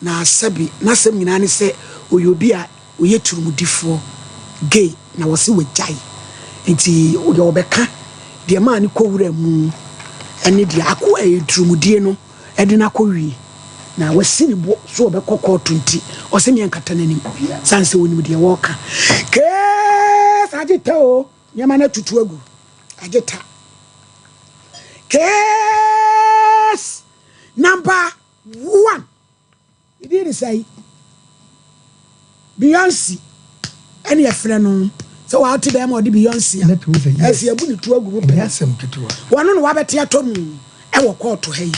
Na sɛbe n'asɛm nyinaa ne sɛ ɔyɛ obi a ɔyɛ turumudifoɔ, gay, na wɔse wagyae. Nti deɛ ɔbɛka, deɛ ɛmaa no kɔ wura mu ne deɛ ako ɛyɛ turumudie no de no akɔwie. Na wasi ne bo so ɔbɛkɔ kɔɔto nti ɔse meɛnkata n'anim sane sɛ ɔnim deɛ wɔreka. Case agye ta o, nneɛma no atutu agu, agye ta. Case number one. Ne din de sɛn? Beyonce ɛne yɛfrɛ no. Sɛ wate bɛrima ɔde Beyonce a, ɛsɛ yɛbu ne tuo agu mu pɛ. Wɔno na wabɛte atɔ mu ɛwɔ kɔɔto ha yi.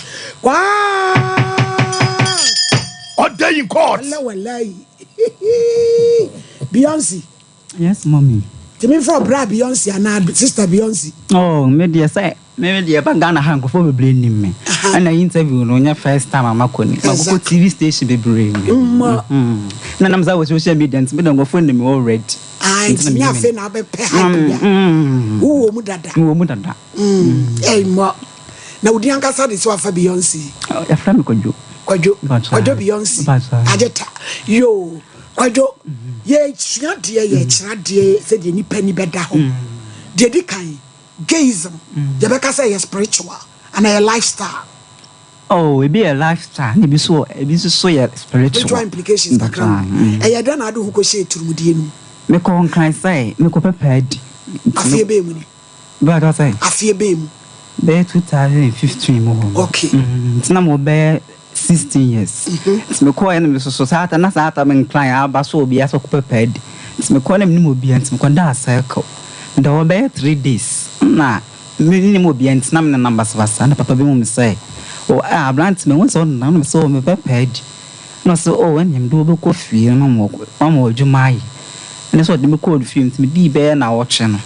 Kwaa! Order in court. Wala walayi. Beyonce. Yes mommy. Tumi nfa ɔbra Beyonce anaa sister Beyonce. Oh me deɛ sɛ me me deɛ ba Ghana ha nkurɔfoɔ bebree nim me. Ɛna interview no nyɛ first time a makɔ ni. Makɔkɔ TV station bebree. Mma. Na nam saa wɔ social media nti me deɛ nkurɔfoɔ nim me already. Ah nti nyɛ afei na abɛpɛ hype bia. Wowɔ mu dada. Mewɔ mu dada. Ɛy mmɔ. Na wo din ankasa de sɛ wafa Beyonce. Yɛfrɛ me Kwadwo. Kwadwo. Kwadwo Beyonce. Agyeta. Yoo. Kwadwo, yɛresua adeɛ, yɛrekyerɛ adeɛ sɛdeɛ nipa ani bɛda hɔ. Deɛ ɛdi kan, gayism, yɛbɛka sɛ ɛyɛ spiritual anaa ɛyɛ lifestyle? Oh, ebi yɛ lifestyle, na ebi nso ebi nso so yɛ spiritual. Spiritual implications kakra wɔ mu. Ɛyɛ dɛn na ade wo ho kɔhyɛɛ turumudie no mu? Mekɔɔ Nkran sɛ mekɔpɛ paadi. Afeɛ bɛn mu ni? Bɛyɛ sɛ. Afeɛ bɛn mu? Bɛyɛ 2015 mu hɔ. Okay. Nti na mewɔ bɛyɛ 16 years. Nti mekɔɔɛ na mesoso saa ta na saa ta me nkran aba so obiara sɛ ɔkɔpɛ paadi. Nti mekɔɔ na menim obiara nti mekɔdaa circle. Meda hɔ bɛyɛ 3 days na mennim obiara nti na menenam basabasa na papa bi hu me sɛ, oh ah aberante mehu sɛ wonenam na mese oh mepɛ paadi. Na ɔse oh ɛneɛ mede wo bɛkɔ fie na mama wo adwuma ayɛ. Ɛne sɛ ɔde me kɔɔ ne fie nti medii bɛyɛ nnawɔtwe no.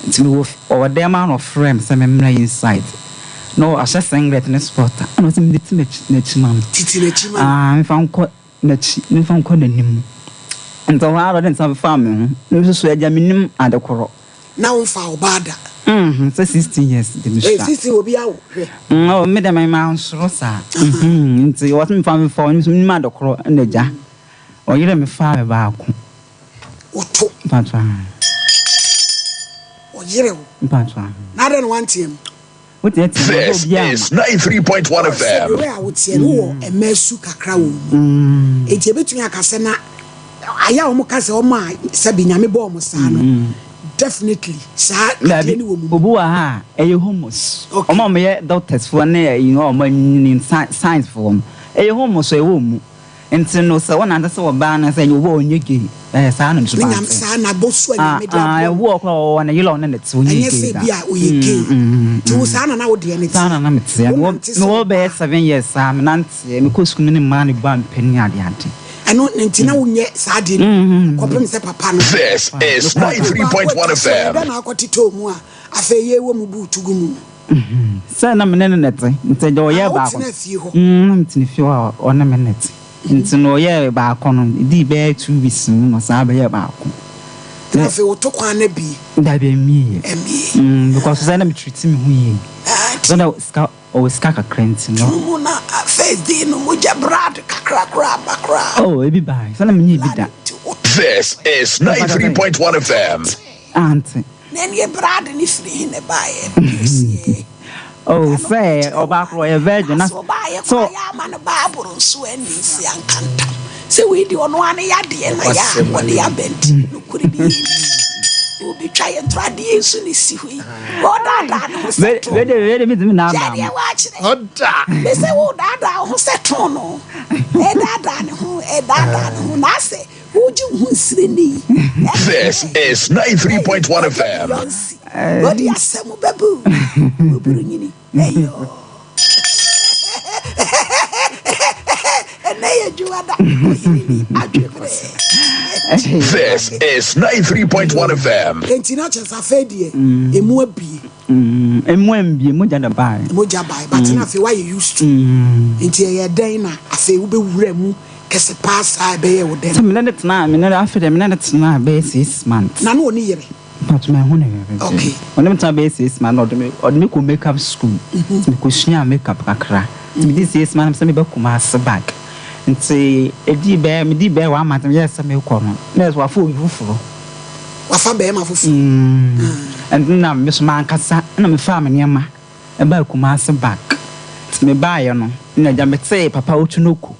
Nti mewɔ ɔwɔ dɛm a na ɔfrɛ me sɛ memmra inside. Na ɔahyɛ singlet ne sport a ɛna ɔse mentiti n'akyi ma no. Titi n'akyi ma no. Ah, memfa nkɔ n'akyi, memfa nkɔ n'anim. Nti ɛhɔ ara ɔde ne nsa fefaa me ho. Na me nso so agya mennim ade korɔ. Na womfaa ɔbaa da? Mm, sɛ 16 years de mesua. Ee, 16 obi awo hwɛ. Mm, oh, me deɛ mansoro saa. Mhm, nti ɔse memfa mfa ɔno nso mennim ade korɔ ɛna agya. Ɔyere me faa me baako. Woto. Mpatsɔ. Ɔyere wo. Mpatsɔ. Na adɛn na wanteɛ mu? Woteatea mu This ɔdɔ obiara is ma. 93.1 Sɛ FM. the way a woteɛ no wowɔ mmaa su kakra wɔ wo mu. Enti ebetumi aka sɛ na ayɛ a wɔka sɛ wɔn a sɛbi Nyame bɔɔ wɔn saa no, definitely saa adeɛ Dabi, no wɔ mu. obi wɔ ha a ɛyɛ homos. Okay. Wɔn a wɔyɛ doctors foɔ ne ɛyi a wɔanyini science foɔ no, ɛyɛ homos ɛwɔ wɔn mu. Nti no sɛ wonante sɛ ɔbaa no sɛ ɛnyɛ obi a ɔnyɛ gay ɛyɛ saa na Ne suban nyame te. saa na abosu a Ah Nyame de ah abɔ ɛwo no. wɔ koraa ɔwɔ ne yere a ɔne no te ɔnyɛ Ɛnyɛ gay sɛ da. bi a ɔyɛ gay. Nti wo saa na na wo deɛ no Saa na teɛ. na meteɛ. Mewɔ Wonante sɛ mewɔ bɛyɛ ɔbaa. 7 years saa menanteɛ mekɔ sukuu me ne mmaa no bɔ ampɛ ne ade ade. Ɛno nti na wonyɛ saa adeɛ no bi kɔpem sɛ papa no. This is Baako 93.1 atwa so ɛyɛ FM. dɛn na akɔtetɔɔ mu a afei yɛwɔ mu buutu gu mu no? Sɛ na me ne no na ɛte nti deɛ ɔyɛɛ Ah, baako wotena fie hɔ? Na metena fie hɔ a ɔne me na ɛte. Nti no ɔyɛɛ baako no ɛdii bɛyɛ 2 weeks no na ɔsan bɛyɛɛ baako. Na afei woto kwan no abie? Dabi ɛmmieɛ. Ɛmmie. Because sɛ na me treat me ho yie. Ah, nti Sɛ na sika ɔwɔ sika kakra nti no. Tunu mu na first day no mogya blood kakra koraa ba koraa. Oh ebi bae sɛ na menyɛɛ bi da. Blood nti woto. This is 93.1 FM. Ante. Na ɛneɛ blood no firi he na ɛbaeɛ? Pierce. Oh sɛ ɔbaa koro ɔyɛ virgin na Sɛ ɔbaayɛ so koraa yɛ ama no Bible nso ani nsi anka ntam sɛ wei deɛ ɔno ara ne yadeɛ na yɛ a wɔde aba nti nokorɛ bi yɛ obi twa yɛ ntorɔ adeɛ nso ne si hɔ yi ɔdaadaa ne ho sɛ to wei de wei de metumi naadaa kyɛ deɛ mo. wɔakyerɛ Ɔda. me sɛ wo daadaa wo ho sɛ to no ɛdaadaa ne ho ɛdaadaa ne ho na asɛ wogye wo ho nsire ne yi. This is 93.1 FM. Beyonce wɔde asɛm bɛbu oburu nyini ɛyɔ ɛnɛ yɛ dwuada ɔyere ni adweberɛ. This is 93.1 FM. Enti na kyerɛ sɛ afei deɛ ɛmu abie? Emu ambie, mogya na bae. Mogya bae, but na afei woayɛ used to nti ɛyɛ dɛn na afei wobɛwura mu kɛse paa saa ɛbɛyɛ wo dɛn? Sɛ mene ne tena mene afei deɛ mene ne tena bɛyɛ 6 months. Na ne ɔne yere? But mahu ne yere. Ɔne me tena bɛyɛ 6 months na ɔde me kɔ makeup school. Nti mekɔsua makeup kakra. Nti mede 6 months sɛ meba Kumase back. Nti ɛdii bɛyɛ medii bɛyɛ one month meyɛɛ sɛ mekɔ no na ɛsɛ wafa obi foforɔ. Wafa bɛrima foforɔ. Ɛnti na me so mankasa na mefaa me nneɛma ɛbaa Kumasi back. Nti mebaeɛ no na agya metee Papa Otunoku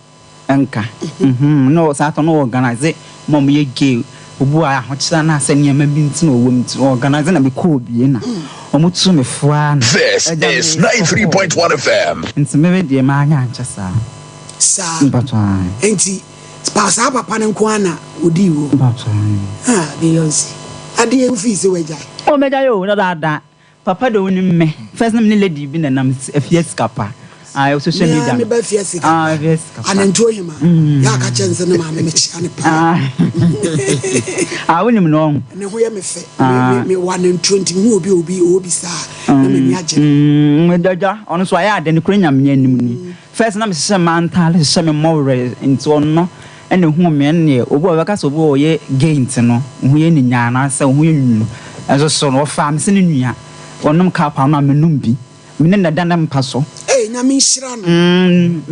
nka. Na saa tɔ no organise ma ɔmo yɛ gay. Obi wɔ ahokyerɛ anaasɛ nneɛma bi nti na ɔwɔ mu nti organise na mekɔɔ bie na ɔmo tuu me fo ara na This agya is me kɔkɔɔ. 93.1 FM. Nti me deɛ manyɛ ankyɛ saa. Saa. Mpakyɛ ae. Nti pa saa papa no nko ara na odii wo? Mpakyɛ ae. Ah Beyonce, adeɛ wofii sɛ wagyae? Oh mɛgyae o, dadaada. Papa de wonim me. First na me ne lady bi na nam afie sika pa. Ah, social Me media ara no. me ba fie sika Ah, pa. afie sika pa. Anantuo hema. Yɛ aka kyerɛ no sɛ ne maame mekyea no paa. Ah, ah wonim no ɔho. Ne ho yɛ me fɛ. Ah. Me me wɔ anantuo nti mehu obi a obi ɔwɔ bi saa a na m'ani agye. Dada ɔno nso ayɛ ade no kura nyame anim ni. First na mehyehyɛ mmaa ntaade hyehyɛ me mmɔwerɛ nti ɔno ɛna ehuu me ɛnneɛ obi wɔ bɛka sɛ obi wɔ ɔyɛ gay nti no ho yɛ ne nyaa anaasɛ ho yɛ nwunu ɛnso so no ɔfaa me sɛ ne nua ɔnom cup ano a menom bi me ne no da ne mpa so. Ei Nyame nhyira no.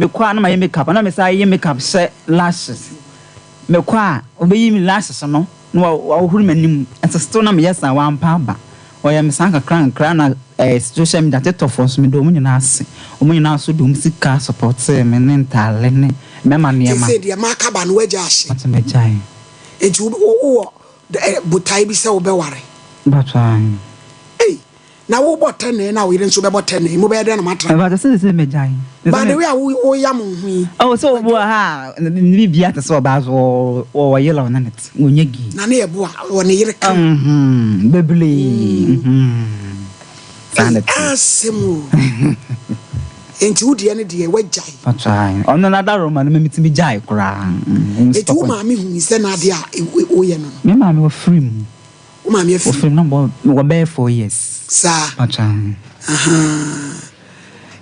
Mekɔ a na mayɛ makeup na mesan yɛ makeup hyɛ lashes mekɔ a ɔbɛyi me lashes no na wahohoro m'anim nso still na meyɛ saa wampa aba ɔyɛ me saa nkakra nkakra na eh, social media TikTok foɔ nso meda wɔn nyinaa ase wɔn nyinaa nso de wɔn sika supportee me ne ntaale ne mɛma nneɛma. Seesei deɛ maka ba no woagya ahye. Ɔte magyae. Nti wowɔ botae bi sɛ wobɛware? Mpakyɛ ae. Ei Na wobɔ tɛnee na wo yere nso bɛbɔ tɛnee, mobɛyɛ dɛn na moatra? Ɛfata sɛ sɛ mɛgyae. By the way a woyam wo ho yi. Oh, sɛ obi wɔ ha a, ne biribiara te sɛ ɔbaa so ɔwɔ yere a ɔne no te, ɔnyɛ gay. Na ne yɛ boa, ɔwɔ ne yere kama. Bebree. Saa na ɛte. Asɛm o. Enti wo deɛ no deɛ woagyae. Ɔtwae. Ɔno n'adaworoma no metumi gyae koraa. Enti wo maame hui sɛ n'adeɛ a woyɛ no no? Me maame ɔfiri mu. Wo maame afiri. Ofiri mu na mewɔ mewɔ bɛyɛ 4 years. Saa. Mpakyɛ. Ahaa.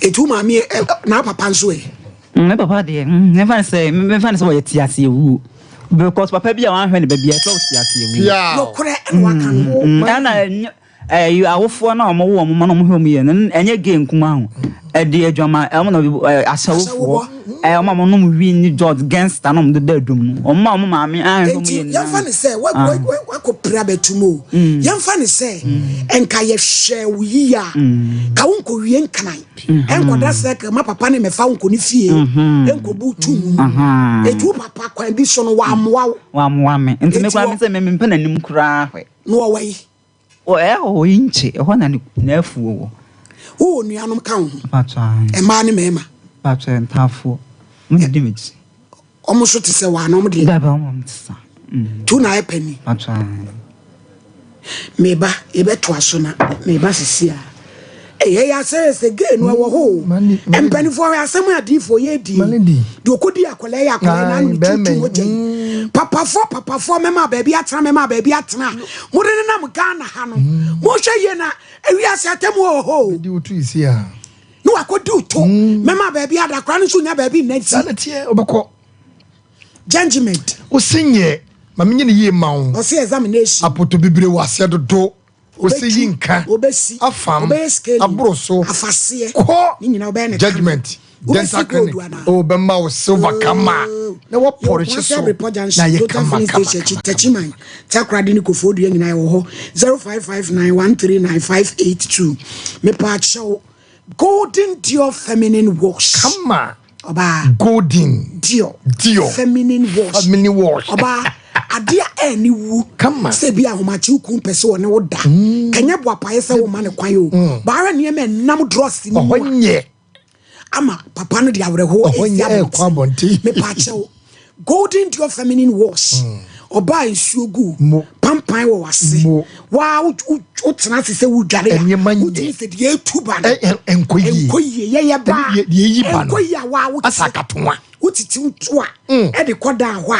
Eti wo maame ɛ na wo papa nso ɛ? Me papa deɛ, memfa no sɛ memfa no sɛ ɔyɛ tease awuo because papa bi a wanhwɛ ne ba bi a ɛsɛ ɔte ase awuo. Piaw. Nokorɛ ɛna waka no. Ɛna ɛnyɛ ɛyi awofoɔ no a wɔwo wɔn mma na wɔhwɛ wɔn yie no ɛnyɛ gay nko ara o. Ɛde adwama wɔn na ahyɛwofoɔ ɛɛ wɔn a wɔnom wii ne drugs, gangster na wɔn deda adum no wɔn a wɔn maame anhwɛ wɔn Enti yie yɛmfa nyinaa. no sɛ wakɔ pira bɛtum o. Yɛmfa no sɛ nka yɛhwɛ wo yie a ka wo nkɔwie nkran ɛnkɔda circle ma papa ne mɛfa wo nkɔ ne fie ɛnkɔbu tu mu. Enti wo papa kwan bi so no wammoa wo. Wammoa me. Nti me Enti koraa wɔ me sɛ me mempɛ n'anim koraa hwɛ. Na ɔwɔ yi. Wɔ ɛyɛ hɔ yi nkye ɛhɔ na ne n'afuo wɔ. Wowɔ nuanom ka wo ho? Mpakyɛ ae. Mmaa ne mmarima? Mpakyɛ ntaafoɔ. Wɔn na di m'akyi. Wɔn nso te sɛ wo anaa wɔn deɛ? Dabi wɔn wɔn te sa. Nti wo na ayɛ panin? Mpakyɛ ae. Meba yɛbɛtoa so na meba sisi a. Ei ɛyɛ asɛ sɛ gay no ɛwɔ hɔ o. Mpanimfoɔ hwɛ asɛm a adiifoɔ yɛ di. Deɛ ɔkɔdi akwadaa yi akwadaa yi n'ano tutu mogya yi. Papafoɔ papafoɔ mɛma baabi atena mɛma baabi atena. Mode nenam Ghana ha no. Monhwɛ yie na ewiase atemmuo wɔ hɔ o. Bɛdi wo to yi a. Na wakɔdi wo to. Mɛma baabi ada akwadaa no nso nya baabi nna nti. Saa na teɛ wobɛkɔ. Judgment. Wosi nyɛ ma menyɛ ne yie ma wo. Ɔsi examination. Apoto bibire wɔ aseɛ dodo. Wosi yi nka. Obesi. Afam. Obɛyɛ scaling. Aboro so. Afaseɛ. Kɔ. Ne nyinaa ɔbɛyɛ ne Judgment. Dental clinic. O bɛma wo silver kama. Na wɔpɔrehye so. Na yɛ kama kama kama. Techiman, Takoradi ne Koforidua nyinaa ɛwɔ hɔ. 0559139582. Mepaakyɛw Golden Dior Feminine Wash. Kama. Ɔbaa. Golden. Dior. Dior. Feminine Wash. Feminine Wash. Ɔbaa. Adeɛ a ɛni wu. Kama. Sɛ bi ahomakye wo kun pɛ sɛ ɔne wo da. Kɛnyɛ boapaeɛ sɛ wo ma ne kwan o. Baara nneɛma ɛnam drɔs ni mu Ɔhɔ nyɛ. ama papa no de awerɛhoɔ Ɔhɔ esi nyɛ ɛkɔ abɔnten. Mepaakyɛw Golden Dior Feminine Wash. Ɔbaa nsuo gu Mo. pampan wɔ wase. Mo. Waa wotena ase sɛ wodware a. Nneɛma nyɛ. Wotumi sɛ deɛ etu ba no. Ɛnkɔ yie. Ɛnkɔ yie yɛyɛ baa. Ɛne deɛ eyi ba no. Ɛnkɔ yie a waa wote. Asa akatoa. Wotete woto a. Ɛde kɔ dan hɔ a.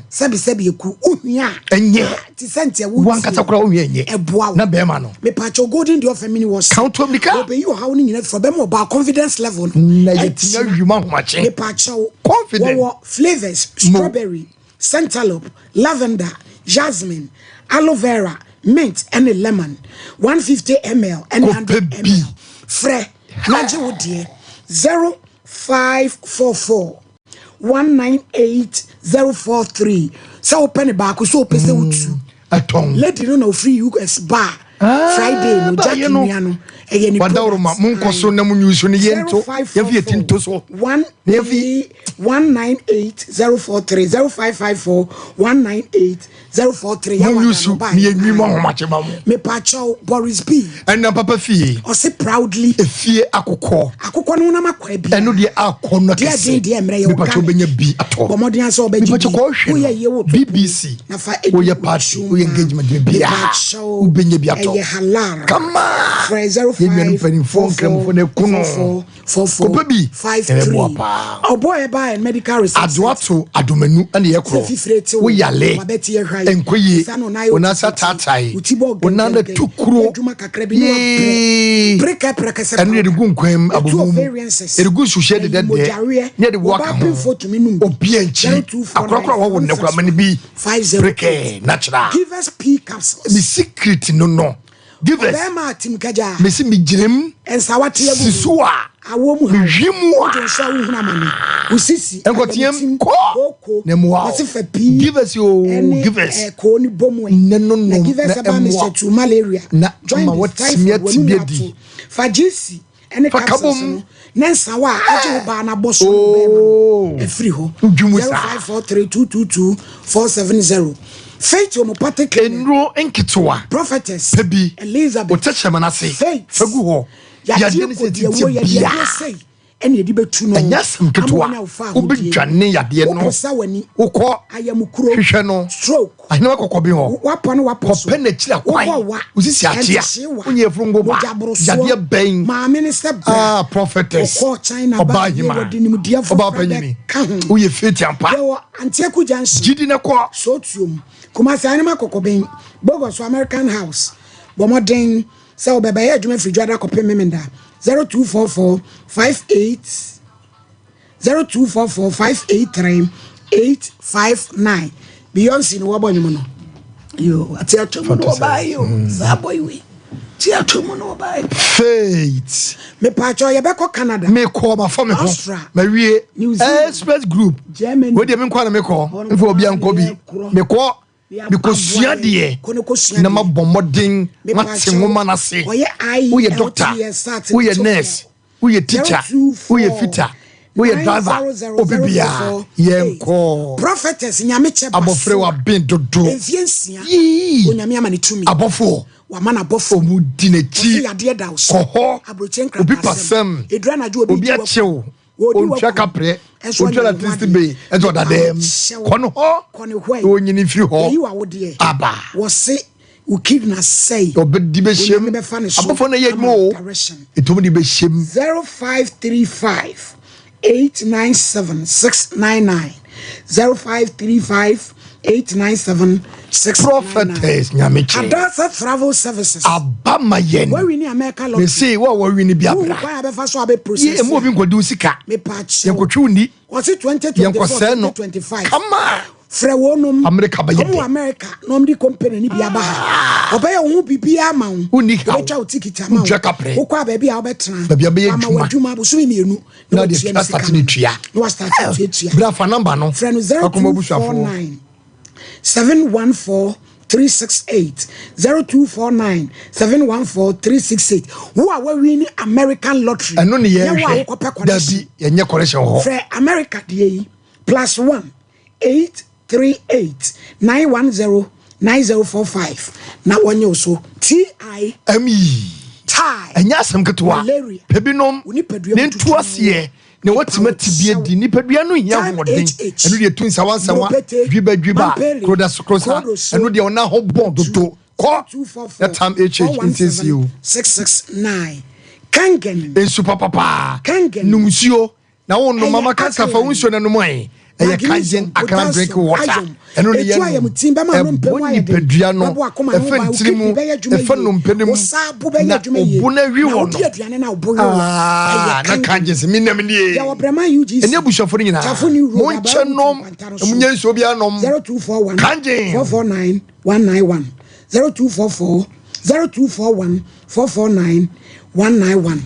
Sɛbi sɛbi eku wohia a. Ɛnyɛ. Te sɛ nteɛ wotie. Wankasa koraa wohia ɛnyɛ. Ɛboa wo. Na bɛrima no. Mepaakyɛw Golden Dior Feminine Wash. Ka wo to amirika. Obeyi ɔhaw no nyinaa firi hɔ. Ɔbɛma ɔbaa confidence level no. Na yɛtumi awi mu ahomakye. Mepaakyɛw. Confident. Wɔwɔ flavours strawberry, cantaloupe, lavender, jasmine, aloe vera, mint ɛne lemon. 150 ml ɛne 100 Kɔpɛ bi. ml. Frɛ na gye wo deɛ 0544. 198 043 sɛ wopɛ ne baako sɛ wopɛ sɛ wotu Ɛtɔn. Lady no na ofiri US ba Ah, Friday no ba Jackie yɛ no. nua no ɛyɛ ne Wadawuruma product. mo nkɔ so na mo nyi so ne yɛn to yɛn fi yɛ ti nto so. 1 Na yɛn fi 198 043 0554 198 043 mo nyi so ne yɛn nwi mo ahomakye ma mo. Mepakyɛw Boris B Ɛnna papa fie ɔse proudly efie akokɔ akokɔ no honam akɔ abi ɛno deɛ akɔ no deɛ kɛse. den deɛ mmerɛ yɛ Mepakyɛw bɛnya bi atɔ. bɔ mmɔden asɛ wobɛgye Mepakyɛw bi kɔ hwɛ woyɛ yie no wɔ BBC na fa ɛdi woyɛ party w'adwuma. woyɛ engagement bia Mepakyɛw, wobɛnya bi atɔ. ɛyɛ halal Kama frɛ 05 yɛn nuanom mpanimfoɔ nkramofoɔ na ɛko no. 44 Kɔpɛ bi 53 ɛbɛboa paa. ɔbɔ ɛba and medical research Adoato adomanu ɛna yɛ Sɛ fifire te korɔ wo, woyale wabɛte yɛ hwae. nkɔ yie Sa no nan yɛ wo nsa otititi. taatae Wo ti bɔ wo nan gɛngɛngɛn. tu kuro Adwuma kakra bi na wabrɛ. yee Preka prɛkɛsɛ ɛno yɛde gu nkwan mu Etu abomu mu ovariances. yɛde gu nsuhyɛ Ɛyi dedɛdɛ mogyareɛ. ne yɛde wo aka Ɔbaa ho pemfoɔ tumi nom bi. obi ankyi 0249 akorakora a wɔwɔ nnɛ kora ma no bi 508. prekɛ natural Give us P capsules. me secret no no give us Bɛrima atim kagya. mesi megyina Nsawa te agu. sisu a Awo mu ha. mehwi mu a Wodwo nso a wohunu amane. Wo sisi. Nkɔteam, ayamtim, kɔ. kooko. Na mmoa wo. Ɔse fa pii. Give us o, ɛne, give us. Koo ne bɔ mu ɛ. Ne no Na nom, give us na ɛba ɛmmoa. Mr. Tu malaria. Na Joint ama with watumi typhoid, ate w'anum bi ato. adi. Fa GC ɛne Fa capsules kabom. no. Ne nsawa a agye wo baa na bɔ so no Oh. bɛrima no. Ɛfiri hɔ. Wodwi mu saa. 054322 470. Faith Homeopathic Clinic. nnuro nketewa Prophetess. pɛ bi Elizabeth. wotɛkyerɛma no ase Faith. fa gu hɔ Yadeɛ yadeɛ no sɛ kɔ deɛ titie wɔ yɛde bia adeɛ sei ɛna yɛde bɛtu no ɛnyɛ asɛm ketewa Ama woanya wo fa ahodie. wobɛdwane yadeɛ no Woposa w'ani wokɔ ayamukuro hwehwɛ no stroke ahene wakɔkɔ bi hɔ wapɔ no wapɔ so kɔpɛ n'akyiri akwan Wobɔ wa wosisi akyea ɛnkyehye wa wonyɛ afurungo ba mogya borosoɔ. yadeɛ bɛn maame ne sɛ bra ah prophetess ɔkɔɔ China ɔbaa baa hima wɔde nimdeɛ ɔbaa foforɔ panyini bɛka ho woyɛ faith ampa yɛwɔ Antieku Junction gyidi ne kɔ Sotuom Kumasi Ahenema Kɔkɔbɛn Bogos American House bɔ mmɔden sɛ wobɛbɛyɛ adwuma firi dwada kɔpem Memenda 0244 58 0244 583 859 Beyonce ne wɔbɔ nwom no yo ate atwa mu no wɔbaa yi o saa bɔ yi wei te atwa mu no wɔbaa yi faith mepaakyɛw yɛbɛkɔ Canada mekɔ mafa me ho Austria, mawie New Zealand, express group Germany. wei deɛ menkɔ na mekɔ Hɔ mfa obi ankɔ bi korɔ. mekɔ Yɛaba mekɔsua aboa yɛn. deɛ Kɔ ne kɔsua na deɛ. mabɔ mmɔden mate Mepaakyɛw, nwoma no ase ɔyɛ woyɛ IELTS doctor SAT woyɛ TOEFL. nurse woyɛ teacher 024 woyɛ fitter woyɛ driver 900 obi biaa yɛnkɔ prophetess nyame kyɛ abɔfrɛ waben dodo mfie 6 Yii. onyame ama ne tumi abɔfoɔ wama n'abɔfo ɔmu di n'akyi Ɔse yadeɛ da wo so kɔ hɔ aburokye obi nkratasɛm pasɛm edura anadwo obi obi di waku. akyew Wɔdi ontua waku. kaprɛ Ɛnso ontua ɔnyɛ na wo ho tristy adeɛ. bay ɛnso ɔda dɛm Mepa wo kɔ no hɔ kɔ ne hɔ na onyini mfiri hɔ yɛyi w'awodeɛ aba wɔse wo kidney asɛe ɔbɛdi bɛhyɛm Onyame bɛfa ne so abɔfoɔ no yɛ adwuma ama o direction. ɛtɔm de bɛhyɛm 0535 897 699 0535 897 699 prophetess nyamekyɛ Adasa Travel Services aba ma yɛn wawi ne America lottery mese wo a wɔwi no bi wohu abra kwan a bɛfa so abɛ process yɛ ɛmu obi nkɔdi wo sika mepa kyɛw yɛnkɔtwe wo ni wɔse 2024 yɛnkɔsɛe no 2025 kama frɛ wɔnom America bɛyɛ ɔmo wɔ dɛ. America na ɔmo de company ni bi aba ha ɔbɛyɛ wo ho biribiara ama wo Wonni haw. ɔbɛtwa wo ticket ama wo Wontua kaprɛ. wokɔ a baabi a wobɛtena Baabi a wobɛyɛ Wama wo adwuma. adwuma bosome 2 na de watua ne asate sika ne no. tua na wasate tuatua bra fa namba no frɛ no akɔma abusuafoɔ 0249 714 368 0249 714 368 wo a wawini American lottery ɛno ne nyɛ wo a yɛhwɛ wokɔpɛ connection dabi yɛnyɛ correction wɔ hɔ frɛ America deɛ yi +1 838 910 9045 na wɔnyɛ wo so ti me tie ɛnyɛ asɛm ketewa Malaria. pɛ binom Wo nipadua ne mu nto tutu aseɛ na watumi ate bi adi nipadua no hia Time ahoɔden HH. ɛno deɛ tu nsawa nsawa Mopete. dwiba dwiba Mampele. kroda krosa Krodoso. ɛno deɛ ɔna ho bɔn dodo kɔ na tam hh ntiesie o 669 Kangen nsu papapaa Kangen. num nsuo na wo nom Ɛyɛ mama kansa fa wo alkaline. nsuo no nom ɛ ɛyɛ Magnesium, kangen akra drink potassium, water iron. ɛno ne Etu yɛ ayamtim bɛma nom nnompe mu ɛbɔ ayɛ den. nipadua no Bɛbɔ akoma ho ɛfɛ ban, wo ntiri mu kidney bɛyɛ adwuma ɛfɛ yie. nnompe no Wo mu saa bo bɛyɛ na adwuma yie. obo no awi Na wɔ wodi no aduane na wo bo yɛ wo. Ah, Ɛyɛ na kangen. kangen sɛ menam nie Yɛwɔ Brɛma UGC. ɛne abusuafoɔ no nyinaa Tafo New Road, monkyɛ Abaawu nom Nkwanta no so. monyɛ nsuo biara nom 0241 Kangen. 449 191 0244 0241 449 191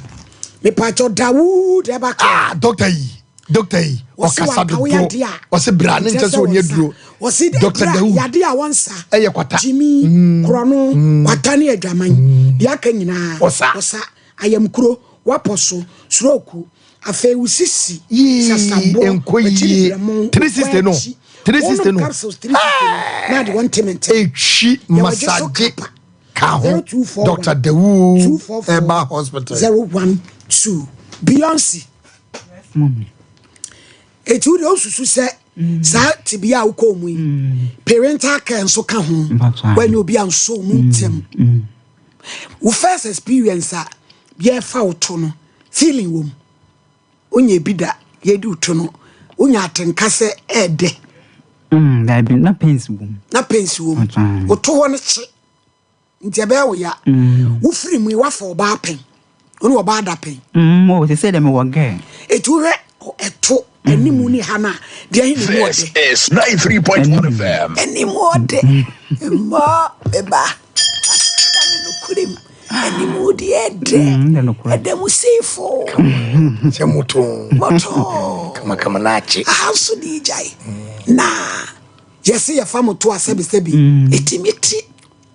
mepatwɔ Dawood ɛba ah doctor yi doctor yi Wɔse Ɔkasa wanka wo dodo. yadeɛ a, Ɔse bra ne nkyerɛ nkyɛ sɛ sɛ ɔni wɔnsa. aduro. Wɔse Dr. bra Dawood yadeɛ a wɔnsa. ɛyɛ kwata. Gyimi, korɔno, kwata ne adwaman. Deɛ aka nyinaa. Ɔsa. Ɔsa. Ayamkuro, wapɔ so, stroke, afei wo sisi, Yee, sasaboɔ, ɛnkɔ wakyiri yie. brɛmo, 360 no. wakyi. 360 Wɔnom no. capsules 360 no, na ade wɔn ntemente. Ɛtwi Yɛwɔ gye so masagye kapa. ka ho. 0241 Dr. Dawood 244 Herbal Hospital. 012. Beyonce. Mommy. Eti wo deɛ wosusu sɛ saa tebea a wokɔɔ mu yi, parental care nso ka ho. Mpatwa. Woanya obi a nso wo mu ntɛm. Wo first experience a yɛfa wo to no, feeling wɔ mu. Wonya bi da yɛdi wo to no, wonya atenka sɛ ɛɛdɛ. Dabi, na pains wɔ mu. Na pains wɔ mu. Mpatwa. Wo to hɔ no kye. Nti ɛbɛyɛ wo ya. Wofiri mu yi, woafa ɔbaa pɛn. Wo ne ɔbaa da pɛn. Oh, te sɛ deɛ mewɔ girl. Eti wohwɛ ɛto animu ne ha no a, deɛ ɛhe na emu This ɔdɛ? is 93.1 FM. Animu ɔdɛ. Mmɔ meba. Aka ne nokorɛ mu. Animu deɛ ɛdɛ. Ɛdɛ nokorɛ. Ɛdɛ mu seefo. Sɛ moto. Moto. Kamakama na akye. Aha nso de gyae. Na yɛse yɛfa moto a sɛbisɛbi. Ɛtumi ti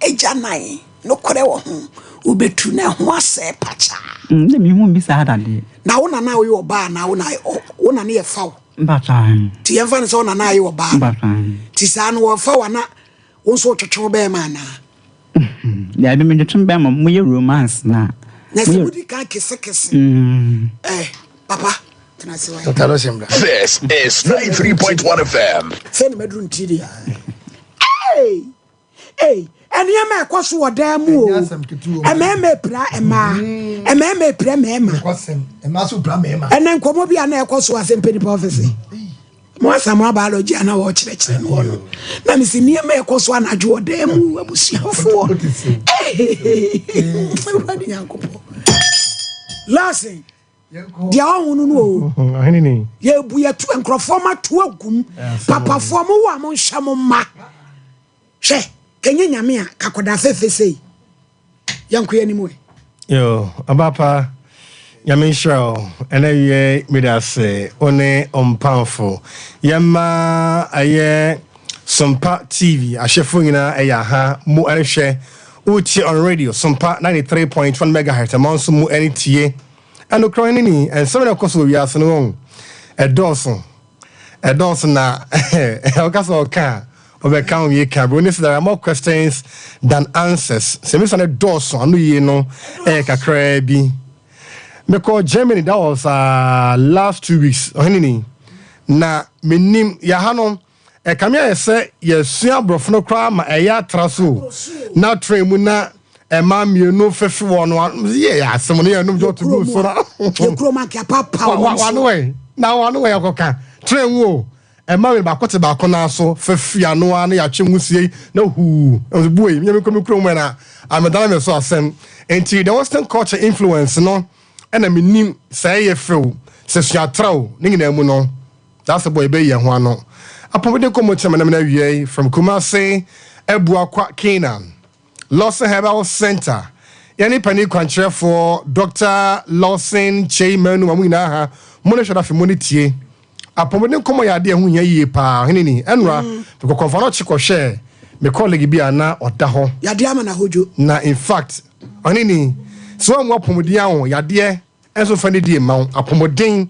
agya nan nokorɛ wɔ ho. Wobɛtu na ɛho asɛe pakyaa. Na mehu bi saa dadeɛ. Na wo nana a woyɛ ɔbaa anaa wo na wo nana yɛ fa wo. Mpatwa. Nti yɛmfa no sɛ wo nana ayɛ ɔbaa. Mpatwa. Nti saa no wɔfa wo ana wo nso wotwetwe wo bɛrima anaa? Dabi, metwetwe bɛrima, moyɛ romance na. Na sɛ wodi kan kesekese. Papa, tena ase wa. Dr. Lawson bra. This is 93.1 FM. Sɛ ne maduru ntiri deɛ. Hey! Hey! Nneɛma ɛkɔ so wɔ dan mu o. Ɛnyɛ asɛm ketewa o. Mmarima epira mmaa. Mmarima epira mmarima. Nokwasɛm, mmaa nso pira mmarima. Ɛnɛ nkɔmɔ bi a na ɛkɔ so asɛm pɛ nipa ɔfisi. Mo Asamoah biology a na wɔkyerɛkyerɛ no hɔ no. Na mesi nneɛma ɛkɔ so anadwo wɔ dan mu abusuafoɔ. Awurade Nyankopɔn. Lawson, deɛ ɔho no no o. Ɔhene ni. Yɛbu yɛto nkurɔfoɔ ma to agum. Papafoɔ mo wɔ a monhwɛ mo mma. Hwɛ, kɛnyɛ nyame a kakɔda fɛfɛ sei. Yɛnkɔ yɛn anim ɛ. Yo, ɔbapa, Nyame nhyira wo. Ɛnɛ wie meda ase wo ne ɔmpamfo. Yɛma ɛyɛ Sompa TV ahwɛfo nyinaa ɛyɛ aha mu ɛrehwɛ. Wotie on radio Sompa 93.1 megahertz ɛma nso mu ɛne tie. Ɛnokorɛ ɔhene ni, nsɛm na ɛkɔ so wɔ wiase no wɔn ɛdɔɔso. Ɛdɔɔso na ɔka sɛ ɔka a ɔbɛka ho yie ka. Broni sɛ there are more questions than answers. Sɛ misa no dɔɔso ano yie no ɛyɛ kakraa bi. Mekɔ Germany, that was last 2 weeks. Ɔhene ni, na menim yɛha no ɛkame ayɛ sɛ yɛsua aborɔfo no koraa ma ɛyɛ atra so na train mu na ɛma mmienu fefe wɔ no yɛ asɛm no yɛnom gye ɔto gu so na Yɛ kurom anka papa wɔn so. Wano wɛ na wano wɛ yɛkɔka train mu o, ɛma mi baako te baako naa so fefe ano a na yɛatwe nwusie na huu ɛnso bue nyɛ mi nkɔ mi kurom na amedana mi so asɛm. Nti the Western culture influence no ɛna mi nim sɛ ɛyɛ fɛw sɛ suatra o, ne nyinaa mu no that's the boy ɛbɛyi yɛn ho ano. Apɔmuden kɔmmɔ kyɛn nam na awie from Kumase Abuakwa Canaan Lawson Herbal Center, yɛne panin kwankyerɛfoɔ Dr. Lawson Kyei Manu ma mo nyinaa ha mo ne hwɛ no afei mo ne tie. Apɔmuden nkɔmmɔ yɛ adeɛ ɛho hia yie paa. Ɔhene ni, ɛnora mekɔkɔmfa no ɔkye kɔhwɛɛ me colleague bi a na ɔda hɔ. Yadeɛ ama na hodwo. Na in fact, ɔhene ni, sɛ woammu apɔmuden aho yadeɛ ɛnso fa ne die ma wo apɔmuden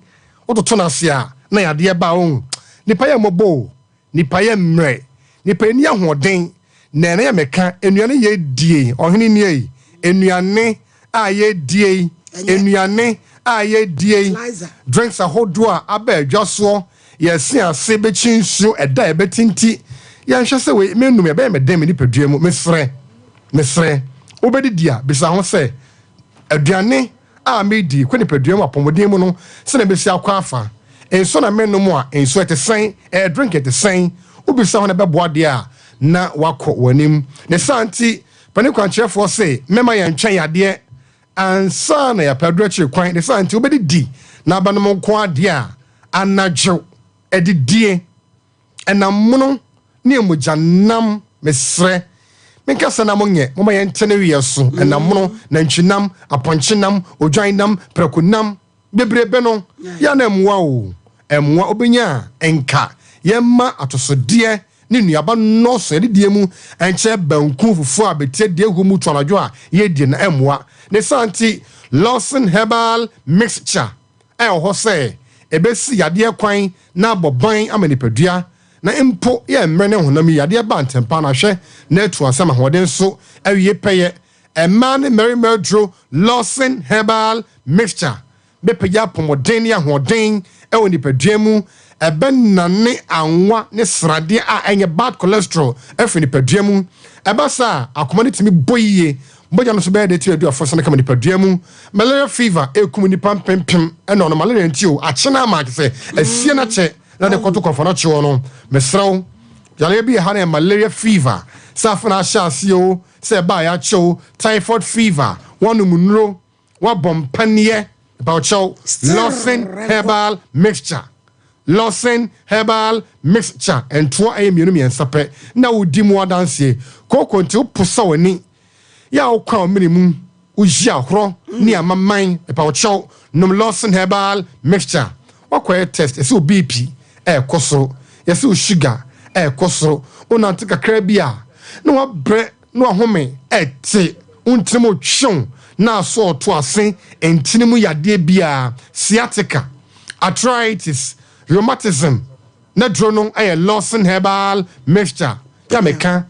wototo no ase a na yadeɛ ba wo. Nipa yɛ mmɔbɔ o, nipa yɛ mmerɛ, nipa ani ahoɔden na ɛna yɛ meka nnuane yɛ die. Ɔhene nie, nnuane a yɛdie, nnuane a yɛdie, drinks ahodoɔ a aba adwa soɔ, yɛse ase bɛkyi nsuo ɛda a ɛbɛtinti yɛnhwɛ sɛ wei menum ɛbɛyɛ me den me nipadua mu. Mesrɛ, mesrɛ, wobɛdidi a bisa ho sɛ aduane a medi kɔ nipadua mu apɔmuden mu no sɛnea ɛbɛsi akɔ afa. Nsuo na menom a, nsuo ɛte sɛn? Ɛyɛ drink ɛte sɛn? Wobisa ho na ɛbɛboa deɛ a na wakɔ w'anim. Ne saa nti panin kwankyerɛfoɔ se mɛma yɛntwɛn yadeɛ ansa na yɛapɛ aduru akyiri kwan. Ne saa nti wobɛdidi na abɛnom nko adeɛ a anadwo adidie ɛnam mono ne mogya nam, mesrɛ, menka sɛ na monyɛ moma yɛnte ne weɛ so. Ɛnam mono, nantwinam, apɔnkyenam, odwan nam, prɛkonam bebrebe no yɛ na mmoa o. Mmoa wobɛnya a, nka yɛmma atosodeɛ ne nnuaba nnɔɔso yɛn adidie mu nkyɛ banku, fufuo a bɛtia die hɔ mu to anadwo a yɛredie no mmoa. Ne saa nti, Lawson Herbal Mixture ɛwɔ hɔ sɛ ɛbɛsi yadeɛ kwan na abɔ ban ama nipadua na mpo yɛ mmerɛ ne honam yi yadeɛ ba ntɛmpa na hwɛ na atu asɛm ahoɔden nso awie pɛyɛ. Mmaa ne mmarima aduro Lawson Herbal Mixture bɛpagya apɔmuden ne ahoɔden wɔ nipadua mu, ɛbɛnane anwa ne sradeɛ a ɛnyɛ bad cholesterol afiri nipadua mu. Ɛba saa a, akoma no tumi bɔ yie, mogya no nso bɛyɛ dɛ tumi adu afɔsa no kama nipadua mu. Malaria fever ɛkum nnipa mpempem ɛna ɔno malaria nti o, akye no ama kyɛ sɛ asie no akyɛ na de kɔto kɔmfa no akye no. Mesrɛ wo, yareɛ bi ɛha no yɛ malaria fever, sɛ afe na ahyɛ aseɛ o, sɛ ɛbaa yɛakyɛ o, typhoid fever, wɔnom nnuro, wabɔ mpaneɛ, bawkyɛw, Lawson Herbal Mixture. Lawson Herbal Mixture ntoa ɛyɛ mmienu mmiɛnsa pɛ na wodi mu adanseɛ. Kooko nti woposa w'ani yɛ a wokɔ a womene mu woyi ahorɔ ne amaman, bawkyɛw, nom Lawson Herbal Mixture. Wakɔyɛ test, yɛsɛ wo BP ɛɛkɔ soro, yɛsɛ wo sugar ɛɛkɔ soro, wonante kakra bi a na wabrɛ na wahome ɛte wo ntirim otwew na aso ɔto ase ntini mu yadeɛ biara, sciatica, arthritis, rheumatism, na duro no ɛyɛ Lawson Herbal Mixture. Ya meka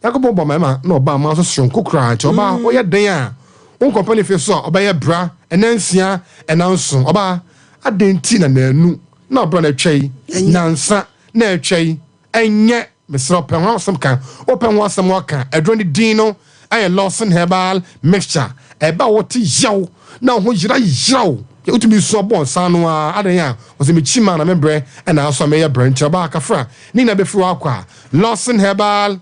Nyankopɔn bɔ mmarima na ɔbaa mmaa nso soronko koraa, nti ɔbaa woyɛ den a wonkɔpɛ ne fie so a ɔbɛyɛ bra ɛna nsia ɛna nson. Ɔbaa adɛn nti na naanu na ɔbra na atwa yi, nansa na atwa yi, ɛnyɛ mesrɛ ɔpɛ ho asɛm ka, wopɛ ho asɛm aka. Aduro no din no ɛyɛ Lawson Herbal Mixture. Ɛba a wote yaw na wo ho yera yeraw, wotumi su abɔ nsa no a adɛn a wɔsɛ mekyi ma na mebrɛ ɛna aso a meyɛ brɛ nti ɔbaa kafra ne nyinaa bɛfiri hɔ akɔ a Lawson Herbal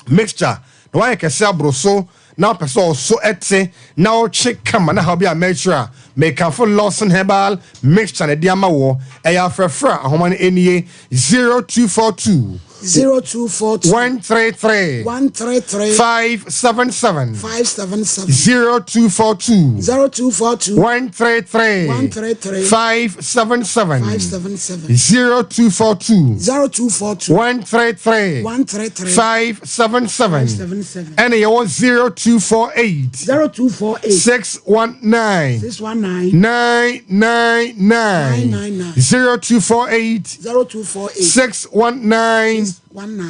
Mixture na wayɛ kɛse aboro so na wopɛ sɛ ɔso ɛte na ɔtwe kama na haw bi a mɛkyerɛ a mekamfo Lawson Herbal Mixture na ɛde ama wɔ. Ɛyɛ afrɛfrɛ a ahoma no nie 0242 0242 133 133 577 577 0242 0242 133 133 577 577 0242 0242 133 133 577 577 ɛna yɛwɔ 0248 0248 619 619 999 999 0248 0248 619 19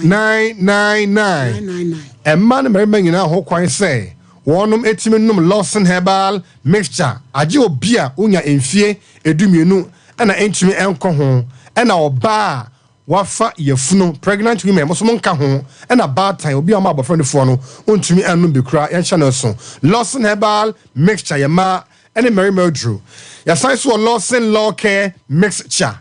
999. 999. Mmaa ne mmarima nyinaa ho kwan sɛ wɔnom etumi nom Lawson Herbal Mixture agye obi a wonya mfie 12 ɛna ntumi nkɔ ho, ɛna ɔbaa a wafa yafunu, pregnant women mo nso mo nka ho, ɛna baatan obi a ɔma abɔfra nufoɔ no ntumi nnom bi koraa. Yɛnhyɛ no nso, Lawson Herbal Mixture yɛ mmaa ɛne mmarima aduro. Yɛsan so wɔ Lawson Law Care Mixture.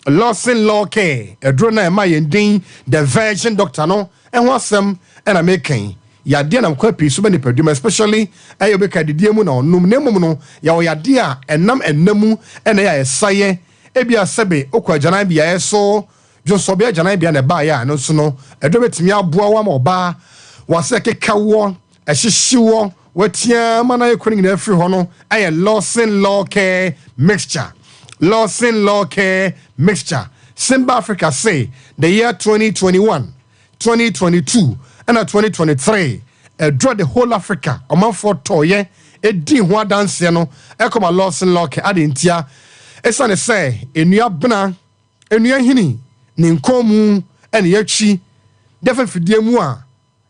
Lawson Law Care aduro na ɛma yɛn din The Virgin Doctor no ɛho asɛm ɛna mekan. Yadeɛ nam kwan pii so bɛ nipadua, especially ɛyɛ obi ka didie mu na ɔnom, na mmom no yɛwɔ yadeɛ a ɛnam ɛnam mu ɛna ɛyɛ a ɛsayɛ. Ebi a sɛbe okɔ agyanan beaeɛ so dwonsɔbea agyanan bea na ɛbaeɛ a, ɛno nso no aduro bɛtumi aboa wo ama ɔbaa wase ɛkeka woɔ ɛhyehye woɔ watia ma na ayɛ kuro no nyinaa firi hɔ no ɛyɛ Lawson Law Care Mixture. Lawson Law Care Mixture, Simba Africa say the year 2021, 2022 ɛna 2023 ɛdurɔ the whole Africa ɔmanfoɔ tɔɔyɛ ɛdi ho adanseɛ no ɛkɔma Lawson Law Care ade ntia ɛsiane sɛ nnua bena nnua hini ne nkɔn mu ɛne yɛakyi de afa fidie mu a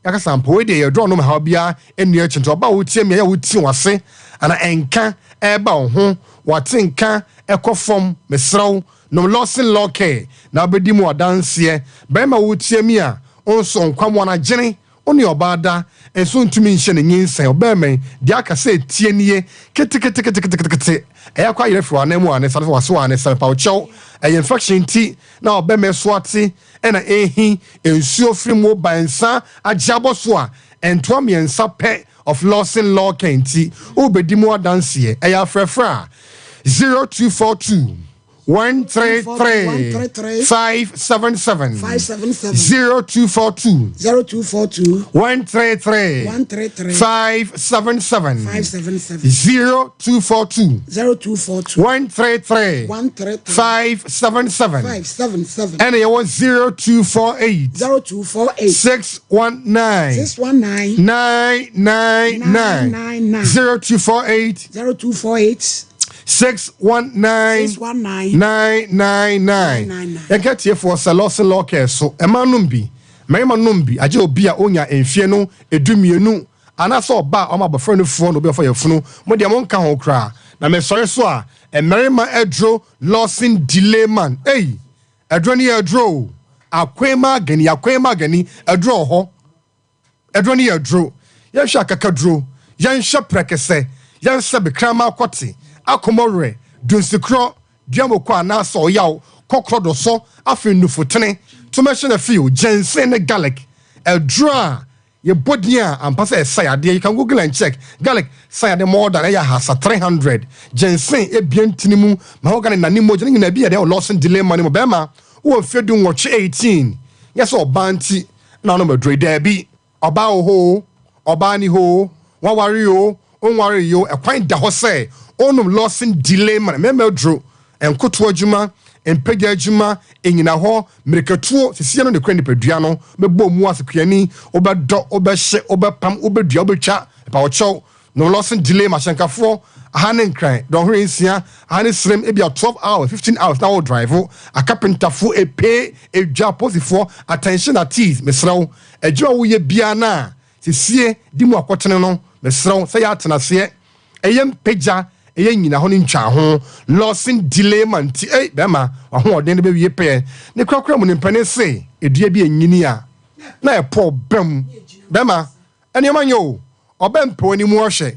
yakasa mpo wei deɛ yɛdurɔ nom haw biara nnua akyi. Nti ɔba a wotie mmea yɛ wotie wase ana ɛnka ɛba wo ho wate nka ɛkɔ fam, mesrɛw nom Lawson Law Care na wobɛdi mu adanseɛ. Bɛrima wotie mi a nso nkwamoa no agyene wo ne ɔbaa da nso ntumi nhyɛ ne nyinsɛn, ɔbɛrima yi deɛ aka sɛ tie nie keteketeketekete ɛyɛ akɔ ayerɛ firi w'anan mu a ne nsa wase wɔ ne nsa mepa wo kyɛw. Ɛyɛ infection nti na ɔbɛrima so ate ɛna ɛhi nsuo firi mu ba nsa agye abɔ so a ntoa mmiɛnsa pɛ of Lawson Law Care nti wobɛdi mu adanseɛ. Ɛyɛ afrɛfrɛ a 0242. 133 577 577 0242 0242 133 133 577 577 0242 0242 133 133 577 577 ɛna yɛwɔ 0248 0248 619 619 999 999 0248 0248 619 619 999 999. Yɛnka tiefoɔ sɛ Lawson Lawcare so ɛma nom bi, mmarima nom bi, agye obi a onya mfie no 12 anaasɛ ɔba a ɔma abɔfra no foɔ na obi a ɔfa yafunu mo deɛ monka ho koraa. Na mesɔre so a mmarima aduro Lawson Delay Man, ei, aduro no yɛ aduro o, akwema agani, akwema agani, aduro wɔ hɔ. Aduro no yɛ aduro. Yɛnhwɛ akakaduro, yɛnhwɛ prɛkɛsɛ, yɛnsɛ bekrama akɔte, akɔmɔwerɛ, dunsikorɔ, duamoko anaasɛ ɔyaw, kɔkorɔ dɔsɔ, afei nufutene, tomɛhyɛ na fiw, ginseng ne garlic. Aduro a yɛbɔ din a ampa sɛ ɛsa yadeɛ. You can google and check. Garlic sa yadeɛ more than ɛyɛ ahasa 300. Ginseng ebien ntini mu, mahogany na ne mogya ne nyinaa bi yɛ deɛ Lawson Delay Money mu. Bɛrima, wowɔ mfeɛ 18, 18, nyɛ sɛ ɔbaa nti na ɔnom aduro yi. Daabi, ɔbaa wɔ hɔ o, ɔbaa ni hɔ o, waware o, ɔnware yi o, ɛkwan da hɔ sɛ ɔnom Lawson Delay Money. Mmarima aduro, nkoto adwuma, mpagya adwuma, ɛnyina hɔ, mmirikatuo, sisia no ne kura nipadua no, bɛbɔ mu asekuani, wobɛdɔ, wobɛhye, wobɛpam, wobɛdua, wobɛtwa, ɛpa wɔkyɛw. No Lawson Delay mahyɛnkafoɔ, aha ne Nkran, dɔnhwere 6, aha ne Serem, ebia 12 hours, 15 hours na wo drive, akapentafoɔ, epe, edwa, posifoɔ, attention at ease, mesrɛ wo, adwuma woyɛ biara na sisie di mu akɔtene no, mesrɛ wo, sɛ yɛ atena aseɛ, ɛyɛ mpagya, ɛyɛ nyina hɔ ne ntwa ho, Lawson Delay Man nti, ei, bɛrima, wahoɔden no bɛwie pɛɛ. Ne korakora mu ne mpanin se, edua bi enyini a, na ɛpɔ bɛm, bɛrima, ɛnneɛma nyɛ o, ɔbɛ mpɛ wɔ anim ɔhwɛ,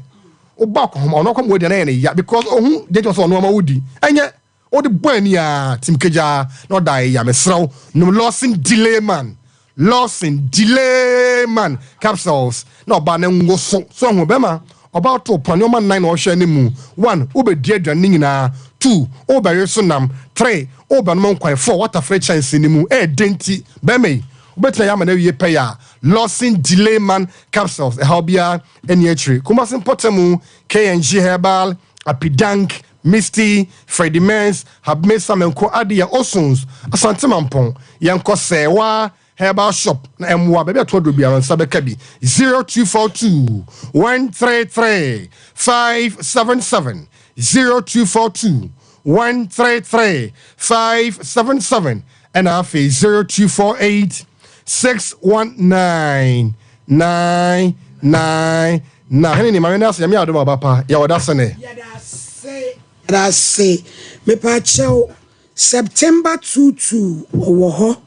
wobɔ akɔhoma, ɔno akɔma wadi na yɛ ne ya, because ohun deɛ kyerɛ sɛ ɔno ama wodi, ɛnyɛ, wode bɔ ani a, tim kegya, na ɔda ɛya, mesrɛ wo, nom Lawson Delay Man, Lawson Delay Man capsules, na ɔbaa ne ngo so, so ɔho bɛrima, ɔbaa to pɔn nneɛma nnan na ɔhwɛ anim. 1, wobɛdi aduane ne nyinaa. 2, wobɛwe so nam. 3, wobɛnom nkwan. 4, watafere kyɛnse ne mu. Ɛyɛ den ti, bɛrima yi, wobɛtena yɛ ama no awie pɛyɛ a, Lawson Delay Man capsules, ɛhaw biara ɛni akyire. Kumasi mpɔtamu, KNG Herbal, Apidank, Misty, Freddie Mens, Habmesa Menko Adeɛ, Osons, Asante Mampɔn, yɛnkɔ Sɛwa Herbal Shop na ɛmmoa baabi a to aduro biara nsa bɛka bi. 0242 133 577 0242 133 577 ɛna afei 0248 619 9 9 9. Hene ne maame no ase Nyame adom aba pa yɛwɔ da sene. Yɛda ase. Mepakyɛw, September 22 ɔwɔ hɔ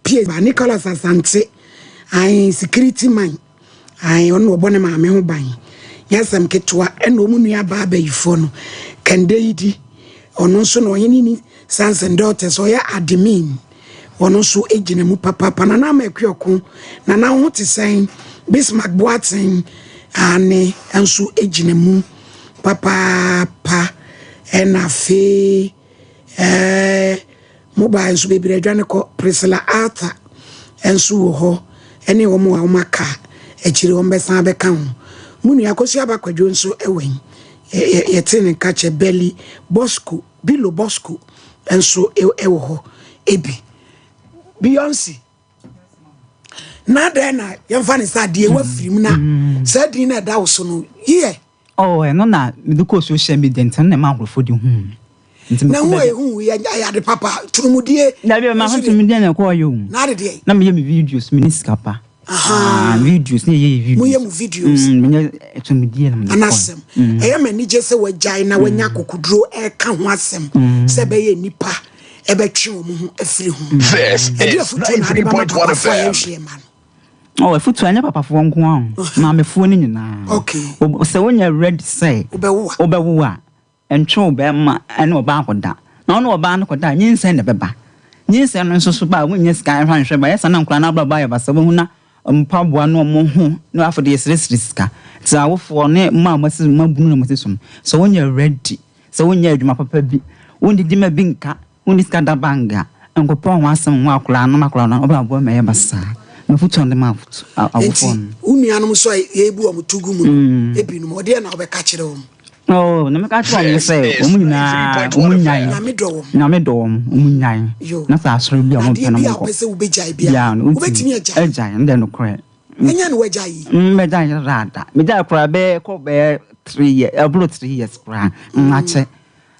pie ba Nicholas Asante ae security man ae ɔno ɔbɔ ne maame ho ban nyɛ asɛm ketewa. Ɛna ɔmu nua baa bɛyifoɔ no kɛnde yi di ɔno nso na ɔyɛ ne ni sons and daughters ɔyɛ admin ɔno nso gyina mu papapa. Nana ama Akuɔko Nana ho te sɛn Bismarck Boateng ane nso gyina mu papaapa. Ɛna afei mobile nso bebree adwane kɔ. Priscilla Arthur nso wɔ hɔ ɛne wɔn a wɔn aka akyire wɔn bɛsan bɛka ho. Mu nua Akosua Abakwadwo nso wɔ yi yɛte ne nka kyɛ Belly Bosco Bilo Bosco nso wɔ hɔ ebi Beyonce na dɛn na yɛmfa ne sɛ adeɛ wafiri mu na saa din na ɛda wo so no yiyɛ. Oh, ɛno na mede kɔɔ social media nti na ɛma nkurɔfoɔ de hu me. Nti na mekɔ ho baabi. ehu yɛ ayɛ ade papa turumudie. Dabi, ma ho tumi na ɛkɔɔ yɛ o. Na ade deɛ. Na meyɛ me videos, me ne sika pa. Ah, videos ne yɛyɛ videos. Moyɛ mo videos. Menyɛ tumidie na mede kɔɔ. Anasɛm ɛyɛ ma anigye sɛ wagyae na wanya akokoduro ɛka ho asɛm sɛ ɛbɛyɛ nnipa ɛbɛtwe wɔn ho afiri ho. This ɛde is afotuo na ade bama 93.1 papafoɔ a FM. yɛnhwɛ ma no. Oh, afotuo anyɛ papafoɔ nko a o. Maamefoɔ no nyinaa. Sɛ wonyɛ ready sɛ wobɛwo a, wobɛwo a, ntwe wo bɛrima ne ɔbaa kɔda. Na ɔne ɔbaa no kɔda a, nyinsɛn na ɛbɛba. Nyinsɛn no nso so ba a, wonnya sika nhwɛ nhwɛ ba. Ɛyɛ saa na nkwadaa no abrabɔ ayɛ basaa. Wobɛhu na mpaboa no ɔmo ho na afei de yɛsrɛsrɛ sika. Nti awofoɔ ne mma a moasi mma bunu na moasi so no, sɛ wonyɛ ready, sɛ wonyɛ adwuma papa bi, Wondidi ma bi nka, wonni sika da bank a, nkɔpɛ ho asɛm ho akwadaa no ma akwadaa no ɔbɛboa ma ɛyɛ basaa. Mafotu a mede ma Nti awofoɔ no. wo nuanom nso a yɛbu wɔn to gu mu no, ebinom, ɔdeɛ na wobɛka kyerɛ wɔn? Oh, na meka kyerɛ wɔn sɛ wɔn nyinaa wɔn nyae. Nyame dɔ wɔn. Nyame dɔ wɔn, wɔn nyae. Yo. Na sɛ asɔre bi a wɔn Adeɛ pɛ no bi a wɔn wopɛ kɔ. sɛ wobɛgyae biara, Biara no, wobɛtumi agyae. Agyae, ɛno deɛ nokorɛ. Ɛnyɛ na wagyae yi. Mɛgyae dadaada. Megyae koraa bɛyɛ kɔ bɛyɛ 3 years, ɛboro 3 years koraa. Akyɛ.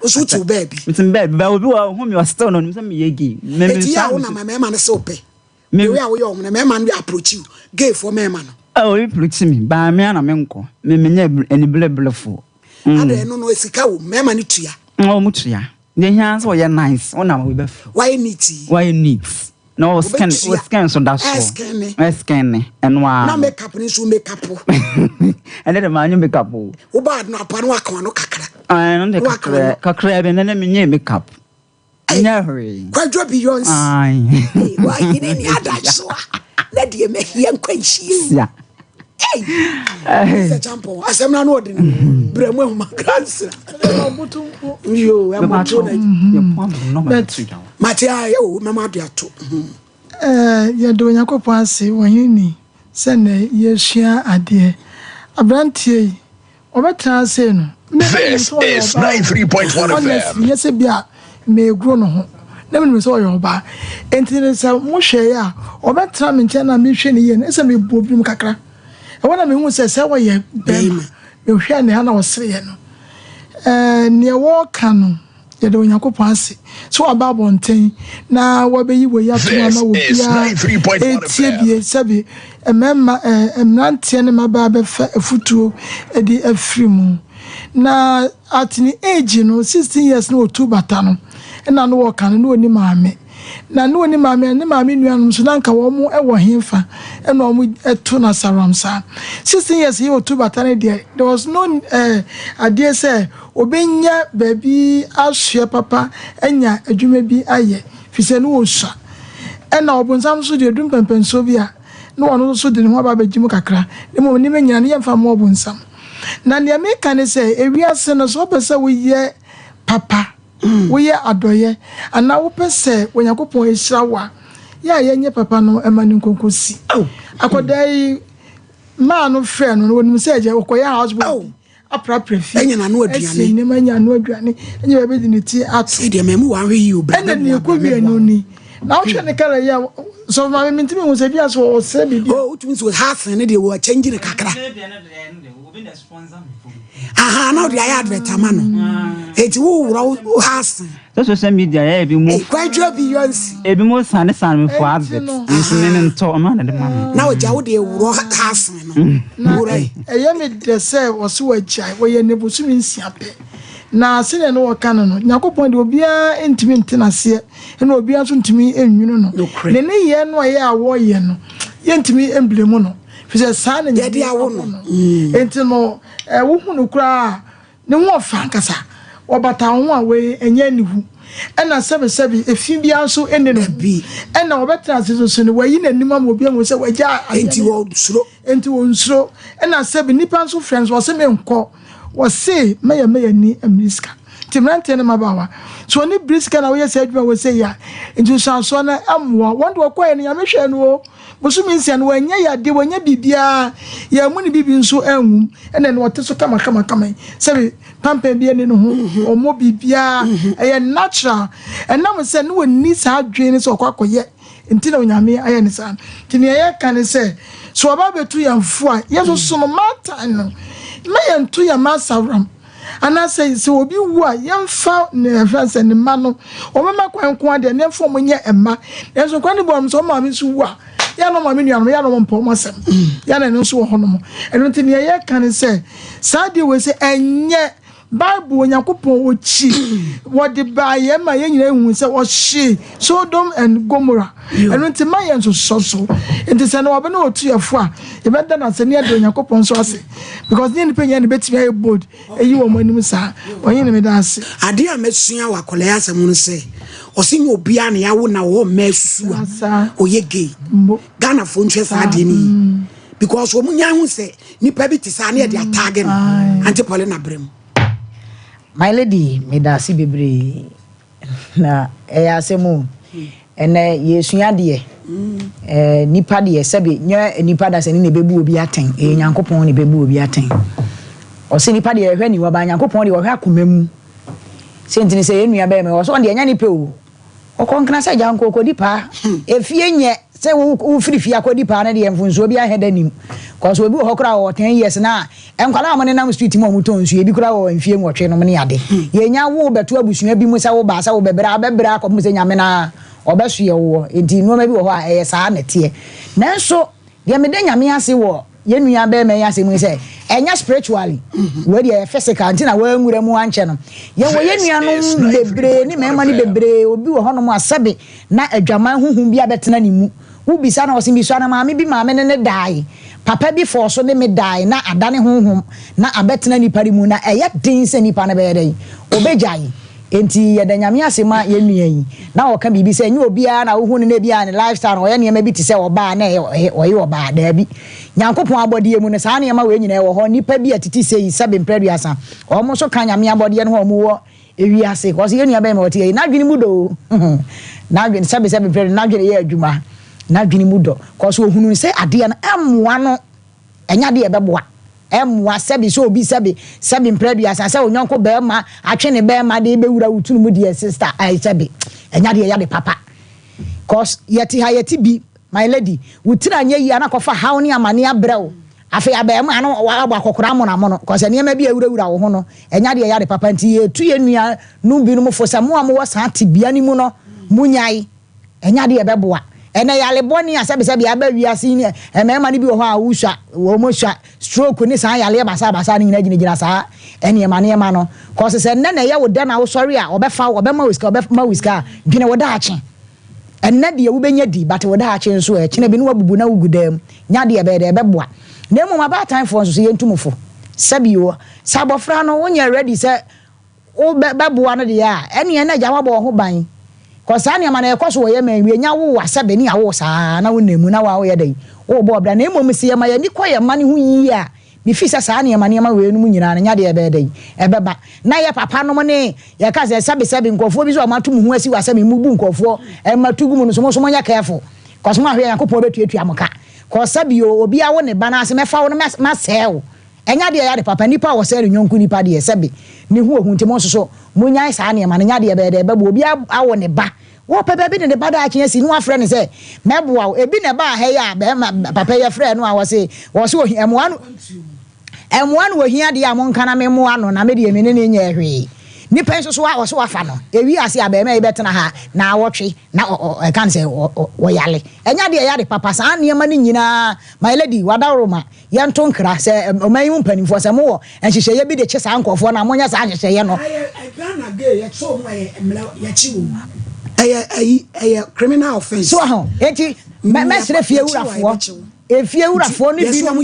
Nso wote wo baabi. Nti baabi ba obi wɔ hu mi ɔstew no onim sɛ meyɛ gay. Me Eti yɛ a me wonam a mmarima no sɛ wopɛ. The way a woyɛ wɔn no, mmarima no approach you. Gayfoɔ mmarima no. Oh, obi approach me. Baa me ana menkɔ. Me menyɛ anibereberefoɔ. Ada ɛno no sika wɔ mu, mmarima no tua. Wɔn tua. Deɛ hia sɛ ɔyɛ nice, wo na obi bɛfrɛ. Wayɛ neat yi. Wayɛ neat. Na ɔ skin, Wobɛtua. ɔ skin so da so. Ɛskin ne. Ɛskin ne. Ɛno ara. Na makeup no nso makeup. Ɛnɛ de maa nye makeup o. Wobaa no apa no waka w'ano kakra. Ɛno de Waka kakra w'ano. kakra bi ɛnɛ menyɛ makeup. Nyɛ hwee. Kwadwo Beyonce. Aye. Hey, wahene ni adagyewa. Na deɛ mahia nkwanhyie o. Sia. Hey! Mr. Champon, asɛm no ano ɔde no. Brɛ mu ahuma kransra. Yo, ɛmoto na. But Mate a yɛ o, mɛma ade ato. Yɛda Onyankopɔn ase wɔ yɛn ni sɛ nnɛ yɛresua adeɛ. Aberanteɛ yi, ɔbɛtena ase no, me na menim This sɛ ɔyɛ is ɔbaa o. 93.1 Honestly, FM. nyɛ sɛ bi a meegoro ne ho. Na menim sɛ ɔyɛ ɔbaa. Enti no sɛ mohwɛeɛ a, ɔbɛtena me nkyɛn na mehwɛ no yie no, ɛsɛ mebɔ binom kakra. Ɛhɔ na mehu sɛ sɛ ɔyɛ bɛrima. Mehwɛɛ ne ha na ɔsereeɛ no. Nea wɔreka no, yɛda Onyankopɔn ase sɛ waba abɔnten na wabeyi wei atom This ama is obiara 93.1 retie FM. bie sɛbe mmarima mmeranteɛ ne mmabaa bɛfa afutuo de afiri mu. Na at ne age no, 16 years na ɔtu bata no, ɛna no wɔka no na ɔni maame. Na ne ɔni maame a ne maame nuanom nso na anka wɔn wɔ hefa ɛna wɔn to no asaram saa. 16 years yi ɔtu bata no deɛ, there was no adeɛ sɛ ɔbɛnya baabi asoɛ papa anya adwuma bi ayɛ, firi sɛ ne ɔsua. Ɛna ɔbonsam nso deɛ ɔdu mpɛmpɛnsoɔ bi a, na ɔno nso de ne ho aba abɛgye mu kakra. Na mmom nneɛma nyinaa no yɛmfa mma ɔbonsam. Na nea meka ne sɛ, ewiase no sɛ wopɛ sɛ woyɛ papa, woyɛ adɔeɛ, anaa wopɛ sɛ Onyankopɔn hyira wo a, yɛ a yɛnyɛ papa no ma no nkonkosi. Akwadaa yi, maa no frɛ no no, wɔnim sɛ agya ɔkɔyɛ house boy bi, aprapra fie, Anya n'ano aduane. asi nneɛma, anya ano aduane, anya baabi de ne ti ato. Sɛ deɛ mɛmu wahwɛ yi o, bra Ɛna nea bɛboa, ɛkɔ bra wie mɛboa no wo. ni. Na wohwɛ ne kala yi a, sɔfo maame mentumi hu sɛ bi a so ɔsrɛ biribi. Oh, wotumi sɛ Hasen ne deɛ wɔ akyɛngye ne kakra. Aha, na wode ayɛ advert ama no. Enti woworɔ wo Hasen. Sɛ social media yɛ ebi mu. Hey, Kwadwo Beyonce. Ebi mu sane sane me for advert. no. Nso me me ntɔ ɔno na de ma me. Na wagya wo deɛ worɔ Hasen no. Na Worɔ yi. ɛyɛ me dɛ sɛ ɔse wagyae, wɔyɛ ne bosome 6 pɛ. Na sɛdeɛ ne wɔka no no, Nyankopɔn deɛ obiara ntumi nte n'aseɛ, ɛna obiara nso ntumi nwunu no. Nokorɛ. Ne nneyɛɛ no a ɛyɛ a wɔyɛ no, yɛntumi mblame no, firi sɛ saa na Nyame Yɛde awo no. abɔ no. Enti no, wohu no koraa a, ne ho ɔfa ankasa. Ɔbata wo ho a, wei ɛnyɛ aniwu. Ɛna sɛbesɛbe, efi biara nso nni ne ho. Dabi. Ɛna ɔbɛtena ase nso so no, wayi n'anim ama obi ahu sɛ wagya adeɛ Enti no. wɔnsuro. Enti wɔnsuro. Ɛna sɛbe nnipa nso frɛ no sɛ ɔse menkɔ. Wɔse mɛyɛ mɛyɛ ni mmiri sika. Nti mmeranteɛ ne mmabaawa, sɛ wɔne biri sika na woyɛ saa adwuma wɔ sei a, nsunsuansoɔ no mmoa. Wɔn de wɔkɔeɛ no, Nyame hwɛɛ no o. Bosome 6 no, wanyɛ yadeɛ, wanyɛ biribiara. Yɛammu ne biribi nso anwum. Ɛna ɛno ɔte so kamakamakama yi. Sɛbe pampan bi ani ne ho, ɔmmɔ biribiara. Ɛyɛ natural. Ɛnam sɛ ne wɔnni saa adwene no sɛ ɔkɔ akɔyɛ nti na Onyame ayɛ no saa. Nti nea yɛka ne sɛ, sɛ wɔba abɛtu yɛn fo a, yɛn nso so no, mmaatan no, mma yɛnto yɛn mma asaworam. Anaasɛ sɛ obi wu a, yɛmfa ne yɛfrɛ no sɛ ne mma no, wɔbɛma kwan nko ara deɛ, na yɛmfa wɔn nyɛ mma. Nanso nkwa no bi wɔ hɔnom, sɛ wɔn maame nso wu a, yɛ a na wɔn maame nuanom, yɛ a na wɔmpɛ wɔn asɛm. Yɛ a na ɛno nso wɔ hɔnom. Ɛno nti nea yɛka ne sɛ, saa adeɛ wei sɛ ɛnyɛ Bible, Onyankopɔn ɔkyi, wɔde baa yɛn ma yɛn nyinaa hu sɛ ɔhye Sodom and Gomorrah. Ɛno nti ma yɛn nsosɔ so. Nti sɛ na wɔbɛ ne wɔtu yɛn fo a, yɛbɛda no ase ne yɛda Onyankopɔn nso ase. Because ne nipa nyinaa na ebetumi ayɛ bold eyi wɔn anim saa. Ɔhene meda ase. Adeɛ a masua wɔ akwadaa yi asɛm ho ne sɛ, ɔse nyɛ obiara na yɛawo na ɔwɔ mmaa susu a ɔyɛ gay. Ghanafoɔ nhwɛ saa adeɛ no yie. Because wɔn nya ho sɛ nipa bi te saa ne yɛde ataage no. Auntie Paulina brɛ mu. My lady, meda ase bebree. Na ɛyɛ asɛm o. Ɛnɛ yɛresua adeɛ. Ɛɛ nipa deɛ sɛbe nyɛ nipa dasani na ɛbɛbu obi atɛn, ɛyɛ Nyankopɔn na ɛbɛbu obi atɛn. Ɔse nipa deɛ ɛhwɛ aniwa but Nyankopɔn deɛ ɔhwɛ akoma mu. Sɛ nti no sɛ yɛn nua bɛɛma yi ɔse ɔno deɛ ɛnyɛ ne pɛ o. Ɔkɔ nkena sɛ agya nko ɔkɔdi paa. Efie nyɛ sɛ wo firi fie akɔdi paa no deɛ mfonsoɔ biara nhɛ da nnim. Cause obi wɔ hɔ koraa ɔwɔ 10 years na nkwadaa a wɔnenam street mu a wɔtɔn nsuo ebi koraa wɔ mfie nwɔtwe nom ne ade. Yɛnya wo bɛto abusua bi mu sɛ wo baa sɛ wo bɛbrɛ a wobɛbrɛ akɔpem sɛ Nyame no ara ɔbɛsoɛ woɔ. Enti nnoɔma bi wɔ hɔ a ɛyɛ saa na ɛteɛ. Nanso Deɛ meda Nyame ase wɔ yɛn nua barima yi asɛm mu ne sɛ, ɛnyɛ spiritually, wei deɛ ɛyɛ physical nti na wanwura mu ankyɛ no. Yɛwɔ yɛn nuanom bebree ne mmarima no bebree, obi wɔ hɔnom a sɛbe na adwaman honhom bi abɛtena ne mu. Wobisa no a, ɔse mesua no maame bi maame ne no dae, papa bi fɔɔ so ne me dae na adane honhom na abɛtena nipa no mu na ɛyɛ den sɛ nipa no bɛyɛ dɛn? Ɔbɛgyae. Enti yɛda Nyame ase ma yɛn nua yi. Na ɔka biribi sɛ ɛnyɛ obiara na wohu no na ebia ne lifestyle no ɔyɛ nneɛma bi te sɛ ɔbaa na ɛyɛ ɔyɛ ɔbaa. Daabi. Nyankopɔn abɔdeɛ mu no saa nneɛma wei nyinaa ɛwɔ hɔ. Nnipa bi a ɛtete sei sɛbe mprɛ aduasa wɔn nso ka Nyame abɔdeɛ no ho a wɔn wɔ ewiase. Kɔs yɛn nua bɛrima ɔte ha yi n'adwene mu dɔ o. N'adwene sɛbe sɛbe mprɛ n'adwene yɛ adwuma. N'adwene mu dɔ. Kɔs ohunu sɛ adeɛ no ɛmmoa no. Ɛnyɛ adeɛ a ɛbɛboa. Ɛmmoa sɛbe sɛ obi sɛbe sɛbe mprɛ aduasa sɛ onyɔnko barima atwe ne barima de bɛwura wo tunu mu deɛ sister ɛɛ sɛbe ɛnyɛ adeɛ ɛyɛ ade papa. Cos yɛte ha yɛte bi my lady wo tiri anyɛ yie a na akɔfa haw ne amaneɛ abrɛ wo afei abarimaa no wabɔ akɔkora amono amono cos nneɛma bi a ɛwurawura wo ho no ɛnyɛ adeɛ ɛyɛ ade papa nti yɛtu yɛn nua nom binom fo sɛ mo a mowɔ saa tebea no mu no monyae. Ɛnyɛ adeɛ a ɛbɛboa. Ɛnɛ yare bɔne a sɛbesɛbe aba wiase yi ne mmarima no bi wɔ hɔ a wosua, wɔn sua stroke ne saa yareɛ basabasa no nyinaa gyinagyina saa nneɛma nneɛma no. Kɔse sɛ nnɛ na ɛyɛ wo dɛ na wosɔre a wɔbɛfa wo, wɔbɛma wo sika, wɔbɛma wo sika a, dwene wo daakye. Ɛnnɛ deɛ wobɛnya di but wo daakye nso ɛ, kyena bi no wabubu na wogu dan mu. Nyɛ adeɛ a ɛbɛyɛ dɛ, ɛbɛboa. Na mmom abaatanfoɔ nso so yɛntu mo fo. Sɛbi o, sɛ abɔfra no wonyɛ ready sɛ Wo bɛ bɛboa no deɛ a, ɛneɛ na agya woabɔ wo ho ban. Cos saa nneɛma no ɛkɔ so wɔ yɛn man mu, yɛnya wo a sɛbe ne yɛawo wo saa na wonam mu na wo a woyɛ dɛn? Worebɔ ɔbra. Na mmom sɛ yɛma yɛn ani kɔ yɛn mma no ho yie a, me feel sɛ saa nneɛma nneɛma wei nom nyinaa no nyɛ adeɛ a ɛbɛyɛ dɛn? Ɛbɛba. Na yɛ papa nom ne yɛka sɛ sɛbe sɛbe nkurɔfoɔ bi nso a wɔato mo ho asi hɔ a sɛ me mubu nkurɔfoɔ mma to gu mu no nso mo nso monyɛ careful. Cos moahwɛ a Nyankopɔn bɛtuatua mo ka. Cos sɛbe o, obi awo ne ba no ara sɛ mɛfa wo no masɛe wo. Ɛnyɛ adeɛ a ɛyɛ ade papa, nipa a ɔsɛe ne yɔnko nipa deɛ, sɛbe, ne ho ohu, nti mo nso so, monyae saa nneɛma no, ɛnyɛ adeɛ a ɛbɛyɛ dɛ, ɛbɛboa, obi awo ne ba, wɔpɛ baabi de ne ba daakye asi, na wafrɛ no sɛ, mɛboa wo, ebi na ɛbaa ha yi a, bɛɛma, papa yi ɛfrɛɛ no a, ɔse, ɔse ohia, mmoa no, mmoa no ohia deɛ a, monka na memmoa no, na me deɛ me ne no nyɛɛ hwee. Nipa yi nso so, ɔse wafa no, ewi ase a, bɛɛma yi bɛtena ha naawɔtwe, na ɔ, ɔ, ɛka no sɛ, ɔ, ɔ, ɔyare, ɛnyɛ adeɛ a ɛyɛ ade papa, saa nneɛma no nyinaa, my lady, wadaworoma, Yɛnto nkra sɛ ɔman yi mu mpanimfoɔ sɛ mowɔ nhyehyɛeɛ bi de kye saa nkorɔfoɔ no a, monyɛ saa nhyehyɛeɛ no. Ɛyɛ Ghana gay yɛkye wɔn a ɛyɛ mmrɛ yɛkye wɔn ɛyɛ ɛyi ɛyɛ criminal offence. So ho eti mɛsrɛ fie wurafoɔ efie wurafoɔ no bi nom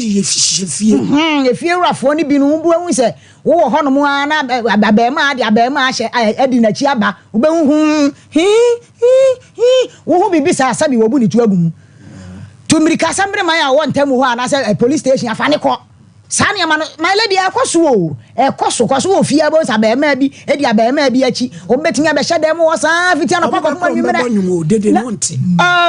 efie wurafoɔ no bi nom wobɛhu sɛ wowɔ hɔ nom ara na abɛɛmaa de abɛɛmaa ahyɛ adi n'akyi aba wobɛhu hum hii hii hii wohu biribi saa sɛbi wɔbu ne tu agu mu. Tu mmirika sɛ mmereman a wɔwɔ ntam hɔ anaasɛ police station afa ne kɔ. Saa nneɛma no, my lady, ɛkɔ so o. Ɛkɔ so. Kɔ so wɔ fie abɛhu sɛ abarimaa bi di abarimaa bi akyi. Wɔbɛtumi abɛhyɛ dan mu hɔ saa fiti anɔpa kɔpem anwummerɛ. Na,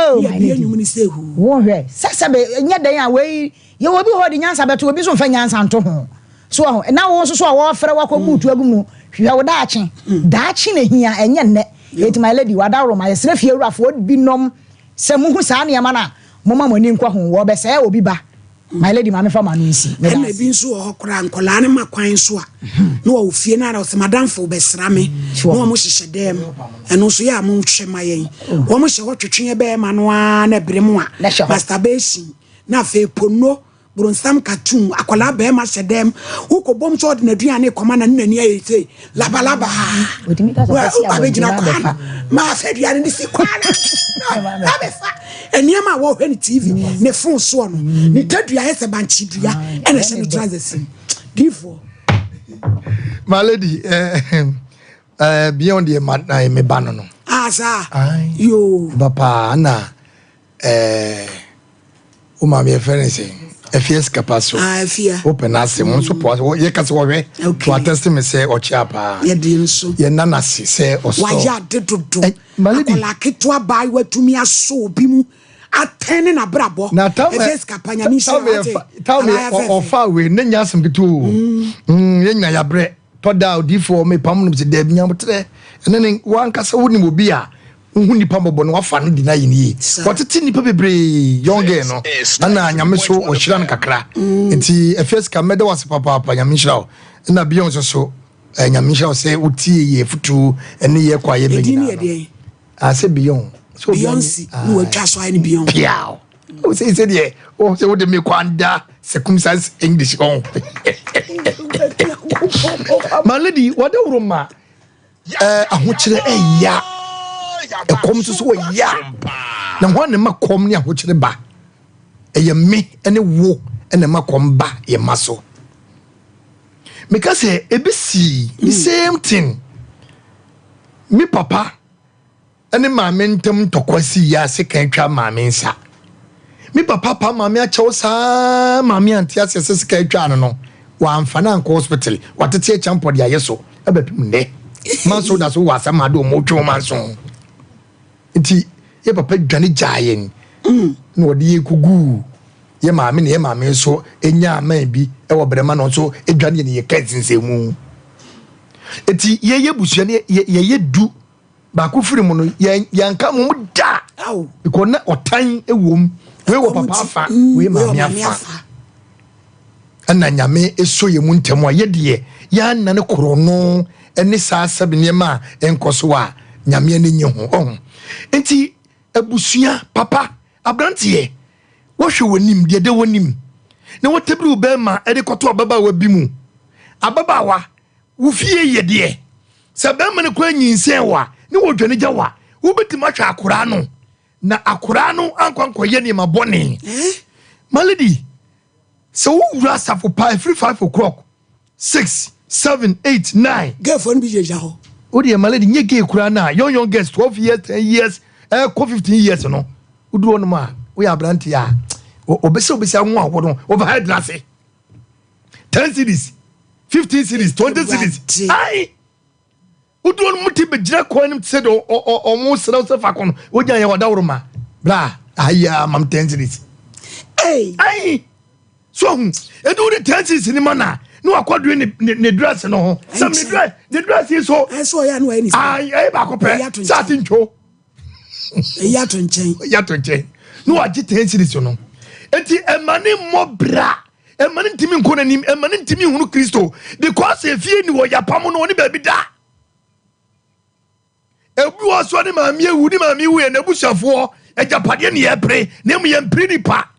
oh, my lady. Wohwɛ, sɛ sɛbe, nyɛ dɛn a wei, yɛwɔ obi hɔ ɔde nyansa bɛto, obi nso mfa nyansa nto ho. So wahu? Na wo nso so a wɔrefrɛ wo akɔbu tuo agu mu no, hwehwɛ wo daakye. Daakye na ehia, ɛnyɛ nnɛ. Enti my lady, w'adaworoma, yɛsrɛ fiewurafoɔ binom Sɛ muhu saa nneɛma no a, momma mo ani nkɔ ho. Wɔrebɛsɛe obi ba. My lady, ma memfa m'ano nsi. Meda Ɛna ase. ebi nso wɔ hɔ koraa nkwadaa no ma kwan nso a na wɔwɔ fie no ara ɔsɛ madamfo bɛsra me na wɔn hyehyɛ dan mu ɛno nso yɛ a monhwɛ ma yɛn wɔn hyɛ hɔ twetwe yɛ bɛrima no ara na ɛbere mu a Na hyɛ hɔ. masturbation na afei pono Bronsam cartoon, akwadaa barima hyɛ dɛm, wokɔ bom sɛ ɔde n'aduane kɔma na ne n'ani ayɛ sei, labalaba. Otumi ka sɛ ɔbɛsi abɔnten Abɛgyina na kwan abɛfa. ma afɛ aduane no si kwan na abɛfa. Nneɛma a wɔhwɛ ne TV, ne phone soɔ no, ne tadua ayɛ sɛ bankye dua ɛna ɛhyɛ no trousers mu. Diifoɔ. My lady, eh, eh, beyond deɛ ma na me ba no no. Ah, saa. Yoo. Ba paa na eh, wo maame yɛfrɛ no sɛ. Afia sika pa so. Ah, afia. Wopɛ n'asɛm mm. nso pɔ yɛ kasa wɔhwɛ. Okay. Watɛste me sɛ ɔkyea paa. Yɛde nso. Yɛ nana se sɛ ɔsɔ. Wayɛ ade dodo. Eh, Akwadaa ketewa baa watumi asɔ obi mu atɛn ne n'abrabɔ. Na tam Afia sika pa nyame nhyira wate. Tam ɔfa wei ne nya asɛm ketewa o. Mm, yɛ nyina yabrɛ. Tɔ da a odiyifoɔ mepam no sɛ daabi nyaboterɛ ɛne ne wankasa wonim obi a wohu nipa mmɔbɔ no wafa no di no ayɛ ne yie wɔtete nipa bebree young girl no ɛna nyame so ɔhyira no kakra mm. nti afia sika mɛda wase papaapa nyame nhyira wo ɛna beyond nso so eh, nyame nhyira wo sɛ wotie yɛ futuo ɛne yɛ kɔ a yɛbɛ nyinaa no asɛ beyond so Beyonce na watwa so ayɛ ne Beyonce piaw o sɛ sɛ deɛ o sɛ wode me kwan da circumstance English ɔn my lady wɔde woro ma eh, ahokyerɛ ɛya ɛkɔm nso so ɛya na hɔn ne ma kɔm ne ahokyerɛ ba ɛyɛ me ne wo ne ma kɔm ba yɛ ma so meka sɛ ebi sii the same thing me papa ne maame ntam ntɔkwa sii yɛ a sekan twa maame nsa. Me papa pa maame akyɛw saa maame ante aseɛ sɛ sekan atwa no no wamfa no ankɔ hospital watete akyampɔ de ayɛ so ɛbɛpem nnɛ manso da so wɔ asɛm ade ɔmo twe ɔmo anso nti yɛ papa dwane gyaa yɛn na ɔde yɛ kɔguu yɛ maame na yɛ maame nso nyaa man bi wɔ brɛma no nso dwane yɛ ne yɛ ka nsensɛnmu nti yɛyɛ busua no yɛyɛ du baako firi mu no yɛnka mo mu da because na ɔtan wɔ mu wei wɔ papa afa mm, wei maame afa ɛna nyame ɛsɔ yɛ mu ntɛm a yɛdeɛ yɛanna no korɔ no ɛne saa sɛbe nneɛma a ɛnkɔ so a nyame ani nye ho ɔho nti abusua papa aberanteɛ wɔhwɛ w'anim deɛ dɛ w'anim na wɔtabiri wo bɛrima ɛde kɔto ababaawa bi mu ababaawa Wo fie yɛ deɛ sɛ bɛrima no koraa nyinsɛn wo a ne wɔdwane gya wo a wobɛtumi ahwɛ akoraa no na akoraa no ankɔ ankɔyɛ nneɛma bɔne. My lady, sɛ wowura asafo paa ɛfiri 5 o'clock, 6, 7, 8, 9. Gayfoɔ no bi gyinagyina hɔ. Wo deɛ my lady nyɛ gay koraa no a young young girls 12 years, 10 years, ɛkɔ 15 years no woduru hɔnom a woyɛ aberanteɛ a wɔbɛsɛ wobɛsi anwo awo no overhead no ase. 10 cities 15 cities 20 cities ai wodu no muti bɛgyina kwan no sɛ de ɔmo serɛ sɛ fa kɔ no wogya yɛ wadaworo ma bra ayɛ mam 10 cities ai so hu ɛde wode 10 cities ni ma na ne wakɔdwe ne ne dress no ho sɛm ne dress ne dress yi so ɛyɛ baako pɛ sɛ ate ntwo Eyi ato nkyɛn. Eyi ato nkyɛn. Na wagye ten series no. Eti ɛma ne mmɔ bra. Ɛma ne ntumi nkɔ n'anim. Ɛma ne ntumi nhunu Kristo. Because efie ni wɔ yapam no ɔne baabi da. Ebi wɔ so ne maame ewu ne maame wu yɛ n'abusuafoɔ agyapadeɛ ne yɛpere na emu yɛn mpere nipa.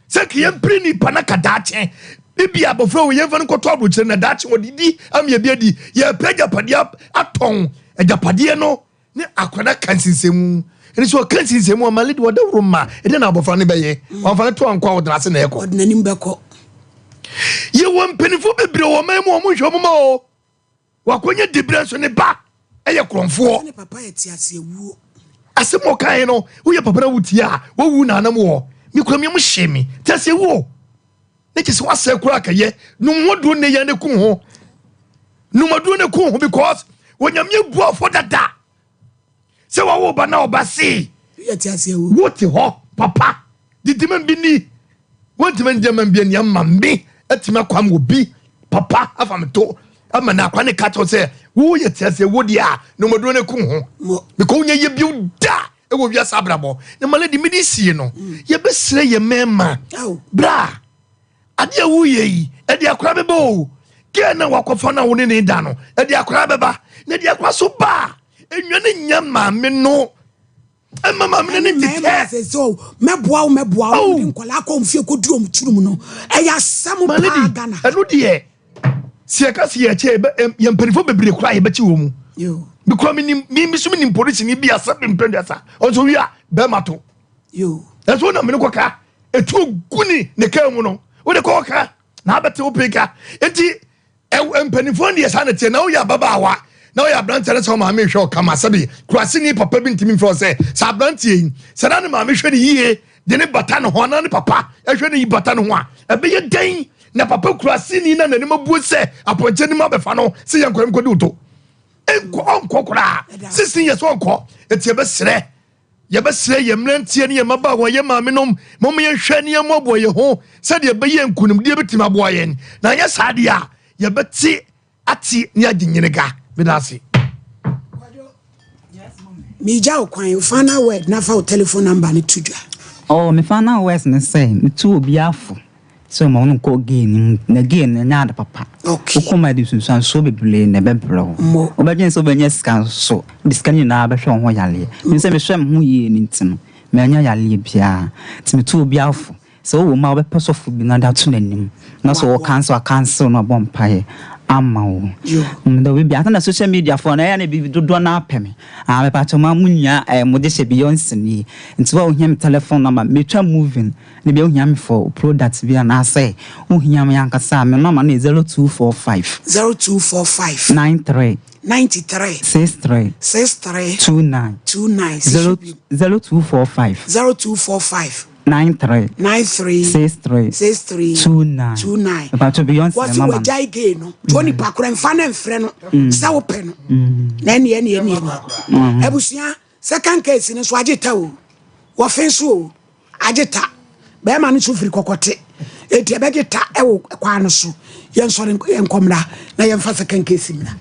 Sɛ ka yɛn mpere nipa na ka daakye. Ebi abɔfra wɔ yɛn fa no nkɔtɔ aburokyerɛ na daakye wɔdidi ama ebi adi. Yɛpɛ agyapadeɛ atɔn agyapadeɛ no. Ne akwadaa ka nsensɛnmu. Ɛne sɛ ɔka nsensɛnmu a, ma lady ɔda wuro ma ɛdeɛ na abɔfra no bɛyɛ. Wamfa no to ankɔ a ɔde n'ase na ɛkɔ. Ɔde n'anim bɛkɔ. Yɛwɔ mpanimfoɔ bebree wɔ ɔman mu a wɔn nhwɛ wɔn ma o. Wakɔnya dibrɛ nso ne ba ɛyɛ korɔmfoɔ. Ne papa yɛ te ase awuo. Asɛm a ɔkaeɛ no woyɛ papa na wotie a wawu na anam wɔ. Me kura me mu hye me. Te ase awuo. Ne kyɛ sɛ wasɛe koraa kɛyɛ. Nom ho duro ne yɛn ne kum ho. Numaduro no ku ho because onyame abu afɔ dada sɛ wawo ba na ɔba see wote hɔ papa didi ma bi ni wontumi ngye ma bi ani ama me atumi akɔ ama obi papa afa me to ama na akwa ne ka kyɛw sɛ woyɛ te aseɛ wo deɛ a numaduro no ku ho because wonya yɛ bio da ɛwɔ wiase abrabɔ na malady mede sie no yɛbɛsrɛ yɛ mmarima bra Adeɛ a woreyɛ yi, ɛde akora bɛba o. Girl no a wakɔfa no a wo ne ne da no, ɛde akora bɛba. Na ɛde akora so ba a, nnwa no nya maame no. Ɛma maame no ne tetɛ. Sɛ sɛ o, mɛboa wo mɛboa wo, de nkwadaa kɔ wɔn fie kɔduru wɔn tirim no, ɛyɛ asɛm paa Ghana. Ɛno deɛ, sɛ yɛka sɛ yɛkyɛ yɛ mpanimfoɔ bebree koraa yɛbɛkye wɔ mu. Mekura menim, me so menim polisini bi a sɛ mprɛduasa, ɔnso wi a bɛrima to. Ɛnso wonam mene kɔka. Etuo gu ne ne kaa mu no wode kɔ ɔka na abɛte wo pee ka nti mpanimfoɔ deɛ saa na teɛ na woyɛ ababaawa na woyɛ aberanteɛ no sɛ wo maame hwɛ ɔkama sɛbi kuraseni papa bi ntumi mfrɛ sɛ sɛ aberanteɛ yi sɛ na ne maame hwɛ ne yie de ne bata ne ho anaa ne papa hwɛ ne yi bata ne ho a, ɛbɛyɛ dɛn na papa kuraseni na n'anim abuo sɛ apɔnkye anim abɛfa no sɛ yɛnkɔ nkɔdi wo to? Nkɔ, ɔnkɔ koraa. 16 years ɔnkɔ. Enti yɛbɛsrɛ, yɛbɛsrɛ yɛn mmeranteɛ ne yɛn mmabaawa, yɛn maamenom, momma yɛnhwɛ ne yɛmmoaboa yɛn ho sɛdeɛ ɛbɛyɛ nkonimdie bɛtumi aboa yɛn. Na anyɛ saa deɛ a, yɛbɛte ate ne agye nyenega. Meda ase. Megya wo kwan, wo final word na fa wo telephone number no to dwa. Oh, me final words ne sɛ metu obiara fo sɛ ɔma wo nkɔ gay no mu, na gay no ɛnyɛ ade papa. Okay. Wokɔ mu a ɛde nsunsuansoɔ bebree na ɛbɛbrɛ wo. Mo. Wobɛdwene sɛ wobɛnya sika nso, wode sika no nyinaa bɛhwɛ wo ho yareɛ. Me sɛ mehwɛ me ho yie no nti no, mannya yareɛ biara. Nti metu obiara fo Sɛ wowɔ mu a, wobɛpɛ sɔfo bi na ɔde ato n'anim na sɛ ɔwɔ council a, council no abɔ mpaeɛ ama wo. Meda obi biara na social media foɔ no ɛyɛ na bi dodoɔ no apɛ me. Ah, mepakyɛ mo a mo nua eh, mo de hyɛ Beyonce nie. Nti wo a wohia me telephone number, metwa moving na bia wohia me for product bi anaasɛ wohia me ankasa a, me number no yɛ 0245. 0245. 93. 93. 63. 63. 29. 29. 0245. 0245. 93. 93. 63. 63. 29. 29. Mepakyɛ Beyonce Wɔsi mama no. wɔgyae gay no. Nti onipa korɔ mfa no mfrɛ no sɛ wopɛ no. Na ɛne ɛne ɛne ɛne. Abusua second case no nso agye ta o. Wɔfe nso o. Agye ta. Bɛrima no nso firi kɔkɔte. Eti ɛbɛgye ta ɛwɔ kwan no so. Yɛnsɔre yɛnkɔ mmra na yɛmfa second case mmra.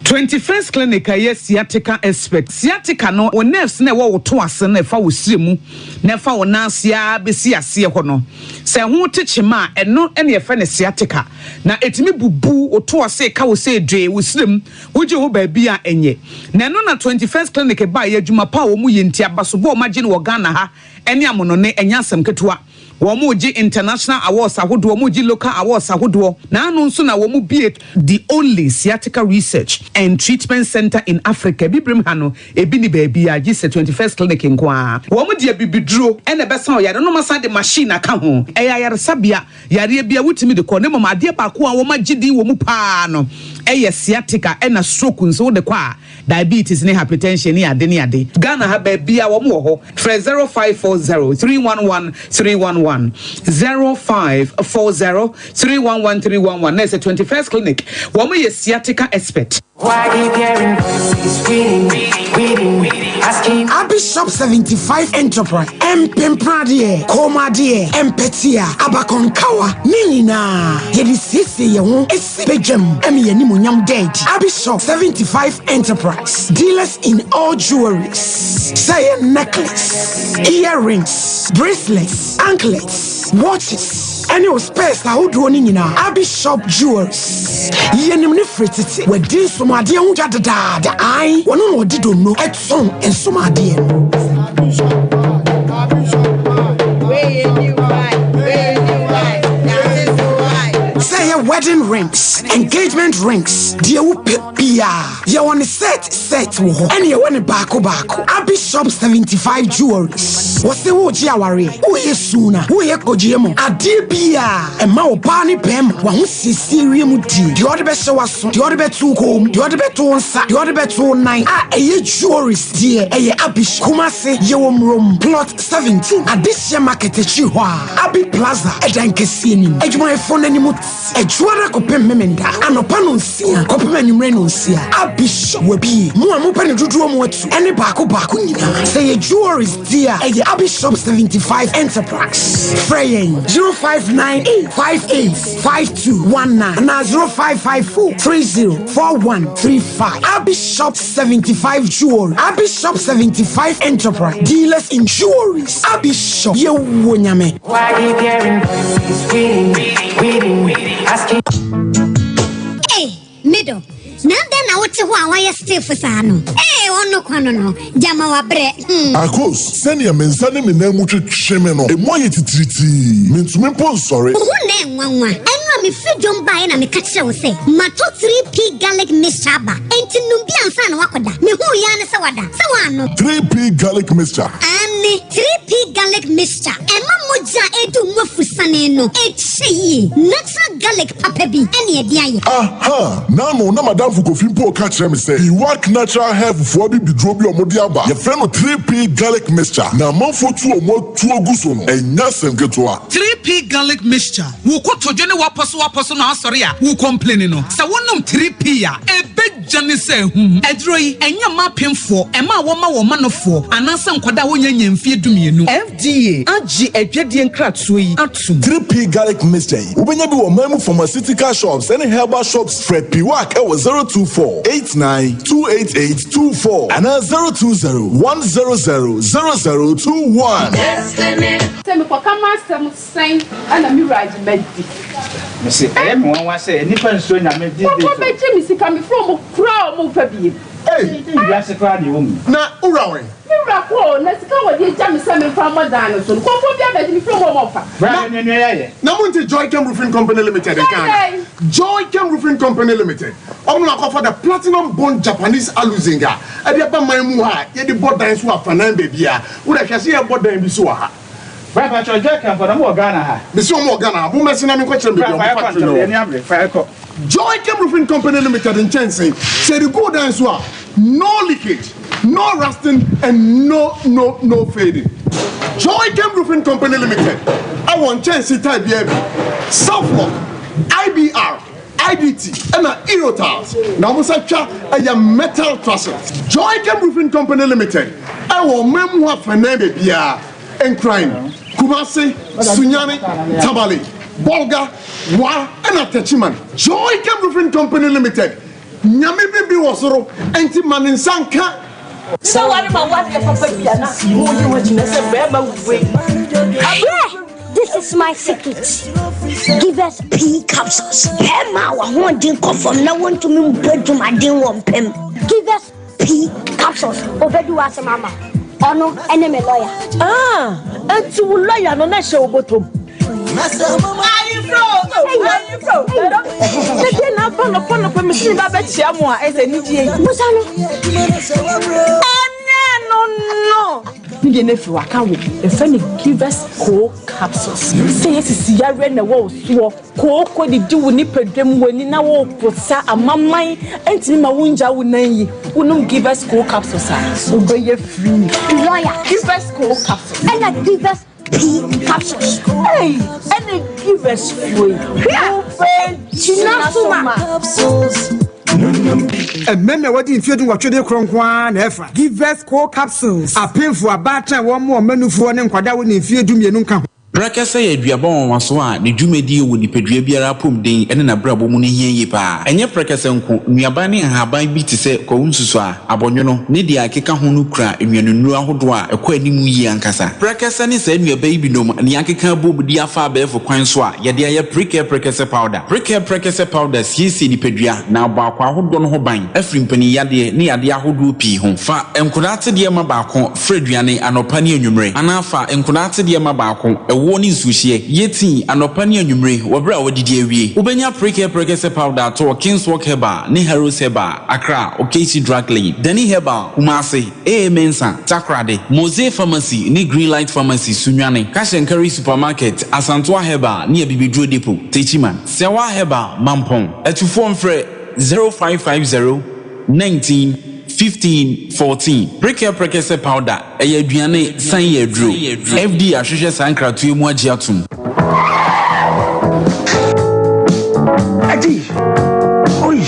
21st Clinic a ɛyɛ sciatica expert. Sciatica no, wo nerves no a ɛwɔ wo to ase no a ɛfa wo srɛ mu na ɛfa wo nan ase ara bɛsi aseɛ hɔ no, sɛ ɛho te kyema a, ɛno na yɛfrɛ no sciatica. Na ɛtumi bubu wo to ase, ɛka wo sɛ dwee, wo srɛ mu, wogye wo baabi a ɛnyɛ. Na ɛno na 21st Clinic baeɛ, adwuma pa a wɔyɛ nti, abasobɔ a wɔagye no wɔ Ghana ha ne amonɔne, ɛnyɛ asɛm ketewa. Wɔregye international awards ahodoɔ, wɔregye local awards ahodoɔ. Naano nso na wɔbue the only sciatica research and treatment centre in Africa. Abibirem ha no, ebi nni baabiara gye sɛ 21st Clinic nko ara. Wɔde abibiduro na ɛbɛsa ɔyare no na wɔasan de machine aka ho. Ɛyɛ ayaresabea, yareɛ biara wotumi de kɔ na mmom adeɛ baako a wɔagye din wɔ mu pa ara no yɛ sciatica ɛna stroke nso wode kɔ a Diabetes ne hypertension ne ade ne ade. Ghana ha baabia wɔn wɔ hɔ. Frɛ 0540 311 311, 0540 311 311 na ɛsɛ 21st Clinic. Wɔn yɛ sciatica expert. Abi Shop 75 Enterprise, Mpempradeɛ, kɔnmuadeɛ, mpɛtea, abakɔnkawa, ne nyinaa yɛde siesie yɛn ho si badwam ma yɛn animuonyam da adi. Abi Shop 75 Enterprise, dealers in all jewelries, sɛ ɛyɛ necklace, earrings, bracelets, anklets, watches, ɛne wo spares ahodoɔ no nyinaa. Abi Shop Jewelries, yɛnim no firi tete, wadi nsomadeɛ ho dwa dedaada, ae, wɔno na ɔde donno tɔn nsomadeɛ no. Sɛ ɛyɛ wedding rings, engagement rings, deɛ wopɛ biara, yɛwɔ ne set set wɔ hɔ, ɛne yɛwɔ ne baako baako. Abi Shop 75 Jewelries, wɔse woregye awareɛ, woyɛ suna, woyɛ kogyeɛ mu, adeɛ biara ɛma ɔbaa ne bɛrima w'ahosiesie wiem die, deɛ ɔde bɛhyɛ w'aso, deɛ ɔde bɛto wo kɔn mu, deɛ ɔde bɛto wo nsa, deɛ ɔde bɛto wo nan a ɛyɛ jewelries deɛ ɛyɛ Abi Shop. Kumasi, yɛwɔ Murom, Plot 17, Adehyeɛ Market akyiri hɔ a, Abi Plaza ɛdan kɛseɛ no mu. Adwumayɛfoɔ no anim te Adwuada kɔpem Memenda, anɔpa nonsia kɔpem anwummerɛ nonsia. Abi Shop wabue. Mo a mopɛ no dodoɔ mu atu ɛne baako baako nyinaa. Sɛ ɛyɛ jewelries deɛ a, ɛyɛ Abi Shop 75 Enterprise. Frɛ yɛn 0598 58 5219 anaa 0554 30 4135. Abi Shop 75 Jewelry, Abi Shop 75 Enterprise, dealers in jewelries. Abi Shop, yɛwɔ Nyame. Ei, me dɔ, na adɛn na wote hɔ a woayɛ stiff saa no? Ei, ɔno kwa no no, gyama wabrɛ, hmm. Akos, sɛnea me nsa ne me nan mu twetwe me no, emu ayɛ titiritii. Mintumi mpo nsɔre. Wo ho nnɛ nwanwa. Ɛno a mefiri dwom baeɛ na meka kyerɛɛ wo sɛ matɔ 3P garlic mixture aba. Enti nom bi ansa na woakɔda. Mehuu yi ara ne sɛ woada. Sɛ woannom. 3P garlic mixture. Aane, 3P garlic mixture. Ɛma mogya a ɛredi wo mu afusane no kyɛ yie. Natural. garlic papa bi ɛne ɛde ayɛ. Aha! N'ano na m'adamfo Kofi mpo reka kyerɛ me sɛ Iwak Natural Health foɔ abibiduro bi a wɔde aba, yɛfrɛ no 3P Garlic Mixture, na amanfoɔ tu wɔn atuo gu so no, ɛnyɛ asɛm ketewa. 3P Garlic Mixture, Wo kotodwe ne w'apɔsowapɔso na asɔre a wo complaini no, sɛ wonom 3P a, ɛbɛgya ne sɛ ahum. Aduro yi, ɛnyɛ mma apemfoɔ, mmaa a wɔma wɔn manofoɔ, anaasɛ nkwadaa a wɔnnya nnya mfeɛ dumienu. FDA agye adwadie nkratoɔ yi atom. 3P Garlic Mixture yi, wobɛnya bi wɔ ɔman mu pharmaceutical shops ne herbal shops. Frɛ Piwak wɔ 024 89 288 24 anaa 020 100 0021. Sɛ mekɔka m'asɛm sɛn na me wura agye madi. Mese ɛyɛ me nwanwa sɛ nnipa nsuro Nyame these days o. Kɔkɔ bɛgye me sika mefrɛ ɔmo koraa a ɔmo mfa biem. Ei wiase koraa deɛ ɛwɔ mu yi. Na wo wura wɛn? Me wura kɔ o, na sika a wɔde agya me sɛ memfa mmɔ dan no so no, kɔmfoɔ bi abɛgye mefrɛ ɔmo a ɔmo mfa. Bra na nua nua yɛ. Na monte Joychem Roofing Company Limited nka ana? Joychem Roofing Company Limited, wɔn na wɔakɔfa the Platinum Bond Japanese Aluzinc a ɛde aba man mu ha a yɛde bɔ dan so wɔ afanan baabiara. Wo deɛ hwɛ sɛ yɛrebɔ dan bi so wɔ ha. Bra pakyɛw Joychem fo na ɔmo wɔ Ghana ha? Mese wɔn wɔ Ghana ha, mommɛse na menkɔkyerɛ me baabi a Bra wɔn fa yɛkɔ factory no ntɛm, wɔ. yɛn ani abere, fa yɛkɔ. Joychem Roofing Company Limited nkyɛnsee, sɛ yɛde gu wo dan so a, no leakage, no rusting and no no no fading. Joychem Roofing Company Limited wɔ nkyɛnsee type biara bi, Southlock, IBR, IDT ɛna Eurotiles na wɔn nsa twa ɛyɛ metal trusses. Joychem Roofing Company Limited ɛwɔ ɔman mu hɔ afɛnɛn baabiara, Nkran, Kumasi, Sunyani, Tamale, Bolga, Wa ɛna Techiman. Joychem Roofing Company Limited, Nyame bi bi wɔ soro ɛnti ma ne nsa nka. Sɛ ware ma wo adeɛ papa bi a na woyi wo agyina sɛ bɛrima wei. Abrɛ! This is my secret. Give us pea capsules. Bɛrima a w'ahoɔden kɔ fam na wontumi mbɔ adwumaden wɔ mpam. Give us pea capsules. Obedi w'asɛm ama. Ɔno ɛne me lawyer. Ah, enti wo lawyer no na ɛhyɛ wo bɔtɔ mu. Ne deɛ na aba nɔpɔ nɔpɔ mesi ba bɛkyia mo a ɛsɛ anigyeɛ yi. Busa no. Ɛnyɛ no no. Ne deɛ no afiri waka wo. Yɛfrɛ no Givers Co capsules. Sɛ yɛ sisi yareɛ na ɛwɔ wo soɔ, kooko didi wo nipadua mu, w'ani na woreposa, amaman ntumi ma wongya wo nan yi, wonom Givers Co capsules a, wobɛyɛ free. Lawyer. Givers Co capsules. Ɛna Givers P capsules. Ei, ɛna Givers foɔ yi, wobɛgyina so ma. Mmarima a wɔadi mfeɛ dunwɔtwe de korɔ nko ara na ɛfa. Givers Co capsules. Apemfo, abaatan a wɔmmoa wɔn mmanufoɔ ne nkwadaa a wɔnni mfeɛ dumienu nka ho. Prɛkɛsɛ yɛ aduaba nwanwaso a ne dwumadie wɔ nipadua biara apɔmuden ne n'abrabɔ mu no hia yie pa ara. Ɛnyɛ prɛkɛsɛ nko, nnuaba ne nhaban bi te sɛ kwawu nsusuaa, abɔnwono, ne deɛ ɛkeka ho no kura nnuanennuro ahodoɔ a ɛkɔ anim yie ankasa. Prɛkɛsɛ ne saa nnuaba yi binom na yɛakeka abom de afa abɛɛfo kwan so a yɛde ayɛ Prekɛ Prɛkɛsɛ Powder. Prekɛ Prɛkɛsɛ Powder siesie nipadua na abɔ akwaa ahodoɔ no ho ban afiri mpaninyadeɛ ne yadeɛ ahodoɔ pii ho. Fa nkwadaa atedeɛ ma baako Fra aduane anɔpa ne anwummere, anaa fa nkwadaa atedeɛ ma baako, ɛwoɔ ne nsuohyeɛ. Yɛ tii anɔpa ne anwummere wɔ berɛ a woadidi awie. Wobɛnya Prekɛ Prɛkɛsɛ Powder atɔ wɔ Kingswalk Herbal ne Harrows Herbal, Accra, Okaishie Drug Lane, Dani Herbal, Kumasi, AA Mensah, Takoradi, Mose Pharmacy ne Greenlight Pharmacy, Sunyani, Cash and Carry Supermarket, Asantoa Herbal ne Abibiduro Depot, Techiman, Sɛwa Herbal, Mampong. Atufoɔ mfrɛ 0550 19 15 14. Prekɛ prɛkɛsɛ powder, ɛyɛ aduane san yɛ aduro. FDA ahwehwɛ saa nkratoɔ yi mu agye atom. Adi, oi.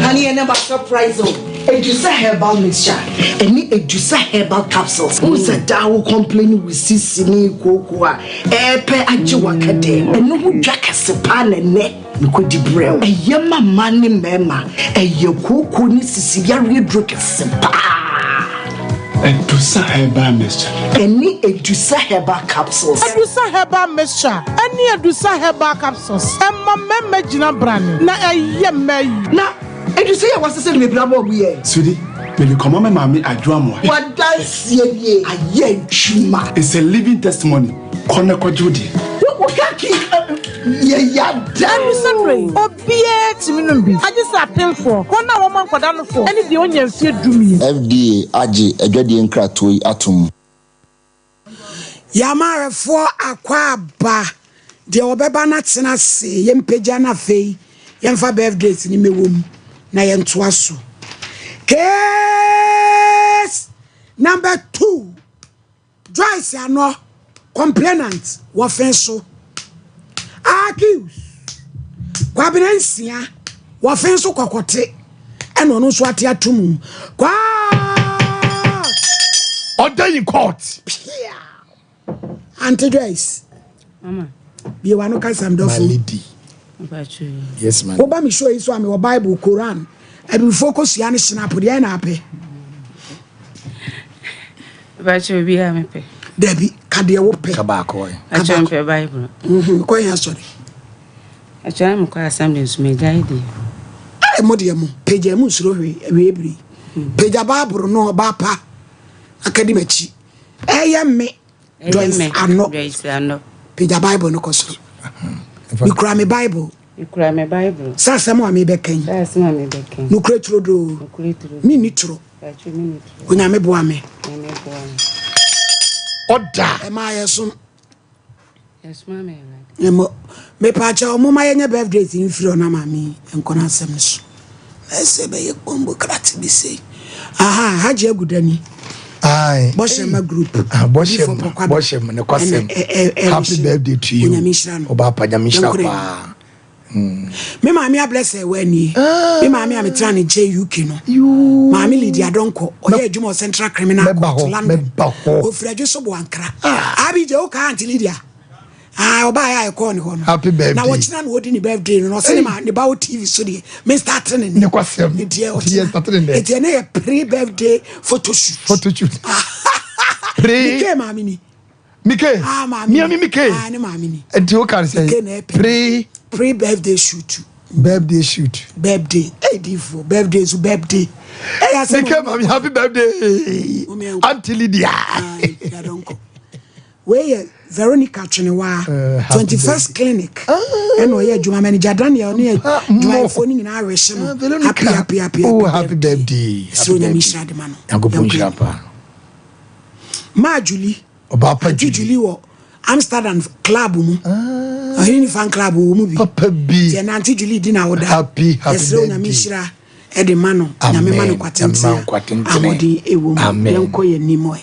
Honey, ɛnɛ ma surprise o. Edusa herbal mixture ɛne Edusa herbal capsules. Wohu sɛ daa wo complain wo sisi ne kooko a ɛɛpɛ agye w'akadɛɛ. Ɛno ho dwa kɛse paa na ɛnɛ. Mekɔdi brɛ wo. Ɛyɛ ma mmaa ne mmarima. Ɛyɛ kooko ne sisi yareɛ duro kɛse paa. Adusa Herbal Mixture. Ɛne Adusa Herbal Capsules. Adusa Herbal Mixture ɛne Adusa Herbal Capsules ɛma mmarima gyina brane na ɛyɛ mmaa yi. Na Adusa yi a wɔasesa no bebree ama wɔn yɛ. Sweetie, mede kɔma me maame Adwo Amoah. W'adanseɛ nie, ayɛ adwuma. It's a living testimony. Kɔ na kɔgye wo deɛ. Wo kaki yɛ yada. Ɛno sɛ bere yi, obiara tumi nom bi, agye sɛ apemfoɔ, wɔn a wɔma nkwadaa nofoɔ, ne deɛ ɔnnya mfeɛ dumien. FDA agye adwadie nkratoɔ yi atom. Yɛama akwaaba. Deɛ ɔbɛba no atena ase, yɛmpagya no afei yɛmfa birthdays no mmɛwɔ mu na yɛntoa so. Case number 2, Joyce Anɔ, complainant, wɔfe so. Accused, Kwabena Nsia, wɔfe nso kɔkɔte, ɛna ɔno nso ate ato mu. Court! Order in court. Pia! Auntie Joyce. Mama. Bie w'ano kasa mdɔfo. My lady. Yes, man. Woba me show yi so a mewɔ Bible, Koran, abibifoɔ kosua ne hyinapo deɛ na apɛ. Bakyɛ obi a mepɛ. Dabi, ka deɛ wopɛ. Ka baako ɛ. Bakyɛ mepɛ Bible. Mhm, kɔ yɛn asɔre. Bakyɛ na mekɔ assembly nso megyae deɛ. Ɛɛ mo deɛ mo, pagya mu nsuro hwee, awie bere. Pagya Bible no ɔbaa pa akadi m'akyi. Ɛyɛ me Joyce Ano. Joyce Ano. Pagya Bible no kɔ soro. Mekura me Bible. Mekura me Bible. Sɛ asɛm a mebɛka yi. Sɛ asɛm a mebɛka yi. Nokorɛ turodoo. Nokorɛ turodoo. Menni toro. Onyame boa me. Onyame boa me. Ɔda. Ɛma yɛsom. Yɛsoma me Awurade. Ɛmɔ. Mepaakyɛw momma yɛnyɛ birthdays mfiri ɔna maame nkɔ n'asɛm no so. Ɛsɛ bɛyɛ kpɔmbo krate bi sei. Aha, Hajji Agudani. Aye. Bɔhyɛ ma group. Ah, bɔhyɛ ma, bɔhyɛ ma ne kwasɛm. Happy birthday to you. Onyame nhyira no. Ɔba pa nyame nhyira paa. Me maame abless ɛwɔ ani. Me maame a metra ne nkyɛn UK no. Maame Lydia Donkor, ɔyɛ adwuma wɔ Central Criminal Court, London. Ofiri adwo so bo ankra. Abijay, wo kaa Auntie Lydia? Ah, ɔbaa yɛ a ɛkɔɔ ne hɔ no. Happy birthday. Na wɔkyena na ɔdi ne birthday no na ɔsɛ ne ma ne ba wɔ TV so deɛ me start ne ne. Ne kwasɛm. Nti ɔkyena. Nti ɛnɛ yɛ pre birthday photo shoot. Photo shoot. Pre. Mike maame ni. Mike. Ah maame. Miami Mike. Ah ne maame ni. Nti o kan sɛ. Pre. Pre birthday shoot. Birthday shoot. Birthday. Hey difo birthday so birthday. Hey asɛm. Mike maame happy birthday. Auntie Lydia. Ah, Wei yɛ Veronica Twenewaa, 21st Clinic ɛna ɔyɛ adwuma manager Daniel ne adwumayɛfoɔ no nyinaa awɛhyɛ no happy happy happy oh, happy birthday sɛ onyame nhyira de ma no. Nyankopɔn nhyira paa. Maa Julie Ɔbaa pa Julie Julie wɔ Amsterdam club mu ɔhene ne fan club wɔ mu bi papa bi tiɛ nante Julie di na woda happy happy yɛsrɛ onyame nhyira de ma no nyame ma no kwatentene a ahoɔden ɛwɔ mu yɛnkɔ yɛn anim ɛ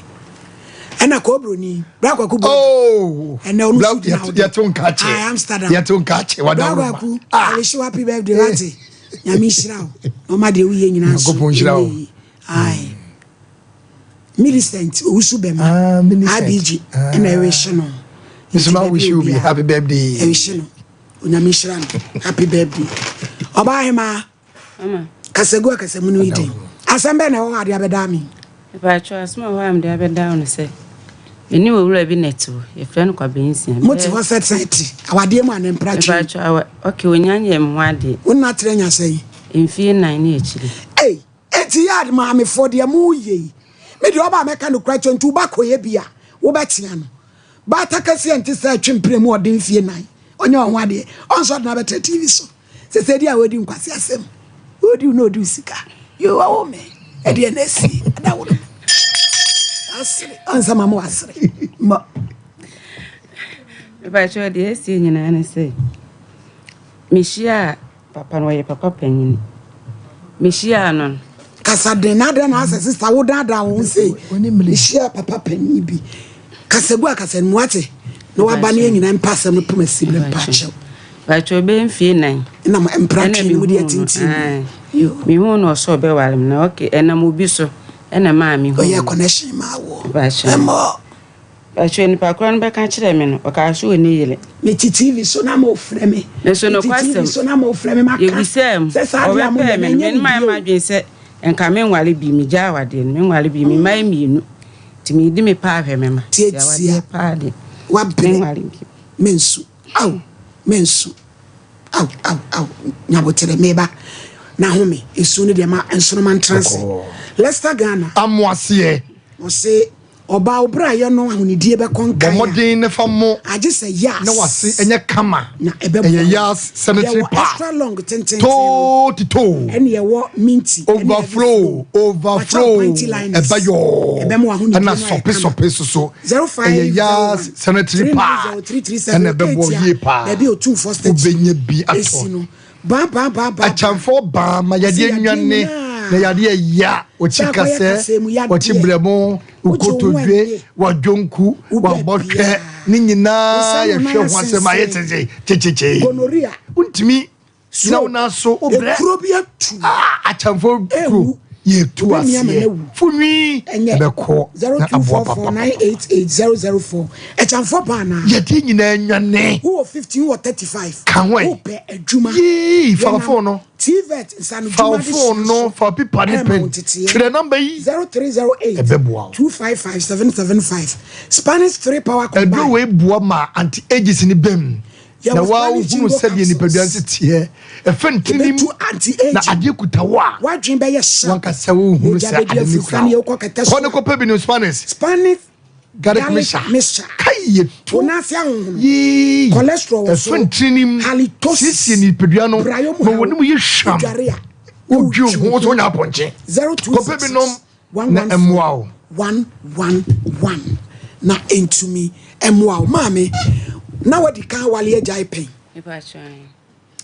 ɛna kɔ broni bra kwaku bɔ oh ɛnɛ ɔno so gyina hɔ yɛto nka kye ah Amsterdam yɛto nka kye wada bra kwaku I wish you happy birthday wate nyame nhyira wo na ɔma deɛ woyɛ nyinaa so Nyankopɔn nhyira wo ae Millicent owusu bɛma IBG ɛna ɛwehye no Misuma wish you be happy birthday ɛwehye no onyame nhyira no happy birthday ɔbaa hemaa Mama. Kasagu akasamu no yi den. Asɛm bɛn na ɛwɔ hɔ a ade abɛdaa me? Mepakyɛw, asɛm a ɛwɔ hɔ a mede abɛdaa wo ne sɛ, me ne owura bi na ɛte hɔ, yɛfrɛ no Kwabensia. Mote hɔ sɛ sɛn te? Awadeɛ mu anaa mpratwe mu? Mepakyɛw, awa, okay, onya nyɛɛ me ho adeɛ. Wo nna atrɛ anya sɛn? Mfie nnan ne akyire. Ei, enti yard maamefoɔ deɛ moyɛ yi, me deɛ ɔba a mɛka nokorɛ akyerɛ wo, nti wo ba kɔyɛ bi a, wobɛtea no? Baata kɛseɛ nte sɛ twe mpena mu ɔden mfie nnan, ɔnyɛ wo ho adeɛ, ɔnsɔ de no abɛtena TV so. Sese di a wodi nkwasi asɛm. Wodi na odi sika. Yo awo me. Ɛdeɛ na asi ada wo no. Asere ansa ma mo asere. Ma. Mepakyɛw deɛ asi nyinaa ne sɛ mehyia papa no ɔyɛ papa panyini. Mehyia no. Kasa den na adɛn na asɛ sista wo daadaa wo ho sei. Mehyia papa panyin bi. Kasa gu akasa no mu ate. Na waba ne yɛn nyinaa mpa asɛm no poma si bere mpakyɛw. Mpakyɛw bɛyɛ mfie nan. Ɛna mpratwe no mu de atintim. Mehuu no ɔsɛ ɔbɛware me na okay ɛnam obi so ɛna maa mehuu no. Ɔyɛ connection maa wo. Mpakyɛw. Ɛmɔ. Mpakyɛw nipa korɔ no bɛka kyerɛɛ me no ɔkaa sɛ ɔnni yere. Mete TV so na mofrɛ me. Me nso Mete TV nokwasɛm. so na mofrɛ me maka Yɛbisaa mu. sɛ saa adeɛ a moyɛ Ɔbɛpɛɛ no me no ɛnyɛ me no mayɛ ne bio. m'adwene sɛ nka menware bi megyae awadeɛ no menware bi me mma yɛ mmienu nti medi me paa hwɛ me ma. Nti Tiatia. awadeɛ paa deɛ Wabrɛ. menware bio. Mensu. Ao, mensu. Ao, ao, ao, nyaboterɛ, meba. Na home, esu no deɛ ma nsoroma ntra ase. Leicester Ghana. Amoaseɛ. Ɔse Ɔbaa wo bra yɛ no ahonidie bɛkɔ nkan a. Bɔ mmɔden na fa mo. Agye sɛ yas. Na w'ase nyɛ kama. Na ɛbɛboa wo. Ɛyɛ yas sanitary Yɛwɔ pad. extra long tententen no. Too ti too. Ɛne yɛwɔ minty ɛne heavy Overflow flow. overflow Wakyɛ wo panty liners. ɛba yɔɔ. Ɛbɛma w'ahonidie Ɛna no ayɛ sɔpe kama. sɔpe soso. 0501 Ɛyɛ yas sanitary pad. 390 337 Ɛna ɛbɛboa wo Ketia yie paa. baabi a Otumfoɔ statue Wobɛnya bi atɔ. esi no. Baa baa baa baa. Akyɛnfoɔ baa ma Ɔse yadeɛ yadeɛ nwane nyinaa. na yadeɛ ya. Wɔkyi Sɛ akɔyɛ kasɛɛ, kasɛɛ mu yadeɛ. wɔkyi brɛmo, Wogye wo ho wokotodwe, ɛnne. wadwonku, Wo wabɔhwɛ baabiara. ne Wo nyinaa nsa yɛhwɛ no nan ho asɛm ayɛ asensɛn. tete kyekyekye. Gonorrhea. Wontumi gyina wo Stroke. nan so wobrɛ. Ekuro bi atu. Ah, akyɛnfoɔ kuro Ewu. yɛtu Wobɛmia ma aseɛ. no awu. Funwi Ɛnyɛ. ɛbɛkɔ na aboa papapapa. 0244988004. Ɛkyɛnfoɔ baa na. Yadeɛ nyinaa nwane. Wowɔ 15 wowɔ 35. Ka ho ɛ. Wopɛ adwuma. Yee, fa Yɛnam phone no. TVET nsano Fa wo dwuma de phone sua no, so. fa paper ne Ɛma pen. wo nteteɛ. Twerɛ number yi. 0308 Ɛbɛboa wo. 255 775. Spanish 3 power Aduro combined. wei boa ma anti ages no bam. Yɛwɔ Na waa Spanish wohunu jingo sɛdeɛ capsules. nipadua nso teɛ. Ɛfɛ ntinim Ɛbɛtu anti-aging. na adeɛ kuta wo a. W'adwene bɛyɛ sharp. Wankasa wohunu Mogya sɛ bɛdi ade no afiri kura fa ne wo. yɛwokɔ kɛtɛ Kɔ so ne a. kɔpɛ bi no Spanish. Spanish Garlic garlic mixture. mixture. Kai yɛ tu. Wo nan ase ahonhono. Yee. Cholesterol wɔ Ɛfɛ soro. ntinim. Halitosis. Siesie nipadua no. Brayɔ mu Ma haw. wɔn mu yɛ hwam. Odware a. Wodwi wo ho wo so wonya apɔnkye. Kɔpɛ bi 0266 nom na ɛmmoa wo. 111 na ɛntumi mmoa wo. Maame, na wadi kan awale agyae pɛn?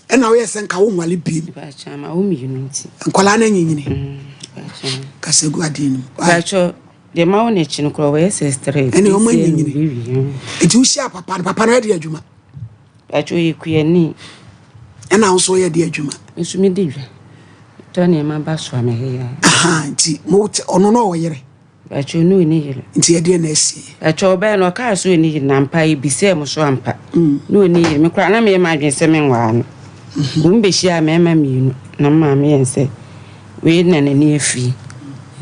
Ɛna woyɛ sɛ nka wonwale biem. Nkwadaa no anyinyini. Kasa gu adeɛ no mu. Pacho, deɛ ma wo n'akyi no koraa wɔyɛ sɛ straight. Ɛne wɔn anyinyini. Nti wohyia papa no, papa no ɛde adwuma. Pacho yɛ kuani. Ɛna wo nso woyɛ de adwuma. Nso me di dwa. Tɔ nneɛma ba so a me he ya. Nti mo ɔno no ɔwɔ yere. Pacho no ɔni yere. Nti ɛdeɛ na asi. Pacho ɔbɛyɛ no ɔkaa so ɔni yere na ampa ebisɛɛ mo so ampa. Na ɔni yere me koraa na meyɛ m'adwene sɛ menwaa no. Wɔn bɛhyia mmarima mmienu na me maame yɛn sɛ wei na n'ani afiri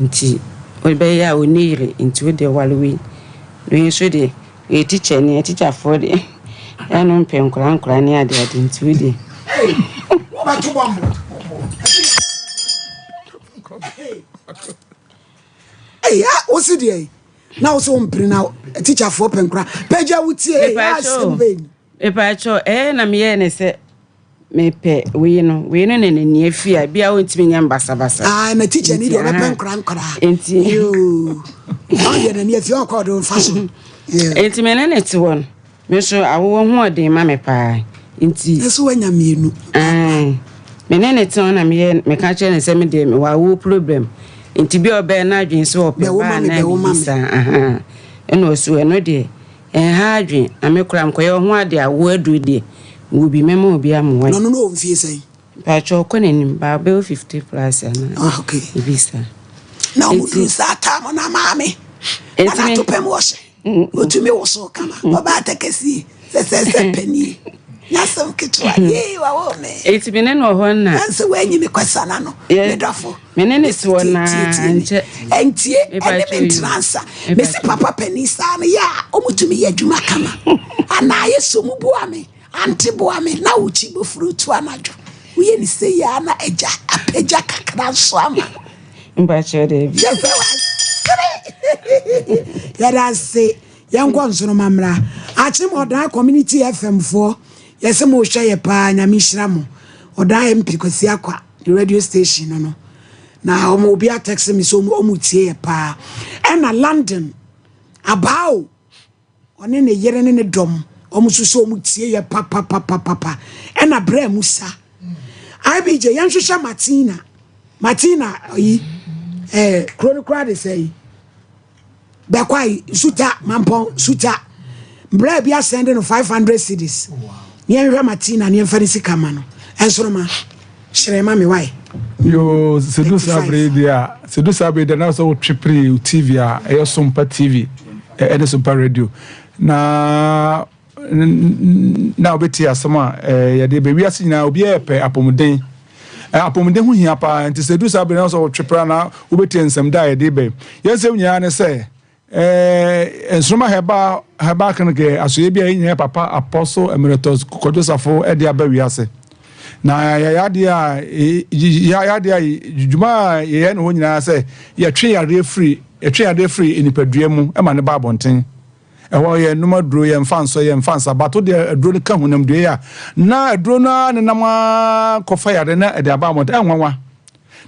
nti ɔbɛyɛ a ɔni yere nti wo deɛ ware wei. Wei nso deɛ ɔyɛ tikyani atikyafoɔ deɛ ɛno mpɛ nkora nkora ne ade ade nti wo deɛ. Wobɛto bɔmbo. Ei, ah, wo se deɛ na wo se wo mpere na tikyafoɔ pɛ nkora pagya wo tie ei, ah, asɛm bɛn ni. Mepaakyɛw, ɛyɛ na meyɛɛ ne sɛ mepɛ wei no, wei no na n'ani afi a bia ɔntumi nyɛ mbasabasa. Ah, na tikya ni deɛ ɔbɛpɛ nkora nkora. Nti. Yoo, ɔn deɛ n'ani afi ɔnkɔ ɔde nfa so. Nti me ne ne te hɔ no, Me nso awowɔ ho ɔden ma me paa nti. Nso wanya mienu. Ae. Me ne ne te hɔ na meyɛ meka kyerɛ no sɛ me deɛ mewɔ awoɔ problem nti bi a ɔbɛyɛ n'adwene sɛ ɔpɛ ba anaa biribi saa ahaa ɛna ɔse ɛno deɛ ɛnha adwene na me koraa mekɔyɛ ɔho adeɛ awoɔ aduro deɛ mewɔ bi mɛma obi amoa Na ɔno no ɔwɔ mfie sɛn? Mpakyɛ ɔkɔ n'anim ba ɔbɛyɛ 50 plus anaa Ah okay. Ebi saa. Na ɔmo duru saa time no maame na n'atopɛm wɔ hyɛ. Otumi wosow kama. Ɔbaa atakɛsie sɛsɛsɛ panie. Nyasɛm ketewa. Yee wawo me. Eti me ne no wɔ hɔ na. Nanso wanyi me kwasana no. Me dɔfo. Me ne ne te hɔ naa nkyɛ. Ɛntie ɛne me ntena nsa. Mesi papa panin saa no yɛ a ɔmutumi yɛ adwuma kama. Anaa yɛ so mu boa me. Ante boa me na wo kyi bofuro tu anadwo. Woyɛ ne sei a na agya apagya kakra nso ama. Mpakyɛw daabi. Kyɛ sɛ wasere. Yɛda ase. Yɛnkɔ nsoroma mmra. Akyem Ɔdaa Community FM foɔ yɛse mo hwɛ yɛ paa Nyame nhyira mo. Ɔdaa MP Kwasi Akwa ne radio station no no. Na ɔmo obi atɛkse me sɛ ɔmo tie yɛ paa. Ɛna London abaa o. Ɔne ne yere ne ne dɔm, wɔn nso sɛ wɔn tie yɛ papapapapa. Ɛna brɛ Musa. IBJ, yɛnhwehwɛ Martina. Martina, yi, eh, kuro no koraa de sɛ yi. Bɛkwae, Suta, Mampɔn, Suta. Brɛ bi asɛnde no 500 cedis. Yɛnhwehwɛ Martina, ne yɛmfa ne sika ma no. Ɛnsoroma, hyerɛn ma me wae. Yoo, sɛ du saa bere yi deɛ a, sɛ du saa bere yi deɛ na sɛ wotwe pere TV a ɛyɛ Sompa TV ɛne Sompa Radio na na wobɛtie asɛm a yɛde bɛ wiase nyinaa obiara pɛ apɔmuden. Apɔmuden ho hia paa nti sɛ du saa bere na sɛ wotwe pere na wobɛtie nsɛm da a yɛde bɛ. Yɛn nsɛm nyinaa ne sɛ Eh, Nsoromma Herbal Herbal Clinic yɛ asoɛeɛ bi a yɛn nyinaa papa Apostle Emeritus Kwadwo Safo de aba wiase. Na yɛyɛ adeɛ a yɛyɛ adeɛ a dwuma a yɛyɛ no hɔ nyinaa sɛ yɛtwe yareɛ firi Yɛtwe yadeɛ firi nipadua mu ma no ba abɔnten. Ɛhɔ yɛnnom aduro, yɛmfa nsɔ, yɛmfa nsa, but wode aduro no ka honamdua yi a, na aduro no ara nenam ara kɔfa yadeɛ na ɛde aba abɔnten. Ɛyɛ nwanwa.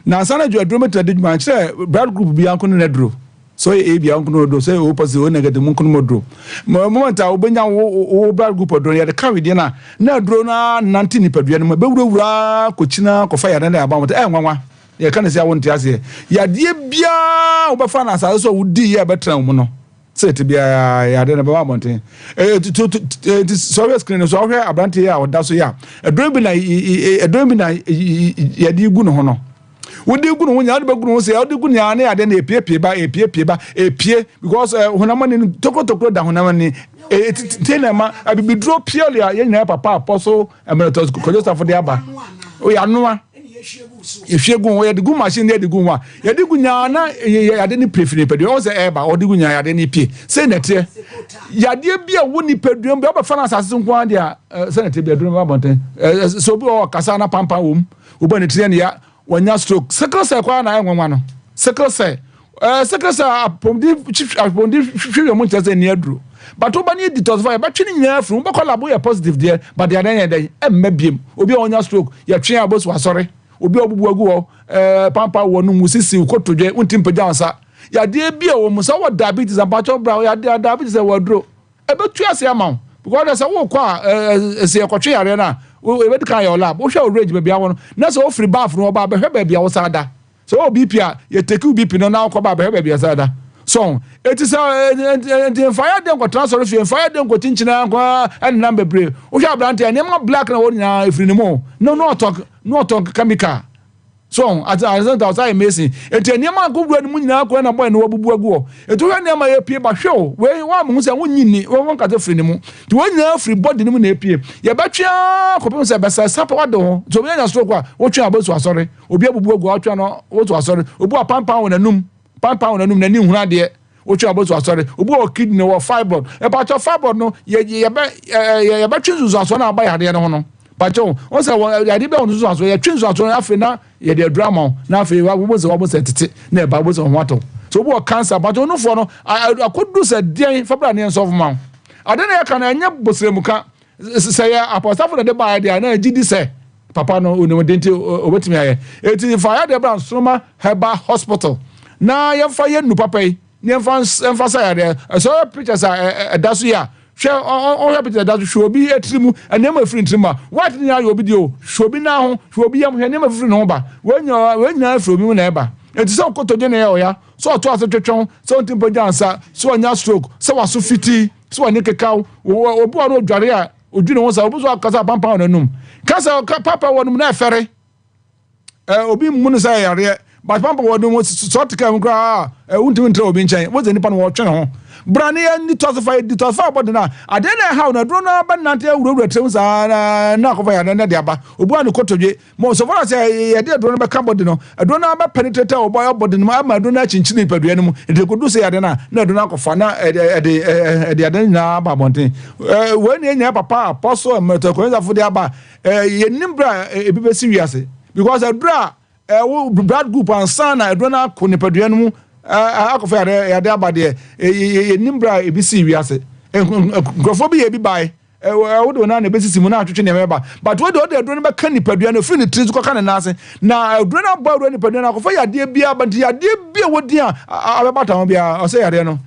Na ansa na aduro bɛtumi adi dwuma, nkyerɛ blood group biara nko ne n'aduro. Sɛ ɔyɛ AB a, nko ne aduro, sɛ ɔyɛ O positive, O negative, mu nko ne mu aduro. Moment a wobɛnya wo wo blood group aduro no, yɛde ka wedeɛ no a, na aduro no ara nante nipadua no mu, ɛbɛwurawura ara kɔkyina kɔfa yadeɛ no de aba abɔnten. Ɛyɛ nwanwa. Yɛka no sɛ a wonte aseɛ. Yadeɛ biara a wobɛfa no asase so a wodiiɛ a ɛbɛtena wo mu no, sɛ ɛte biara yadeɛ no bɛba abɔnten. Nti sɛ wohwɛ screen no so a, wohwɛ aberanteɛ yi a ɔda so yi a, ɛdɔn bi na ɛdɔn bi na yɛde gu ne ho no. Wode gu ne ho nyinaa, wode bɛgu ne ho sɛ wode gu nyinaa ne yadeɛ no epiepie ba, epiepie ba, epie because honam ani no tokorotokoro da honam ani. Ɛtete na ɛma abibiduro purely a yɛn nyinaa papa apɔso emeritus Kwadwo Safo de aba. Oyɛ anoa. Yɛhwie gu ho, yɛde gu machine na yɛde gu ho a, yɛde gu nyaa na yɛade no pie firi nipadua. Wɔn sɛ ɛɛba, wɔde gu nyaa yɛade no pie. Sɛ na ɛteɛ. Yadeɛ bi a ɛwɔ nipadua mu bi a wɔbɛfa no asase so nko ara deɛ a, sɛ na ɛteɛ bi aduro no bɛba abɔnten. Sɛ obi wɔ hɔ ɔkasa na pampan wɔ mu, wobɔ ne tiri ya, wɔnya stroke. Sickle cell koraa na ɛyɛ nwanwa no. Sickle cell. Ɛɛ sickle cell apɔmuden apɔmuden hwehwɛ mu nkyerɛ sɛ nni aduro. But woba ne detoxify yɛbɛtwe ne nyinaa afiri mu. Wobɛkɔ lab woyɛ positive deɛ but deɛ adan yɛ dɛn ɛmma biem. Obi a ɔnya stroke yɛtwe a bosu asɔre. Obi a ɔbubu agu hɔ ɛɛ pampa wɔ no mu sisi kotodwe wonti mpagya wo nsa. Yadeɛ bi a wɔ mu sɛ wɔ diabetes ampakyɛw bra yadeɛ diabetes ɛwɔ aduro. Ɛbɛtu ase ama wo because sɛ wokɔ a ɛsɛ yɛkɔtwe yareɛ no a yɛbɛdi kan yɛ lab wohwɛ wo range baabi a wɔ no na sɛ wofiri bath no ɔba bɛhwɛ baabi a wosan da. Sɛ ɔwɔ BP a, yɛ take wo BP no na wokɔ ba bɛhwɛ baabi a ɛsɛ da. So ho? Eti sɛ enti mfa yɛ adeɛ nkɔtena asɔre fie, mfa yɛ adeɛ nkɔkyinkyini ara nko ara ɛnenam bebree. Wohwɛ aberanteɛ a, nneɛma black na ɛwɔ nyinaa efiri ne mu o. Na na ɔtɔ na ɔtɔ chemical. So ho? At at the same time ɔsan yɛ mason. Eti nneɛma a nkɔwura ne mu nyinaa koraa na bɔyɛ na wabubu agu hɔ. Eti wohwɛ nneɛma a epie ba hwɛ o, wei woammehu sɛ wonnye nni, wɔnka sɛ firi ne mu. Nti wɔn nyinaa firi body no mu na epie. Yɛbɛtwe ara kɔpem sɛ ɛbɛsɛe. Sapɔ wade ho. Nti obi anya stroke a, wotwe a wobɛsu asɔre. Obi abubu agu a ɔtwe ano woto asɔre. Obi wɔ pampan wɔ n'anum, pampan wɔ n'anum, n'ani nhunu adeɛ, wotwe aboto asɔre. Obi wɔ kidney, wɔ fibroid. Ɛpakyɛ fibroid no, yɛ yɛbɛ ɛɛ yɛbɛtwe nsunsuansoɔ na aba yadeɛ no ho no. Pakyɛ o, wɔn sɛ wɔ yadeɛ bi a wɔn nsunsuansoɔ, yɛtwe nsunsuansoɔ no afei na yɛde aduru ama wo, na afei wɔbɔ sɛ wɔbɔ sɛ tete na ɛba wɔbɔ sɛ wɔn ho atɔ. So obi wɔ cancer, pakyɛ onufoɔ no akɔduru sɛ deɛn fa bra ne yɛn sɔfo ma wo. Ade na yɛka no ɛnyɛ bosrɛmuka, sɛ yɛ apɔstafo na ɛde baeɛ deɛ a na ɛgye di sɛ Papa no onim de nti obetumi ayɛ. Eti fa yadeɛ bra Nsoroma Herbal Hospital na yɛmfa yɛ nnu papa yi na yɛmfa yɛmfa sa yadeɛ. Sɛ ɔyɛ pictures a ɛda so yi a, hwɛ ɔhwɛ pictures ɛda so hwɛ obi etiri mu nneɛma efiri ne tiri mu ba. White ne nyinaa yɛ obi deɛ o. Hwɛ obi nan ho, hwɛ obi yam, hwɛ nneɛma efiri ne ho ba. Wei nyinaa wei nyinaa efiri obi mu na ɛba. Eti sɛ ɔkotodwe na ɛyɛ ɔya, sɛ ɔto ase twetwe sɛ ɔnti mpagya nsa, sɛ ɔnya stroke, sɛ waso fiti, sɛ wani kekaw, obi wɔ no odware a Odwene ho saa, obi nso akasa apampan wɔ n'anum. Kasa ɔka papa wɔ no na ɛfɛre. Ɛ obi mmu no sɛ yareɛ, but pampa wɔ no mu sɛ ɔte kaa mu koraa a, wontumi ntra obi nkyɛn. Wosɛ nipa no wɔtwe ne ho. Bra ne yɛn detoxify, detoxify body no a, adeɛ na ɛhaw no, aduro no ara bɛnante awurawura tirim saa na na akɔfa yareɛ no de aba. Obu a ne kotodwe, Mo so far as yɛde aduro no bɛka body no, aduro no abɛ penetrate wɔ bɔ body no mu ama aduro no akyinkyini nipadua no mu. Nti ekodu sɛ yade no a, na aduro no akɔfa na ɛde ɛde ɛde yade no nyinaa aba abɔnten. Ɛɛ wei na yɛnya papa apostle Emeritus Kɔnyɛsafo de aba. Ɛɛ yɛnnim bere a ebi bɛsi wiase because aduro a ɛwɔ blood group ansa na aduro no akɔ nipadua no mu akɔfa yade yade aba deɛ yɛnnim bere a ebi si wiase. Nkurɔfoɔ bi yɛ ebi bae. Ɛwɔ wode wo nan na ɛbɛsisi mu na atwetwe nneɛma ɛba but wode wode aduro no bɛka nipadua no ɛfiri ne tiri so kɔka ne nan ase na aduro no abɔ awura nipadua no akɔfa yadeɛ biara ba nti yadeɛ bi a wɔdi a abɛbata ho biara ɔsɛ yadeɛ no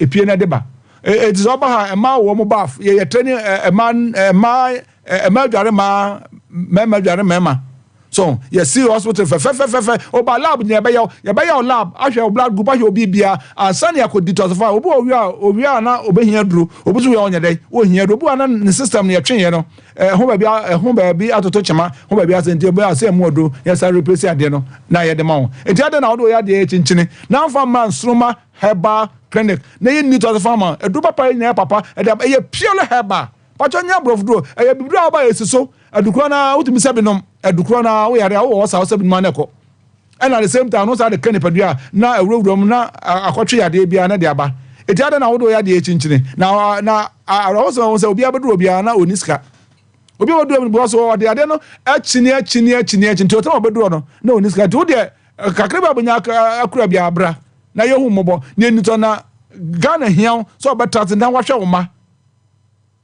ɛpie na ɛde ba ɛti sɛ ɔba ha ɛma wɔ mo baaf yɛyɛ training ɛma ɛma ɛma adware mmaa mmarima adware mmarima So yɛsi hospital fɛfɛfɛfɛ oba lab nyina yɛbɛyɛ wo yɛbɛyɛ wo lab ahwɛ wo blood group ahwɛ obi bia ansa na yɛakɔ detoxify obi wɔ owia a owia a na obehia duro obi nso wia ɔnyɛ dɛn ohia duro obi wɔ na ne system no yɛtwe yɛ no ɛho baabi ɛho baabi atoto kyema ho baabi asɛ nti obi asɛ mu ɔduro yɛsa replace adeɛ no na yɛde ma wo nti adɛn na wode oyɛ adeɛ yɛ kyinkyini na nfa mma nsoroma herbal clinic na yɛ detoxify ma aduro papa yɛ nyinaa papa ɛde ɛyɛ purely herbal Pakyɛ nyɛ aborɔfo duro, ɛyɛ bibiduro a woba esi so, adukorɔ no ara wotumi sɛ bi nom, adukorɔ no ara woyare a wowɔ hɔ saa wosɛ bi nom ara na ɛkɔ. Ɛna at the same time no saa de ka nipadua a na awurawura mu na akɔtwe yadeɛ biara na de aba. Eti adɛn na wode wo yadeɛ kyinkyini na na awerɛhosɛm ɛwɔ sɛ obiara bɛduru obiara na ɔnni sika. Obi a ɔbɛduru mu because ɔde adeɛ no akyini akyini akyini akyini nti ɔtɛm a ɔbɛduru no na ɔnni sika nti wodeɛ kakra bi a wobɛnya akura biara bra. na yɛhu mmɔbɔ na yɛnitɔ na Ghana hia wo sɛ ɔbɛtra ase na wahwɛ wo mma.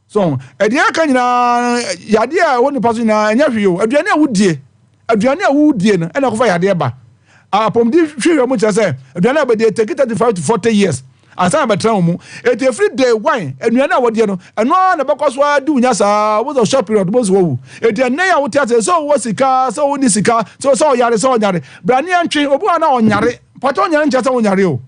So ɛdeɛ aka nyinaa yadeɛ a ɛwɔ nipa so nyinaa ɛnyɛ hwee o. Aduane a wodie, aduane a wodie no ɛna ɛkɔfa yadeɛ ba. Apɔmuden hwehwɛ mu kyerɛ sɛ aduane a bɛdie take 35 to 40 years ansa na bɛtena wo mu. Eti efiri day one aduane a wɔdie no ɛno ara na ɛbɛkɔ so ara di wo nya saa wobɛsɛ short period wobɛsɛ wawu. Eti ɛnnɛ yi a wote ase sɛ wowɔ sika sɛ wonni sika sɛ sɛ ɔyare sɛ ɔnyare bra ne yɛntwe obi wɔ hɔ na ɔnyare mpakyɛ ɔnyare nkyerɛ sɛ wonyare o.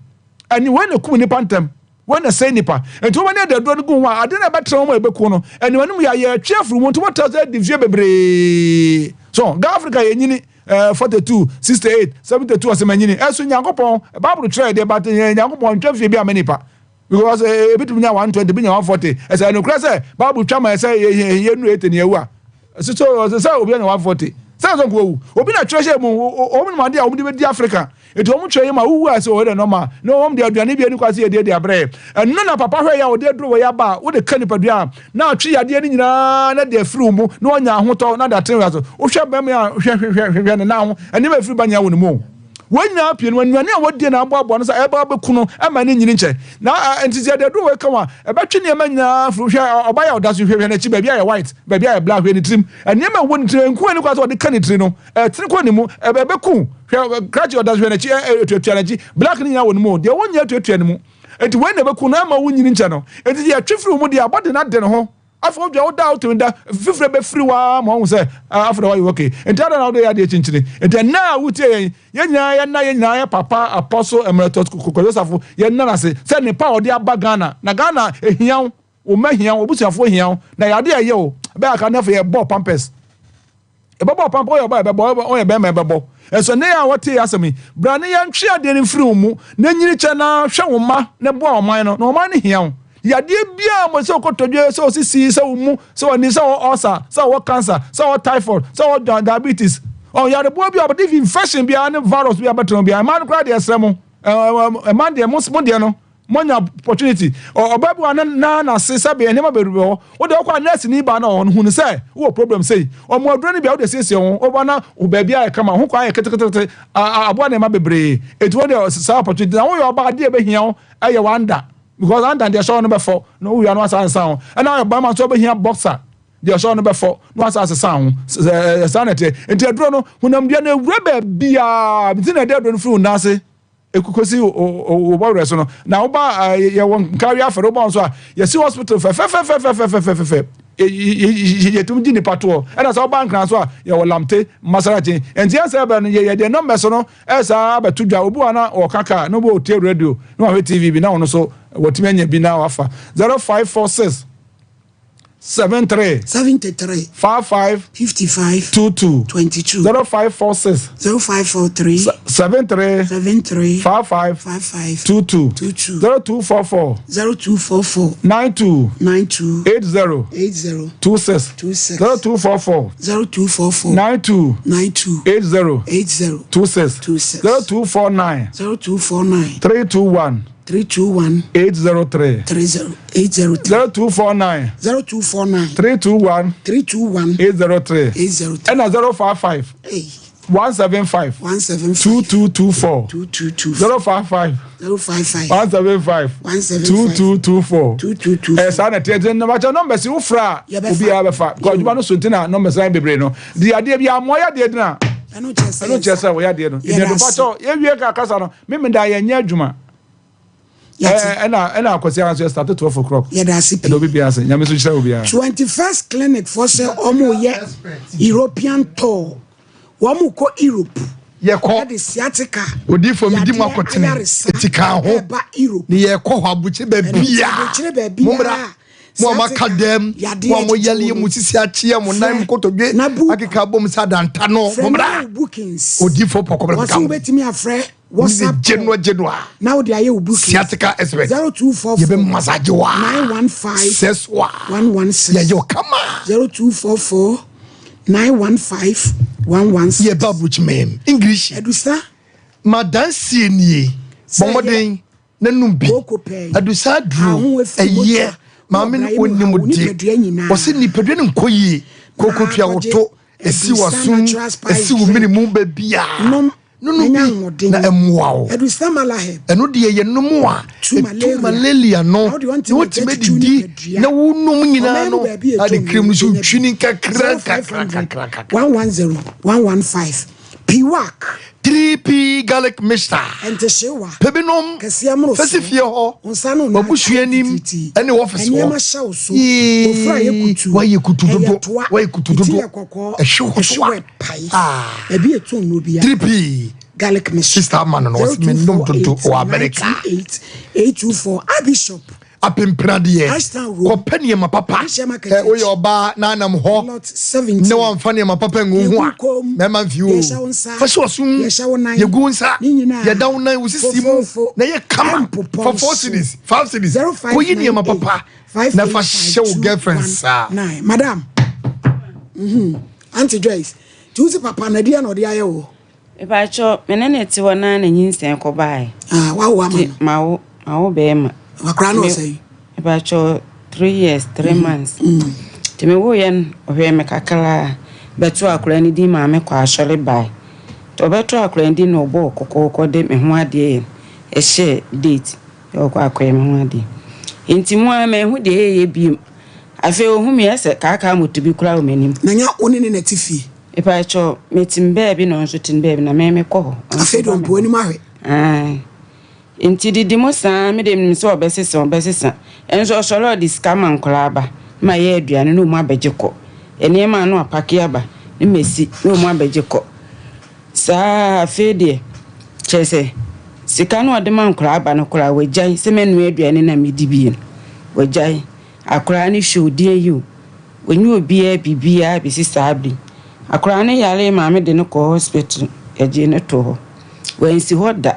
Ɛne wei na ɛkum nipa ntɛm. Wei na ɛsɛe nnipa. Enti woma ne aduro no gu ho a, ade no a ɛbɛtena wɔn a ɛbɛku no, anim yɛ a yɛtwe afiri mu. Nti wɔtra sɛ di mfeɛ bebree. So, Ga Africa yɛnyini eh, 42, 68, 72 ɔsɛ manyini. Ɛso Nyankopɔn, Bible kyerɛ deɛ, but eh, Nyankopɔn ntwa mfeɛ bi ama nipa. Because eh, ebi tumi nya 120, ebi nya 140. Ɛsɛ ɛnokorɛ sɛ Bible twa ma ɛsɛ yɛnu 80 ne yɛwu a. Ɛsɛ sɛ ɔsɛ sɛ obi anya 140. Sɛ ɛsɛ nko owu. Obi na twerɛ hyɛ mu, wɔn nim adeɛ a wɔn de bɛdi Africa. Enti wɔn kyerɛ yi ma wowu a sɛ wɔyɛ dɛ nɔma na wɔn de aduane bi ani kwa sɛ yɛde adi abrɛ. Ɛno na papa hwɛ yɛ a wɔde aduro wɔ yɛ aba a wode ka nipadua a na atwe yadeɛ no nyinaa na de afiri wo mu na wanya ahotɔ na de atene wiase. Wohwɛ bɛrima a hwɛ hwɛ hwɛ hwɛ ne nan ho nneɛma afiri ba nyinaa wɔ ne mu o. Wɔn nyinaa pie no nnuane a wɔdie na aboaboa no sɛ ɛba abɛku no ɛma ne nyini nkyɛ. Na nti sɛ yɛde aduro wɔ ka ho a ɛbɛtwe nneɛma nyinaa afiri hwɛ ɔbaa yɛ ɔda so hwɛ hwɛ n'akyi baabi ayɛ white baabi ayɛ black hwɛ ne tirim nneɛma ɛwɔ ne tirim nku ani kwa sɛ ɔde ka ne tiri no Ɛtene kɔ ne mu, ɛbɛku. Hwɛ, krakye ɔda so hwɛ n'akyi, ɛtuatua n'akyi. Black no nyinaa wɔ ne mu o, deɛ wɔn nyinaa tuatua ne mu. Enti wei na ɛbɛku no, ɛmma wonyini nkyɛ no. Enti deɛ ɛtwe firi wo mu deɛ, abɔde no ade ne ho. Afei wodwa wo da a wotumi da, fifire bɛfiri wo ara ma woahu sɛ afei na woayɛ okay. Enti adɛn na wode yɛ adeɛ kyinkyini? Enti ɛnnɛ a wotie yɛn, yɛn nyinaa yɛnna yɛn nyinaa yɛ papa Apostle Emeritus Kwadwo Safo, yɛnna no ase sɛ nnepa a ɔde aba Ghana, na Ghana ɛhia wo, wo mma hia wo, w'abusuafoɔ hia wo, na ɛyɛ adeɛ a ɛyɛ o, ɛbɛyɛ akra na afei yɛbɔ pampers. Ɛbɛbɔ ɔpampa, ɔyɛ ɔbaa ɛbɛbɔ, ɔyɛ bɛrima ɛbɛbɔ. Ɛnso ɛnnɛ yi a wɔte yɛ asɛm yi, bra ne yɛntwe adeɛ no mfiri wo mu, na nyini kyɛ na hwɛ wo mma na boa ɔman no, na ɔman no hia wo. Yadeɛ biara mo sɛ wokɔtɔdwe, sɛ osisi, sɛ wo mu, sɛ w'ani, sɛ wɔ ulcer, sɛ wɔ cancer, sɛ wɔ typhoid, sɛ wɔ diabetes, ɔ yareboa bi a ɔbɛde infection biara ne virus bi a bɛtena biara, mmaa no koraa deɛ ɛsrɛ mo, mmaa deɛ mo deɛ no, Moanya opportunity. Ɔbaa bi wɔ ha na na n'ase sɛbe nneɛma bebree wɔ hɔ. Wo deɛ wokɔ a nurse ni baa na ɔwɔ hɔ no hu no sɛ wowɔ problem sei. Ɔmo aduro no bi a wode siesie wo ho. Woba na wo baabi ayɛ kama, wo ho kɔ ayɛ ketekete, aboa nneɛma bebree. Enti wo deɛ saa opportunity. Na woyɛ ɔbaa adeɛ a ɛbɛhia wo ɛyɛ w'anda. Because anda deɛ ɛhyɛ hɔ no bɛfɔ na wowie a na wasan asesa ho. Ɛna woyɛ barima nso wobɛhia boxer deɛ ɛhyɛ hɔ no bɛfɔ na wasan asesa ho. Saa na ɛteɛ. Enti aduro no honamdua no ɛwura baabiara. Nti na ɛde aduro no firi wo nan ase. Ekosi wo bɔwerɛ so no na woba yɛwɔ nkawe afɛre woba nso a yɛsi hospital fɛfɛfɛfɛfɛfɛfɛ yɛtumi gye nipa toɔ ɛna sɛ woba nkran so a yɛwɔ lamte masarachi nti yɛn sɛ ɛbɛ no yɛyɛ deɛ numbers no ɛsaa abɛto dwa obi wa na ɔka kaa na obi ɔtie radio na wahwɛ tv bi na ɔno so wɔtumi anya bi na wafa 0546 73. 73. 55. 55. 22. 22. 0546. 0543. 73. 73. 55. 55. 22. 22. 0244. 0244. 92. 92. 80. 80. 26. 26. 0244. 0244. 92. 92. 80. 80. 26. 26. 0249. 0249. 321. 321. 803. 30. 803. 0249. 0249. 321. 321. 803. 803. Ɛna 055. Hey. 175. 175. 2224. 2224. 055. 055. 175. 175. 2224. 2224. Ẹ saa na tiẹ tiẹ nọmba nọmba si wofra a obiara bɛfa because adwuma no so nti na nọmba san bebree no di adeɛ bi amoa yɛ adeɛ dina ɛno kyerɛ sɛ wɔyɛ adeɛ no ìdí ɛdùnfà kyɛw yɛwie ka kasa no mímí da yɛn nyɛ adwuma. Ɛna ɛna akwasi ara nso yɛ start 12 o'clock. Yɛda ase pii. Ɛda obi biara ase. Nyame nso nhyira obiara. 21st clinic foɔ sɛ wɔn yɛ European tour wɔn kɔ Europe. Yɛkɔ. Ɛde sciatica. Odiifo mi di mu akɔtene. Ayaresa. Eti kan ho. Ɛba Europe. Ne yɛkɔ hɔ abukyire baabiara. Abukyire baabiara. Mommra. Mo a moaka dɛm. Mo a moyale mo sisi akyeɛ mo nan mo kotodwe akeka abom sɛ adanta no. Mommra. Odiifo pɔkɔbra Wɔsi ka ho. wobɛtumi afrɛ WhatsApp gye no gye no a. Na wode ayɛ wo booking. Sciatica expert. 0244 Yɛbɛ massage wo a. 915 Sɛ so a. 116. Yɛyɛ wo kama. 0244 915 116. Yɛba aburukyi mɛm. English. Adusa. Madansie nie. Bɔ mmɔden na num bi. Adusa aduro. Ɛyɛ. Maame no onim de. Ɔsɛ nipadua no nkɔ yie. Koko tua wo to. Esi w'asom. Esi wo mene mu baabiara. Nonom bi na ɛmmoa wo. Ɛno deɛ yɛnom a, ɛtu malaria no, na wotumi adidi na wonom nyinaa no, ade kirim no so twi ne nkakra nkakra nkakra nkakra. 110 115 Piwak. 3P garlic mixture. Ntehyewa. Pɛ bi nom. Kɛseɛ mmorosoɔ. Fa si fie hɔ. Wo nsa no na W'abusua anim titiritii. ɛne office hɔ. Nneɛma hyɛ wo so. Yee. Ofura yɛ kutu. Wayɛ kutu dodo. Ɛyɛ toa. Wayɛ kutu Ti dodo. yɛ kɔkɔɔ. Ɛhye hɔ Ɛhye so a. hɔ ɛpae. Ebi etu nnuro biara. 3P. Garlic mixture. Sister ama no no ɔse me nom dodo wɔ America. 0248 928 824 Abishop. Apempradeɛ. Ashtown Road. Kɔpɛ nneɛma papa. Ahyia Market Ɛ woyɛ ɔbaa na anam hɔ Lot 17. na wamfa nneɛma papa ngu ho a Yɛgu kɔn mu. mɛma mfi o. Yɛhyɛ wo nsa. Fa hyɛ w'aso mu. Yɛhyɛ wo nan. Yɛgu wo nsa. Ne nyinaa. Yɛda wo nan wo sisi mu Fofofo. na yɛ kama. Ɛmpopɔ Fa 4 nso. cedis, 5 cedis. Kɔyi nneɛma papa na fa hyɛ wo girlfriend saa. 9. Madam. Mhm. Auntie Joyce. Ti wo si papa na deɛ na ɔde ayɛ wo. Mepakyɛw, me ne no te hɔ na ne nyinsɛn kɔbae. Ah, wawo ama Nti no. mawo, mawo bɛrima. Wakora no Me- ɔsɛn. Mepakyɛw, 3 years, 3 months. Nti mewoeɛ no, ɔhwɛɛ me kakra bɛtoo akwadaa no din maa me kɔ asɔre bae. Nti ɔbɛtoo akwadaa no din na ɔbɔɔ kɔkɔɔkɔ de me ho adeɛ yɛ ɛhyɛɛ date sɛ ɔkɔ akɔyɛ me ho adeɛ. Nti mu ara manhu deɛ ɛyɛ bio. Afei ohuu me ayɛ sɛ kaakaa moto bi koraa wɔ m'anim. Na nya wo ne ne na te fie? Mepakyɛw, mete me baabi na ɔno nso te ne baabi na me mekɔ hɔ. Ɔno nso Afei de ba me ɔmpo hɔ. w'anim ahwɛ. Ae. Nti didi mu saa, me deɛ menim sɛ ɔbɛsesa, ɔbɛsesa. Nso ɔsɔre a ɔde sika ma nkwadaa ba, na mayɛ aduane na ɔmu abɛgye kɔ. Nneɛma a na wapake aba, na masi na ɔmu abɛgye kɔ. Saa afei deɛ, kyerɛ sɛ, sika no a ɔde ma nkwadaa ba no koraa, wagyae sɛ mɛnoa aduane na medi bi no, wagyae. Akwadaa no hwɛ o, deɛ yi o, ɔnyɛ obiara biribiara bɛsi saa bere yi. Akwadaa no yaree maame de no kɔɔ hospital, yɛgyee no too hɔ. Wansi hɔ da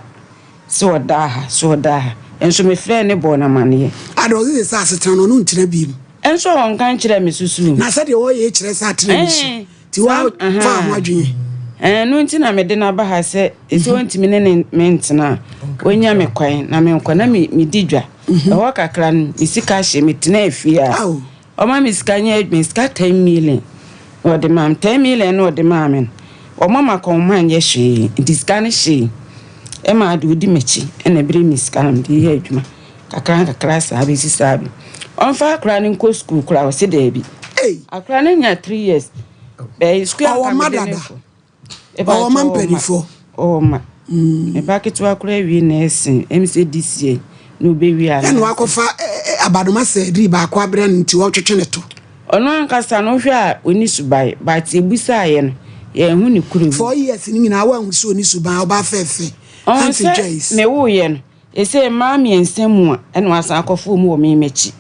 sɛ ɔdaa ha, sɛ ɔdaa ha. Nso mefrɛɛ no bɔɔ no amanneɛ. Ada ɔse sɛ asetena no ɔno ntena bi mu. Nso ɔnka nkyerɛɛ me susu. Na sɛdeɛ ɔyɛ yi kyerɛ sɛ atena ne su. Nti wa fa ho adwene. Ɛno nti na mede no aba ha sɛ sɛ ɔntumi ne ne me ntena a, ɔnya me kwan na menkɔ na medi dwa. Ɛhɔ kakra no, me sika hye, metenaa fie a, ɔma me sika nyɛ adwuma, sika 10 million na ɔde maa me. 10 million na ɔde maa me no, ɔma makɔnma nyɛ hwee, nti sika no hyee. Ɛma de ɔdi m'akyi ɛna ɛbrɛ me sika na mede yɛ adwuma kakra nkakra saa bɛsi saa bi. Ɔmfa akora no nkɔ sukuu koraa, ɔse daabi. Akora no nya 3 years. Bɛyɛ sukuu Ɔwɔ anka mma mede no dada. kɔ. Ɔwɔ mma mpanimfoɔ. Ɔwɔ mma. Me ba ketewa koraa awie nursing, ɛm sɛ this year na ɔbɛwie anaa. Ɛna wakɔfa abadoma sɛdiri baako abrɛ no nti ɔretwetwe ne to. Ɔno ankasa no wohwɛ a ɔnni suban but yɛbisaeɛ no yɛanhu ne kuro mu. 4 years no nyinaa woanhu sɛ ɔnni suban, ɔbaa fɛɛfɛ. Ɔhu Auntie sɛ Joyce. mewoeɛ no, ɛsei mmaa mmiɛnsa mu a ɛna wasan akɔfa wɔn wɔ me m'akyi.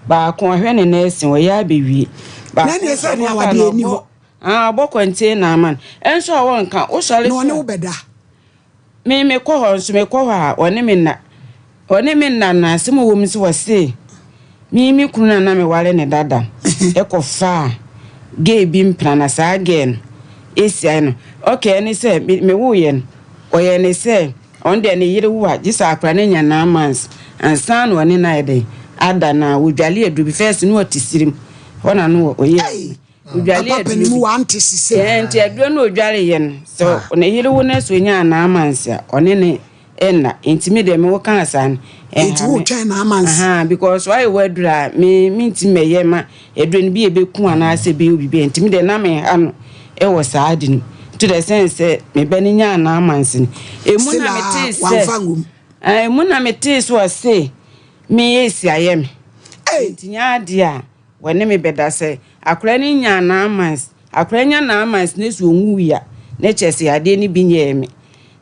Baako ɔhwɛ ne nursing ɔyɛ abɛwie. Na Baako ɛneɛ nso sɛ nea ɔkɔfa awadeɛ no nni ɔbɔ hɔ. Ah, ɔbɔ container ama no. Ɛnso a wɔnka, wosɔre Na so ɔne a. wo bɛda. Me mekɔ hɔ nso mekɔ hɔ a ɔne me nna. Ɔne me nna no asɛm a ɔwɔ mu sɛ wɔse me me kunu no a na meware no dada no kɔfaa gay bi mpena na saa gay no esiae no. Okay ɛne sɛ me mewoeɛ no ɔyɛɛ ne sɛ ɔno deɛ ne yere wo a gye sɛ akwadaa no anya 9 months ansa na ɔne no ayɛ dɛn ada na wɔdwale aduro bi first no ɔte sirim hɔ na no ɔyɛ adwuma. Odwale Papa aduro panin mu bi. wante sise. Ɛɛ nti aduro no odwale yɛ no sɛ ne yere wo na sɛ onyaa 9 months a ɔne ne nna nti me deɛ me wo kaa saa no Nti ɛnha wo me. twɛn 9 months. Ahaa because wayɛ w'aduro a me me ntumi mɛyɛ ma aduro no bi ebeku anaasɛ ebɛyɛ obi bi nti me deɛ na me ha no ɛwɔ saa ade no to the sense sɛ me ba no nyaa 9 months no emu na me tee sɛ Wamfa ngum. Ɛɛ emu na me tee so ɔse me yɛ esi ayɛ me. Nti nyɛ adeɛ a Wɔne me bɛda sɛ akwadaa no nyaa 9 months. Akwadaa nya 9 months na sɛ ɔnwui a, na kyerɛ sɛ yadeɛ no bi nyɛɛ me.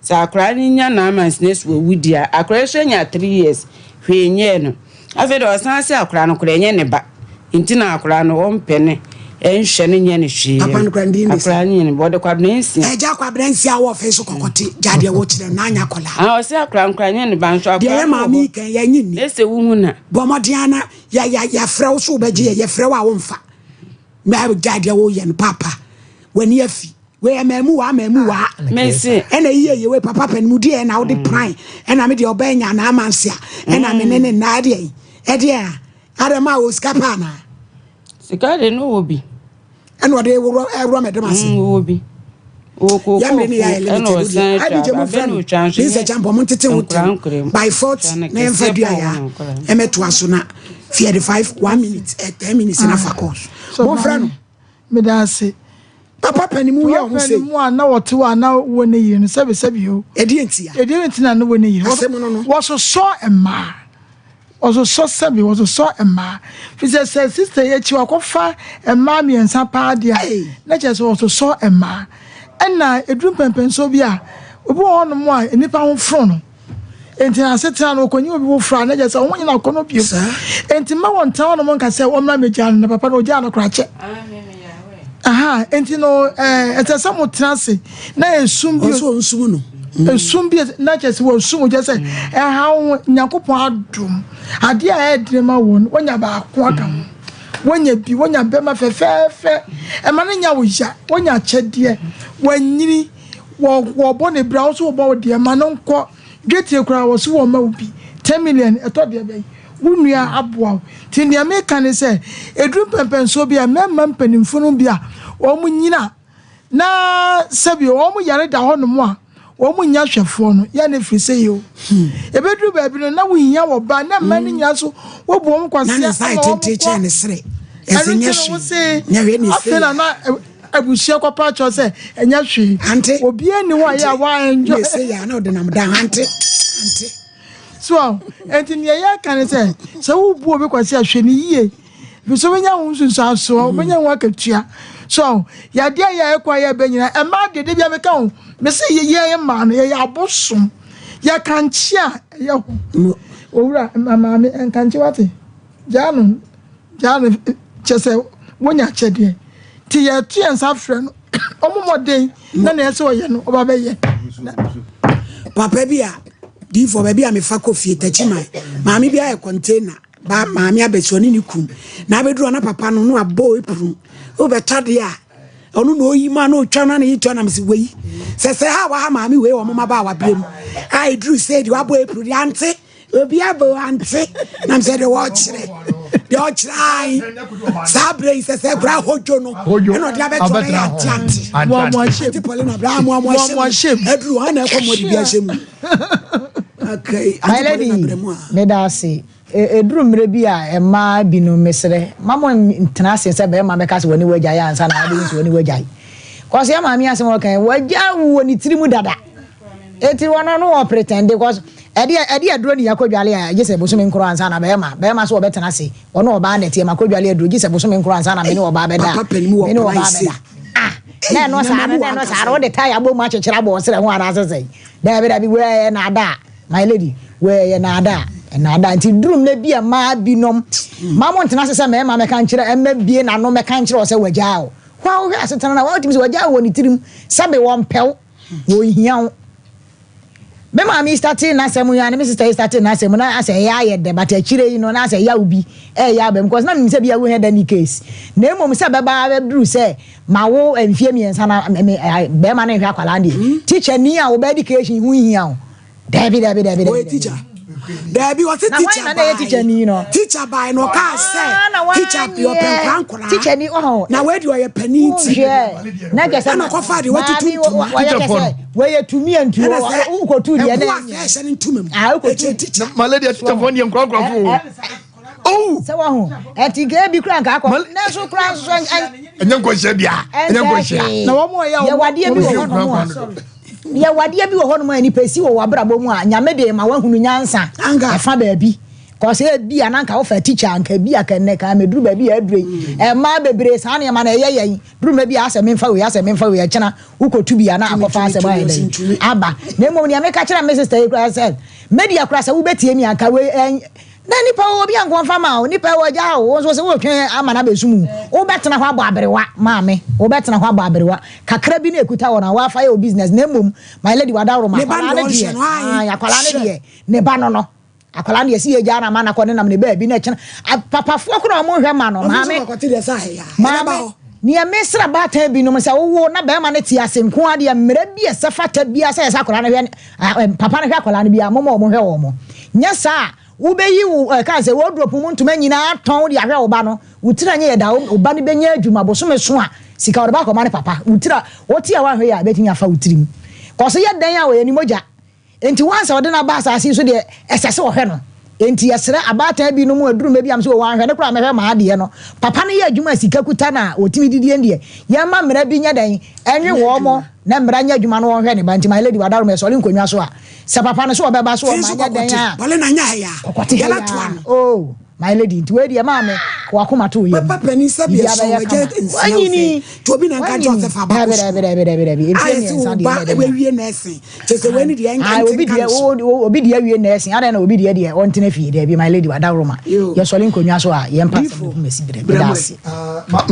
Sɛ akwadaa no nya 9 months na sɛ ɔwu deɛ a, akwadaa yi nso anya 3 years, hwee nyɛɛ no. Afei deɛ ɔsan sɛ akwadaa no koraa ɛnyɛ ne ba. Nti na akwadaa no ɔmpɛ no, ɛnhwɛ no nyɛ no hwee. Papa no koraa ne din de sɛn? Akwadaa no nyɛ ne ba, ɔde Kwabena Nsia. Agya Kwabena Nsia wɔ ɔfe so kɔkɔte, gya deɛ wokyerɛ no na anya akwadaa. Ah, ɔsɛ akwadaa no koraa nyɛ ne ba nso Deɛ akwadaa yɛ no wɔ maame yi hɔ. kan yɛnye nni. Na sɛ wohu na. Bɔ mmɔden ara na yɛ yɛ yɛfrɛ wo so wobɛgye yɛ yɛfrɛ wo a womfa gyae deɛ woyɛ no papa w'ani afi wei ɛmaamu waa maamu waa Mese. ɛna yie yɛ wei papa pɛ no mu deɛ ɛna wode pran ɛna me deɛ ɔbɛn nya na ama nse a ɛna me ne ne nna ɛdeɛ yi ɛdeɛ a adɛ ma wɔ sika paa na Sika de no wɔ bi. Ɛna ɔde worɔ ɛworɔ mɛdɛm ase. Wɔ bi. Ɔwɔ kookoo Yɛmmerɛ ne yɛayɛ fuo ɛna limited ɔsan wodeɛ atwa IBJ aba momfrɛ abɛ na no ɔtwa nso Lisa nyɛ Champon montete ho nkora tem nkora mu by ɔtwa 40 no na yɛmfa kɛseɛ dua paa yaa wɔ nkora mu. ɛmɛtoa so na fiɛde 5 1 minute eh, 10 minutes na fa kɔ So momfrɛ no meda ase. Papa panimu yɛ ɔho sei. Panimu a na wɔte hɔ a na wɔ ne yere no sɛbi sɛbi o. Ɛdeɛ ntia. Ɛdeɛ nti na na wɔ ne yere. Asɛm no no. Wɔsosɔ mmaa. Wɔsosɔ sɛbi wɔsosɔ mmaa. Fi sɛ sɛ sista yi akyi wakɔfa mmaa mmiɛnsa paa deɛ a na kyerɛ sɛ wɔsosɔ mmaa. Ɛna ɛduru mpɛmpɛnsoɔ bi a obi wɔ hɔnom a nnipa ho foro no. Enti n'asetena no, ɔkɔnye obi foforɔ a, na kyerɛ sɛ ɔho nyɛ akɔnnɔ bio. Enti mma wɔntena hɔnom nka sɛ wɔmmra mmɛgyaa no, na papa no ɔgyaa no koraa kyɛ. Aha, enti no, ɛsɛ sɛ motena ase na esum bi. Ɔsɛ ɔnsum no. Esum bi na kyerɛ sɛ wɔsum kyerɛ sɛ ɛha wo Nyankopɔn adom. Adeɛ a ɛyɛ ma wɔn, wɔnya baako aka ho. Wɔnya bi, wɔnya bɛma fɛfɛɛfɛ. Ɛma no nya wo ya, wɔnya akyɛdeɛ, wɔanyini. Wɔ wɔbɔ ne bra wo nso wɔbɔ wo deɛ ma no nkɔ dwetie koraa wɔ so wɔma wo bi ten million ɛtɔ deɛ bɛn wo nua aboa wo nti deɛ meka ne sɛ ɛduru mpɛmpɛnsoɔ bi a mmarima mpanimfoɔ no bi a wɔn nyina na sɛbi wɔn yare da hɔ nom a wɔn nya hwɛfoɔ no yɛ ne firi sɛ yio ɛbɛduru baabi no na wohia wɔ ba na mma no nyina so wɔbu wɔn na ne kwasia nsa ama yɛ wɔn tenten kɔ kyɛn ne sere ɛsɛ ɛno nyɛ nti no wo hwee se nyɛ hwee ne afei na ɛsɛ na Abusua kɔpa akyɛw sɛ ɛnyɛ hwee. Ante. Obiara nni hɔ a yɛ a wa enjoy. Ne se yɛ a na ɔde nam da ante. Ante. So enti nea yɛka ne sɛ sɛ wobu obi kwasi a hwɛ ne yie. Ebi so wobɛnya ho nsunsuansoɔ, wobɛnya ho akatua. So yadeɛ a yɛ ɛkɔ a yɛbɛ nyinaa ɛmaa deɛ de bia meka ho mese yɛ mmaa no yɛyɛ abosom yɛkankye a ɛyɛ ho. Owura maame nkankye wate gyaa no. Gyaa no kyɛ sɛ wonya akyɛdeɛ nti yɛto yɛn nsa frɛ no ɔmo mmɔden na nea ɛsɛ ɔyɛ no ɔba bɛyɛ. Papa bi a diifoɔ baabi a mefa kɔ fie takyiman maame bi ayɛ container ba maame abɛsi ɔne ne kun na abɛduru ɔna papa no no abɔ epuru wobɛtɔ adeɛ a ɔno na ɔyi ma na ɔtwa no na yɛtwa nam sɛ wei sɛ sɛ ha waha maame wei wɔ moma ba a wabrɛ mu a ɛduru sɛ deɛ wabɔ epuru deɛ ante Obi abɔ ante nam sɛ deɛ wɔkyerɛ deɛ ɔkyerɛ ae saa berɛ yi sɛ sɛ kora hodwo no ɛna ɔde abɛto no yɛ ante ante ante pɔle na berɛ amoa mo ahyɛ mu aduru hɔ na ɛkɔ mmɔde bi ahyɛ mu okay My lady, meda ase. Ɛduru mmerɛ bi a mmaa binom mesrɛ ma mo ntena ase sɛ bɛrima bɛka sɛ wɔne wagyae ansa na wabɛhu sɛ wɔne wagyae. Kɔsɛ yɛ maame asɛm a ɔka yi, wagya wo wɔ ne tiri mu dada. Eti wɔn no wɔ pretende cause ɛde ɛde aduro ne yakɔ dwale a gye sɛ bosome nkoro ansa na bɛrima bɛrima so ɔbɛtena ase ɔne ɔbaa na ɛteɛ makɔ dwale aduro gye sɛ bosome nkoro ansa na me ne ɔbaa bɛda me ne ɔbaa bɛda ah na ɛno saa no na ɛno saa no wode tae abɔ mu akyekyere abɔ ɔsrɛ ho anaasɛ sɛn daabi daabi wei ɛyɛ naadaa my lady wei ɛyɛ naadaa naadaa nti duru mmerɛ bi a mmaa binom ma mo ntena ase sɛ mmarima mɛka nkyerɛ ɛmɛ bie n'ano mɛka nkyerɛ wɔ sɛ wagyaa o hɔ a wohwɛ asetena no a wɔtumi sɛ wagyaa wɔ ne tirim sɛbe wɔmpɛw Wɔnhia wo. Me maame yi startee n'asɛm yi a ne me sister yi startee n'asɛm na asɛ ɛyɛ ayɛ dɛ but akyire yi no na asɛ yaw bi ɛyɛ aba mu because na menim sɛ bia wohia da ni case na mmom sɛ bɛba abɛduru sɛ ma wo mfie mmiɛnsa na me bɛrima no nhwɛ akwadaa deɛ teacher ni a wo bɛ education ho nhia wo. Dabi dabi dabi dabi. Ɔyɛ teacher. Dabi ɔsi teacher baayi. Na teacher ni no. Teacher baayi na ɔkaa sɛ ah, teacher bi ɔpɛ nkora nkora. Teacher ni ɔhɔn. Na wei di ɔyɛ panin ti. Hwɛ na kɛsɛ ɛna kɔfa de watutu ntoma. Wɔyɛ kɛsɛ wɔyɛ tumi ntu wokɔtu deɛ na ɛnyɛ. Ɛboa sɛ ɛhyɛ ne ntoma mu. Ah wokɔtu. Ɛkyɛ teacher. My lady teacher fɔ ne yɛ nkora nkora so. Oh. Sɛ wahu ɛti nka ebi kura nka akɔ nanso kura nso ɛnyɛ nkɔnhyɛ bia ɛnyɛ nkɔnhyɛ. Na wɔn a yɛ wɔn wadeɛ bi wɔ hɔnom a yɛ wadeɛ bi wɔ hɔnom a nipa esi wɔ w'abrabɔ mu a nyame de ma wahunu nyansa ɛfa baabi kɔsɛ ebi a nanka wofa tikya anka ebi a kɛnɛ kan mɛduru baabi a adure yi ɛmaa bebree saa nneɛma na ɛyɛ yɛn duru mɛ bi a asɛ memfa wei asɛ memfa wei ɛkyena wokɔtu bi a na akɔfa asɛm ayɛ dɛn aba na mmom nea meka kyerɛ me sister yi koraa sɛ media koraa sɛ wobɛtie mi anka wei Na nipa wɔ obi a nka ɔmfa ma wo, nipa wɔ gya wo nso sɛ wotwɛn ama no abɛsum wo, wobɛtena hɔ abɔ aberewa maame, wobɛtena hɔ abɔ aberewa, kakra bi na ɛkuta wɔ no a woafa yɛ wo business, na mmom my lady wadaworo ma akwadaa no deɛ, ae akwadaa no deɛ, ne ba no no, akwadaa no deɛ si yɛgyaa no ama no akɔ ne nam ne baabi na ɛkyena, papafoɔ koraa wɔn nhwɛ ma no, maame, maame, Nea mesrɛ abaatan binom sɛ wowo na barima no te ase nko ara deɛ mmara bi a ɛsɛ fata biara sɛ ɛsɛ akwadaa no hwɛ papa no hwɛ akwadaa no biara moma wɔn hwɛ wɔn. Nyɛ saa a wobɛyi wo ɛka sɛ wardrobe mu ntoma nyinaa atɔn de ahwɛ wo ba no wo tiri anyɛ yɛ da wo ba no bɛnya adwuma bosome so a Sika ɔde ba akɔma ne papa. Wo tiri a wote a woanhwɛ yie a ɛbɛtumi afa wo tirim. Kɔ so yɛ dɛn a ɔyɛ ne mogya. Enti once a ɔde no aba asase yi so deɛ ɛsɛ sɛ ɔhwɛ no. Enti yɛsrɛ abaatan binom a aduru mɛ bi a mesɛ o wanhwɛ no koraa mɛhwɛ m'adeɛ no. Papa no yɛ adwuma a sika kuta no a ɔtumi didie no deɛ yɛmma mmara bi nyɛ dɛn ɛnwe wɔn na mmara nyɛ adwuma na wɔnhwɛ ne ba. Nti my lady wadaroma yɛsɔre nkonnwa so a sɛ papa no so ɔbɛba so ɔma nyɛ dɛn a kɔkɔte ha yi a oh. My lady nti wei deɛ maame ka wakoma to wo yam biribiara bɛyɛ kama wanyini wanyini dabi dabi dabi dabi dabi mfie mmiɛnsa deɛ ɛnyɛ dɛ na obi deɛ obi deɛ awie nursing adɛn na obi deɛ deɛ ɔntena fie dabi my lady wadaworoma yɛsɔre nkonnwa so a yɛmpa asɛm no ho masi berɛ meda ase.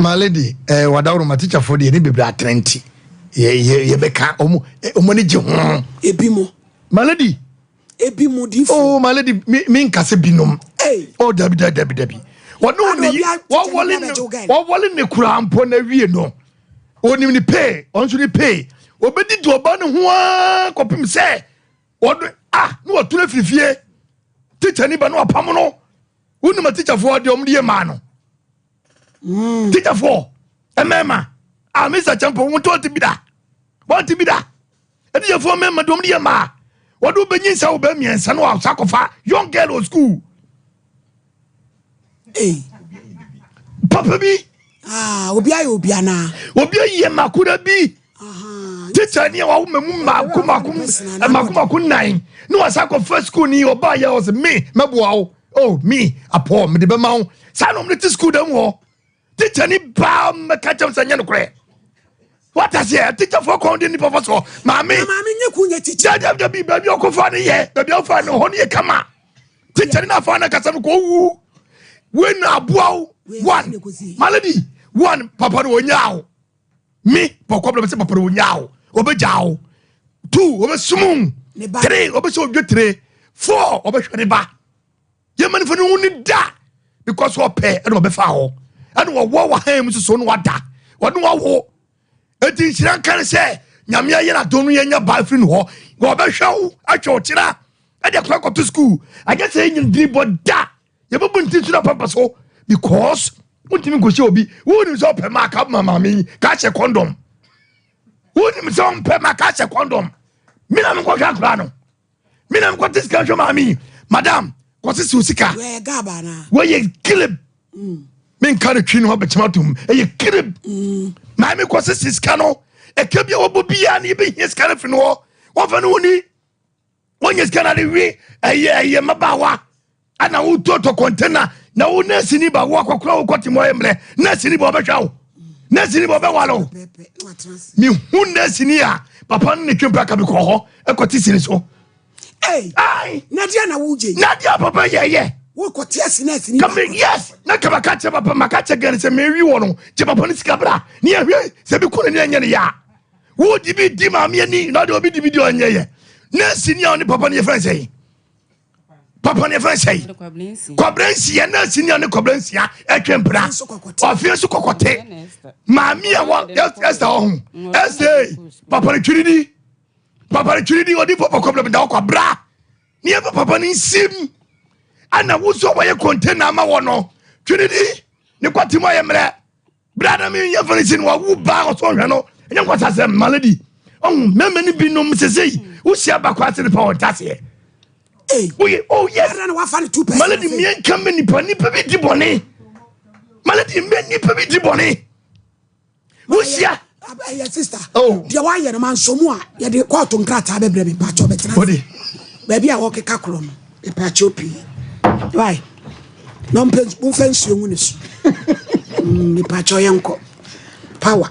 My lady eh, wadaworoma teacherfoɔ deɛ ne bebree atena nti yɛbɛka ɔmo ɔmo ani gye ho. Ebi mo. My lady Ebi mu difo. Oh my lady, me me nkase binom. Hey. Oh dabi dabi dabi dabi. Wɔne wo ne wɔwɔle ne wɔwɔle ne kura mpo na wie no. Onim ne pay, ɔno nso ne pay. Obedidi ɔba ne ho ara kɔpem sɛ ɔdo ah na wɔto no afiri fie. Teacher ni ba na wapam no. Wonim a teacherfoɔ deɛ wɔn de yɛ maa no. Mm. Teacherfoɔ mmarima ah Mr. Champo wɔn to bi da. Wɔn ti bi da. Adiyɛfoɔ mmarima de wɔn de yɛ mmaa. Wɔde wo bɛnyin sɛ wo bɛ mmiɛnsa no wasa akɔfa young girl wɔ school. Hey. Papa bi. Ah, obi ayɛ obi anaa. Obi ayɛ makora bi. Teacher ni a wawo mmamu mmaako mmaako mmaako mmaako nnan ne wasa akɔfa school ni ɔbaa yɛ ɔsɛ me mɛboa wo oh me apɔ mede bɛma wo saa na wɔn de te school dɛm hɔ. Teacher ni baa mmɛka kyɛm sɛ nyɛ nokorɛ. Wata seɛ teacherfoɔ kɔn de nipa fa soɔ maame. Maame nyɛ kun nyɛ teacher. Dabi dabi baabi ɔkɔfa no yɛ baabi ɔfa no hɔ no yɛ kama. Teacher ni n'afa no kasa no kɔ wu. Wei na aboa wo one my lady one papa no onyaa wo me pɔkɔ bɛrɛ sɛ papa no onyaa wo obɛgyaa wo two obɛsumu three obɛsɛ odwe three four ɔbɛhwɛ ne ba. Yɛma nifa no ho ni da because ɔpɛ ɛna ɔbɛfa hɔ ɛna ɔwɔ wɔ han mu soso na wada ɔne wawo eti nhyira nka ne sɛ nyame ayɛ n'adom no yɛnya ba afiri ne hɔ wɔbɛhwɛ wo ahwɛ wo kyena ɛde akora kɔto sukuu anyɛ sɛ yɛnyina dini bɔ da yɛbɛbu nti so na pampa so because wontumi nkɔhyɛ obi wonim sɛ ɔpɛ ma aka ma maame yi ka hyɛ kɔndɔm wonim sɛ ɔmpɛ ma ka hyɛ kɔndɔm me na menkɔhwɛ akora no me na mekɔte sika hwɛ maame yi madam kɔsese wo sika wɔyɛ kirib mm. menka no twi no abɛkyɛm atom ɛyɛ kirib mm. maame kɔsese sika no ɛka bi a wɔbɔ biaa ne yɛbɛhia sika no firi no hɔ wɔmfa no woni wɔnyɛ sika no ade we ɛyɛ ɛyɛ mmabaawa ana wotɔtɔ kɔntena na wo nɛɛse ni ba wo akɔkora wo kɔte mu ɔyɛ mmerɛ nɛɛse ni ba ɔbɛhwɛ wo nɛɛse ni ba ɔbɛwale wo mehu nɛɛse ni a papa no ne twe mpra ka mekɔ hɔ ɛkɔte sini so nadeɛ na wogye nadeɛ papa yɛyɛ wokɔte ase nɛɛse ni kame yes na kama ka kyerɛ papa maka kyerɛ gɛne sɛ mewi wɔ no gye papa no sika bra ne yɛhwɛ sɛ bi ko ne ne ɛnyɛ ne yɛ a wodi bi di maame ani na ɔde obi di bi di ɔnyɛ yɛ nɛɛse ni a ɔne papa no yɛfrɛ sɛ yi papa ne fɛn sɛyi kɔbrɛ nsia na sinia ne kɔbrɛ nsia ɛtwe mpena ɔfie nso kɔkɔte maame a wɔ ɛsɛ ɔho ɛsɛ papa ne twiri di papa ne twiri di ɔdi papa kɔbrɛ mi da ɔkɔ bra ne yɛ papa ne nsim ɛna wosɔ wɔyɛ kɔntena ama wɔ no twiri di ne kɔte mu ayɛ mmerɛ. Bra na me yɛ fɛn si no wawu baa ɔsɔ hwɛ no ɛnyɛ nkwasa sɛ malady ɔhu mɛmɛ no binom sesei wohyia bakɔ ase nipa wɔn ntaseɛ woyɛ oh yes malady mmiɛnka mɛ nipa nipa bi di bɔne malady mɛ nipa bi di bɔne wohyia ɛyɛ sista oh. deɛ woayɛ no mansɔ mu a yɛde kɔɔto nkrataa bɛbrɛ me mpakyɛ bɛtena baabi a wɔkeka korɔ no Mepakyɛw pii. Why? Na ɔmpɛ momfa nsuo ngu ne so. Mm, mepakyɛw yɛnkɔ. Power.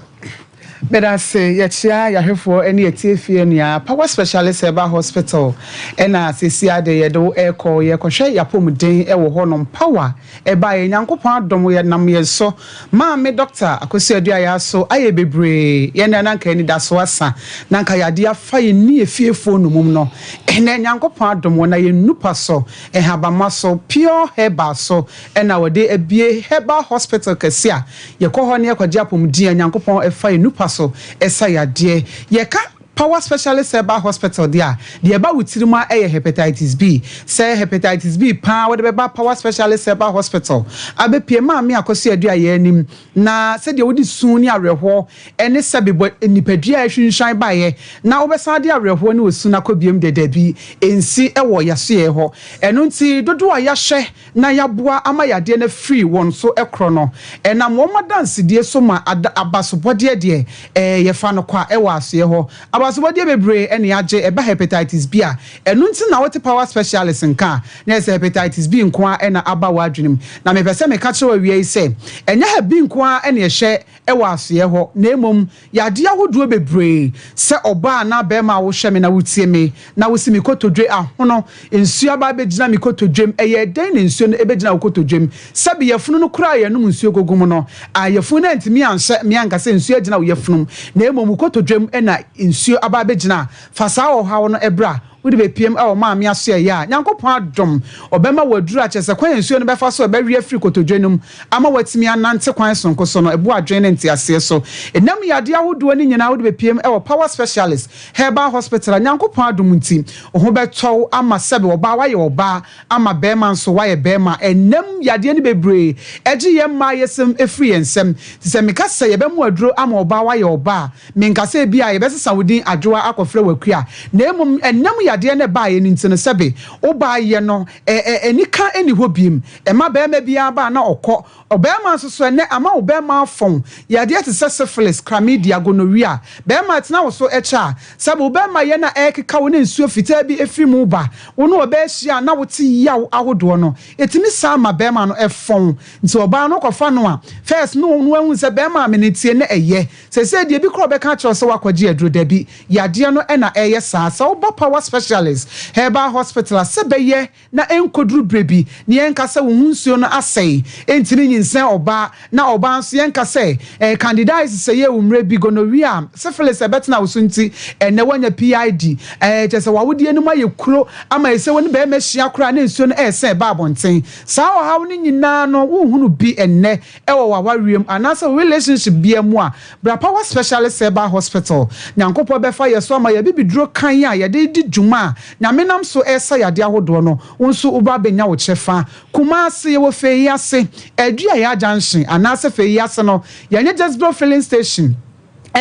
Medase yɛkyea yahwɛfoɔ ne yɛtiefie nua Power Specialist Herbal Hospital ɛna sɛsi ade yɛde wo ɛkɔ yɛkɔhwɛ yapɔmuden ɛwɔ hɔ nom Power ɛbaeɛ Nyankopɔn adom yɛ nam yɛn so Maame Doctor Akosua Aduayaa so ayɛ bebree yɛn deɛ na anka anidaso asa na anka yadeɛ afa yɛn ne yɛn fiefoɔ nnomum no ɛnɛ Nyankopɔn adom wɔn na yɛn nnupa so nhabamma so pure herbal so ɛna wɔde abue herbal hospital kɛse a yɛkɔ hɔ na yɛkɔgye apɔmuden a Nyankopɔn ɛfa yɛn nnupa so ɛsa yadeɛ yɛka. Power Specialist Herbal Hospital deɛ a, deɛ ɛba wo tirim ara yɛ Hepatitis B. Sɛ Hepatitis B pa ara wode bɛba Power Specialist Herbal Hospital abɛpue Maame Akosua Aduayɛ anim na sɛdeɛ wode su ne awerɛhoɔ ne sɛbe bɔ nipadua a ahwinhwan baeɛ na wobɛsan de awerɛhoɔ ne osu no akɔ biom deɛ dabi, ɛnsi wɔ y'asoɛeɛ hɔ. Ɛno nti dodoɔ a yɛahwɛ na yɛaboa ama yadeɛ no afiri wɔn so korɔ no, ɛnam wɔn adansedie so ma ada abasobɔdeɛ deɛ ɛɛ yɛfa no kwa wɔ asoeɛ hɔ. Abasobɔdeɛ bebree na yɛagye, ɛba hepatitis B a, ɛno nti na wote power specialist nka a, na ɛyɛ sɛ hepatitis B nko ara na aba w'adwene mu. Na mepɛ sɛ meka kyerɛ wo awia yi sɛ, ɛnyɛ hep B nko ara na yɛhwɛ wɔ asoeɛ hɔ, na mmom yadeɛ ahodoɔ bebree, sɛ ɔbaa anaa barima a wohwɛ me na wotie me, na wose me kotodwe ahono, nsuo aba abɛgyina me kotodwem, ɛyɛɛ dɛn na nsuo no bɛgyina wo kotodwem? Sɛbe yafunu no koraa a yɛnom nsuo gugu mu no, a yafunu no antumi anhyɛ me anka sɛ nsuo agyina wo yafunu mu, na mmom wo kotodwem na nsuo aba abɛgyina. Fa saa ɔhaw no bra. Wode bɛpiem wɔ maame asoɛeɛ a, Nyankopɔn adom, ɔbɛma wo aduru a kyerɛ sɛ kwan a nsuo no bɛfa so a ɛbɛwe afiri kotodwe no mu ama woatumi anante kwan sononko so no, ɛboa adwene ne nteaseɛ so. Ɛnam yadeɛ ahodoɔ no nyinaa wode bɛpiem wɔ Power Specialist Herbal Hospital a, Nyankopɔn adom nti, wo ho bɛtɔ wo ama sɛbe ɔbaa woayɛ ɔbaa ama barima nso woayɛ barima. Ɛnam yadeɛ no bebree gye yɛn mmaa yɛsɛm firi yɛn nsam. Nti sɛ meka sɛ yɛbɛma wo aduro ama ɔbaa woayɛ ɔbaa a, Menka sɛ ebia yɛbɛsesa wo din Adwoa akɔfrɛ wo Akua, na mmom ɛnam yadeɛ no ɛbaeɛ no nti no, sɛbe wobaeɛ no, ɛ, ɛ, anika nni hɔ biom. Ɛma barima biara ba a na ɔkɔ. Ɔbarima nso so, ɛnnɛ ama wo barima afɔn. Yadeɛ te sɛ syphilis, chlamydia, gonorrhea, barima ɛtena wo so kyɛ a, sɛbe wo barima yɛ na ɛrekeka wo na nsuo fitaa bi firi mu ba, wo ne ɔbaa hyia a na wote yaw ahodoɔ no, ɛtumi san ma barima no fɔn. Nti ɔbaa no wokɔfa no a, first no na wahu sɛ barima a me ne teɛ no ɛyɛ. Seesei deɛ ebi koraa ɔbɛka akyerɛ wo sɛ woakɔgye aduro, dabi, yadeɛ no na ɛreyɛ saa. Sɛ woba Power Specialist Herbal Hospital a, sɛ ɛbɛyɛ na ɛnkɔduru berɛ bi na yɛnka sɛ wo ho nsuo no asɛe, ɛntumi nyinsɛn ɔbaa, na ɔbaa nso yɛnka sɛ ɛyɛ candidiasis ɛyɛɛ wo mmerɛ bi, gonorrhea, syphilis a ɛbɛtena wo so nti ɛnnɛ woanya PID, ɛɛ kyerɛ sɛ w'awodeɛ no mu ayɛ kuro ama ɛsɛ wo ne barima hyia koraa na nsuo no ɛresɛn ba abɔnten. Saa ɔhaw no nyinaa no wonhunu bi ɛnnɛ Ɛwɔ w'awareɛ mu anaasɛ wo relationship biara mu a, bra Power Specialist Herbal Hospital. Nyankopɔn bɛfa yɛ so ama yɛ abibiduro kann a yɛde redi dwuma a Nyame nam so resa yadeɛ ahodoɔ no, wo nso woba abɛnya wo kyɛfa. Kumasi, yɛwɔ Feyiase, Aduayaa Junction anaasɛ Feyiase no, yɛne Jezebel Filling Station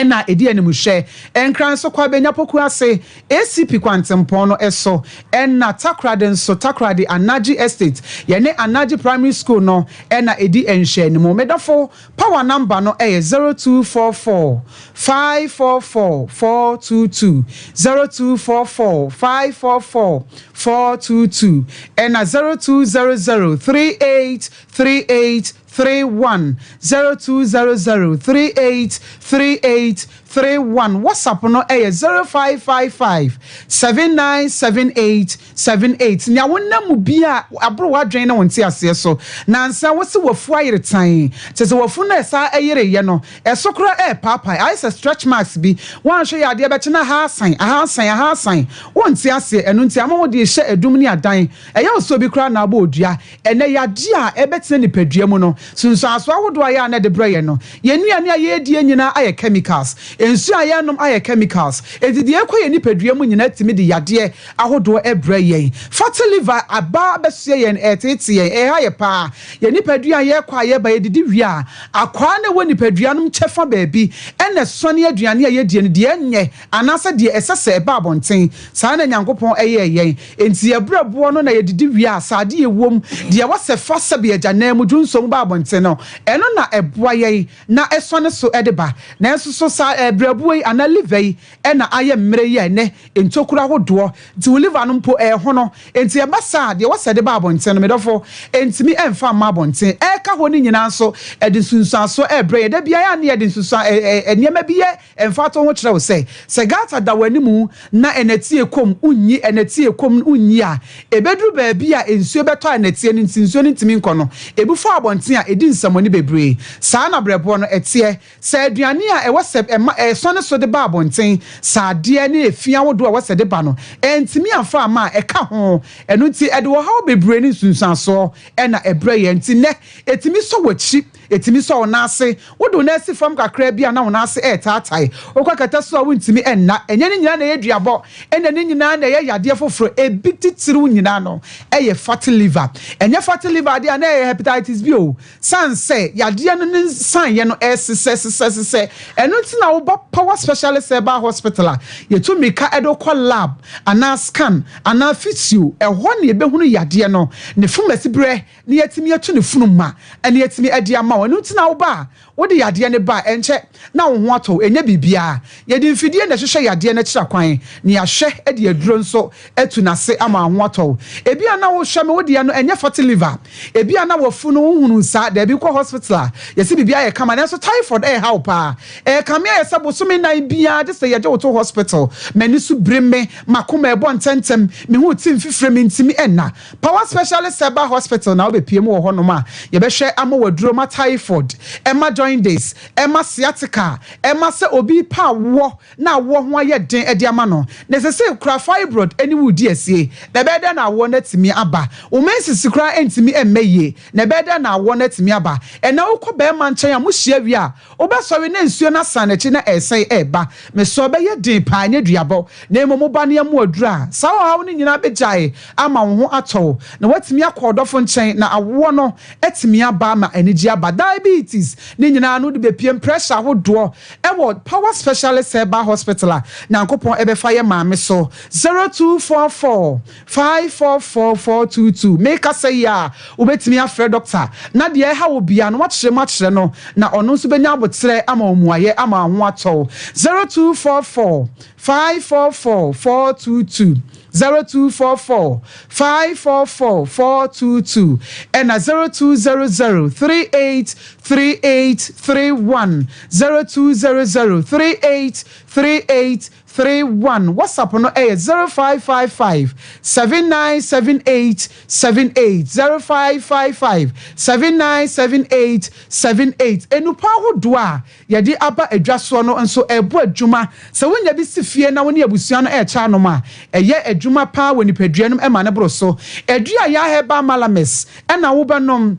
na ɛdi animhwɛ. Nkran nso Kwabenya Poku ase, ACP Kwantempɔn no so, ɛna Takoradi nso, Takoradi Anagye Estate, yɛne Anagye Primary School no na ɛdi nhwɛanimu. Me dɔfo, Power number no yɛ 0244 544 422, 0244 544 422, ɛna 0200 38 38 31 0200 38 38 31 WhatsApp no yɛ 0555 7978 78 Nea wonam mu biara a aboro w'adwene ne wo nteaseɛ so Nansa wose w'afu ayere tann Kyerɛ sɛ w'afu no a ɛsaa ɛyereeɛ no ɛso koraa ɛrepaapae Ayɛ sɛ stretch marks bi Woanhwɛ yɛ adeɛ bɛkye na aha asan aha asan aha asan Wonte aseɛ ɛno nti ama wode rehyɛ adum ne adan Ɛyɛ wo sɛ obi koraa na abɔ odua Ɛnnɛ, yadeɛ a ɛbɛtena nipadua mu no, nsunsuansoɔ ahodoɔ a ɛyɛ a na ɛde brɛ yɛn no, yɛn nnuane a yɛredie nyinaa ayɛ chemicals, nsuo a yɛrenom ayɛ chemicals, enti deɛ ɛrekɔ yɛn nipadua mu nyinaa tumi de yadeɛ ahodoɔ brɛ yɛn. Fatty liver aba abɛsoɛ yɛn, ɛreteete yɛn, ɛreha yɛn paa. Yɛn nipadua a yɛrekɔ a yɛreba, yɛdidi wie a, akwaa no a ɛwɔ nipadua no mu kyɛfa baabi na ɛsɔne aduane a yɛdie no, deɛ ɛnyɛ anaasɛ deɛ ɛsɛ sɛ ɛba abɔnten. Saa na Nyankopɔn yɛɛ yɛn. Enti yɛn berɛboɔ no na yɛdidi wie a, sɛ adeɛ wom, deɛ ɛwɔ sɛ fa sɛbe agyanan mu dwonsɔ mu ba abɔnten no, ɛno na ɛboa yɛn na ɛsɔne so de ba. Nanso so saa berɛboɔ yi anaa liver yi na ayɛ mmerɛ yi a ɛnnɛ ntokuro ahodoɔ nti wo liver no mpo ɛrehono. Enti ɛba saa a, deɛ ɛwɔ sɛ ɛde ba abɔnten no, me dɔfo, ɛntumi ɛmfa mma abɔnten. Ɛreka hɔ no nyinaa nso, ɛde nsunsuansoɔ rebrɛ yɛn. Da biara a na yɛde nsunsuan ɛ ɛ nneɛma bi yɛ Mfatoho kyerɛ wo sɛ, sɛ gutter da w'anim na ɛnɛteɛ kɔ mu wonnyi, ɛnɛteɛ kɔ mu wonnyi a, ɛbɛduru baabi a nsuo bɛtɔ a ɛnɛteɛ no nti nsuo no ntumi nkɔ no, ɛbu fa abɔnten abɔnten a, ɛdi nsɛmmɔne bebree. Saa na berɛboɔ no teɛ. Sɛ aduane a ɛwɔ sɛ ɛma ɛsɔne so de ba abɔnten, sɛ adeɛ ne efi ahodoɔ a ɛwɔ sɛ ɛde ba no, ɛntumi amfa amma a, ɛka ho. Ɛno nti, ɛde ɔhaw bebree ne nsunsuansoɔ na ɛbrɛ yɛn. Nti nnɛ, ɛtumi sɔ w'akyi, ɛtumi sɔ wo nan ase. Wode wo nan asi fam kakra bi a na wo nan ase retaatae. Wokɔ kɛtɛ so a wontumi nna. Ɛnyɛ ne nyinaa na ɛyɛ duabɔ, ɛna ne nyinaa na ɛyɛ yadeɛ foforɔ. Ebi titiriw nyinaa no yɛ fatty liver. Ɛnyɛ fatty liver deɛ a na ɛyɛ hepatitis B o. Sane sɛ yadeɛ no ne nsaeɛ no resesɛsesɛsesɛ. Ɛno nti na woba Power Specialist Herbal Hospital a, yɛtu mmirika de wo kɔ lab anaa scan anaa physio. Ɛhɔ na yɛbɛhunu yadeɛ no, ne fomasiberɛ na yɛatumi atu ne funu ma na yɛatumi de ama wo. Ɛno nti na woba a, wode yadeɛ no ba a, ɛnkyɛ na wo ho atɔ wo, ɛnyɛ biribiara. Yɛde mfidie na ɛhwehwɛ yadeɛ no akyira kwan, na yɛahwɛ de aduro nso atu n'ase ama wo ho atɔ wo. Ebia na wohwɛ me, wo deɛ no ɛnyɛ fatty liver. Ebia na w'afu no wonhunuu saa, daabi wokɔ hospital a, yɛse biribiara yɛ kama, nanso typhoid ɛreha wo paa. Ɛrekame ayɛ sɛ bosome nnan biara gye sɛ yɛgye wo to hospital. M'ani so biri me, m'akoma ɛbɔ ntɛmntɛm, me ho rete mfifire, mentumi nna. Power Specialist Herbal Hospital na wobɛpue mu wɔ hɔnom a, yɛbɛhwɛ ama wo aduro ma typhoid, ɛma jaundice, ɛma sciatica, ɛma sɛ obi repɛ awoɔ na awoɔ ho ayɛ den de ama no. Na seesei koraa fibroid ne wo redi asie, na ɛbɛyɛ dɛn na awoɔ no atumi aba? Wo menses koraa ntumi mma yie, na ɛbɛyɛ dɛn na awoɔ no atumi aba? Ɛnnɛ wokɔ barima nkyɛn a mohyia wie a, Wobɛsɔre na nsuo no asan n'akyi na ɛresan reba. Mesrɛ wo, ɛbɛyɛ den paa, ɛnyɛ duabɔ, na mmom wo ba no yɛ aduru a, saa ɔhaw no nyinaa bɛgyae ama wo ho atɔ wo, na woatumi akɔ ɔdɔfo nkyɛn, na awoɔ no atumi aba ama anigyeɛ aba. Diabetes ne nyinaa no wode bɛpiem, pressure ahodoɔ wɔ Power Specialist Herbal Hospital a Nyankopɔn bɛfa yɛ maame so. 0244 544 422 Mekasa yi a, wobɛtumi afrɛ dɔkta na deɛ ɛha wo biara no woakyerɛ mu akyerɛ no na ɔno nso bɛnya aboterɛ ama wo mmuaeɛ ama wo ho atɔ wo. 0244 544 422 0244 544 422 ɛna 0200 38 38 31 0200 38 38 31 WhatsApp no yɛ 0555 7978 78 0555 7978 78 Nnupa ahodoɔ a yɛde aba adwa soɔ no nso ɛrebɔ adwuma. Sɛ wonya bi si fie na wo ne abusua no rekyɛ anom a, ɛyɛ adwuma pa ara wɔ nipadua no mu ma no boro so. Adua a yɛ herbal malamis na wobɛnom.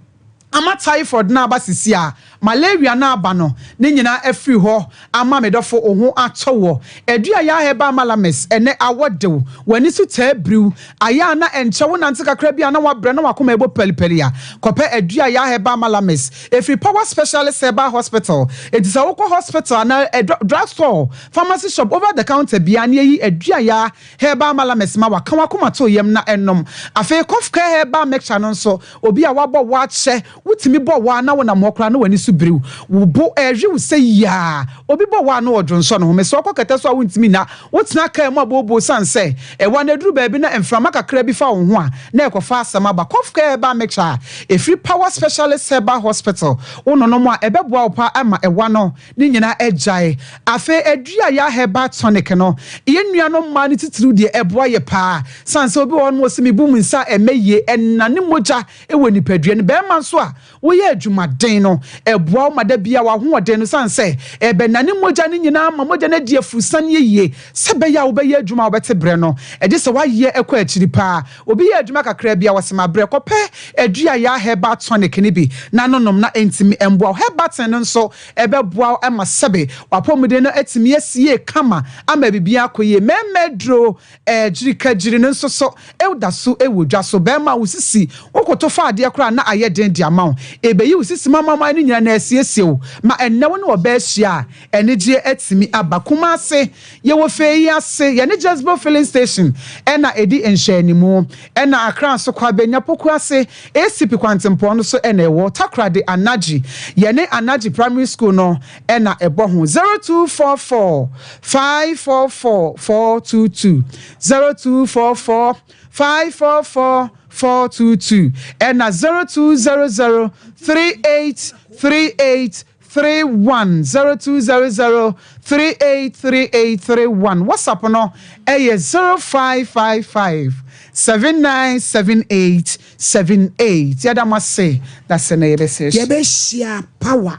Ama typhoid no aba sisi a, malaria no aba no, ne nyinaa afiri hɔ ama me dɔfo wo ho atɔ woɔ. Adua yaa herbal malamis ɛnɛ awɔ de wo, w'ani so taa biriw, ayɛ a na ɛnkyɛ wo nante kakra bi a na wabrɛ na w'akoma ɛbɔ pɛlipɛli a, kɔpɛ adua yaa herbal malamis. Ɛfiri Power Specialist Herbal Hospital. Enti sɛ wokɔ hospital anaa drug store, pharmacy shop, over the counter biara na yɛyi adua yaa herbal malamis ma waka w'akoma to yam na ɛnom. Afei cough care herbal mixture no nso, Obi a wabɔ wo akyɛ, wotumi bɔ wo a na wonam hɔ koraa na w'ani so biriw, wo bo ɛrewe wo sɛ yiaa. Obi bɔ wo a na ɔdwonsɔ ne ho. Mesrɛ wo kɔ kɛtɛ so a wontumi nna. Wotena kaa mu a booboo esiane sɛ ɛwa no aduru baabi na mframa kakra bi fa wo ho a na ɛkɔfa asɛm aba. Cough Care Herbal Mixture a ɛfiri Power Specialist Herbal Hospital, wononom a ɛbɛboa wo paa ama ɛwa no ne nyinaa agyae. Afei adua yɛ herbal tonic no, yɛn nuanom mmaa no titiriw deɛ ɛboa yɛ paa. Sane sɛ obi wɔ hɔ nom ɔse mebu me nsa a ɛmmɛ yie, ɛnane mogya wɔ nipadua no. Barima nso a woyɛ adwumaden no, ɛboa wo ma da biara w'ahoɔden no sane sɛ ɛbɛnane mogya no nyinaa ma mogya no adi afurusaneɛ yie sɛ ɛbɛyɛ a wobɛyɛ adwuma a wobɛte brɛ no. Ɛgye sɛ woayɛ kɔ akyiri paa. Obi yɛ adwuma kakra bi a ɔse mabrɛ, kɔpɛ adua yɛ herbal tonic no bi na nonom na ɛntumi mmoa wo. Herbatin no nso Ɛbɛboa wo ma sɛbe w'apɔmuden no atumi asi yie kama ama biribiara akɔ yie. Mmarima aduro, gyirikagyiri no nso so da so wɔ dwa so. Barima, wo sisi, wokoto fa adeɛ koraa a na ayɛ den de ama wo. Ɛbɛyi wo sisi mu amaman no nyinaa na asiesie wo ma ɛnnɛ wo ne ɔbaa ahyia a, anigyeɛ atumi aba. Kumase, yɛwɔ Fei ase, yɛne Jezebel filling station na ɛdi nhwɛanimu. Ɛna Accra nso, Kwabenya Poku ase, ACP kwantempɔn no so na ɛwɔ. Takoradi Anagye, yɛne Anagye Primary School no na ɛbɔ ho. 0244 544 422, 0244 544 422, ɛna 0200 3838 31 0200 383831. WhatsApp no ɛyɛ 0555. 79 78 78. Yɛda mo ase da sɛ na yɛbɛsɛ ahyia. Yɛbɛhyia power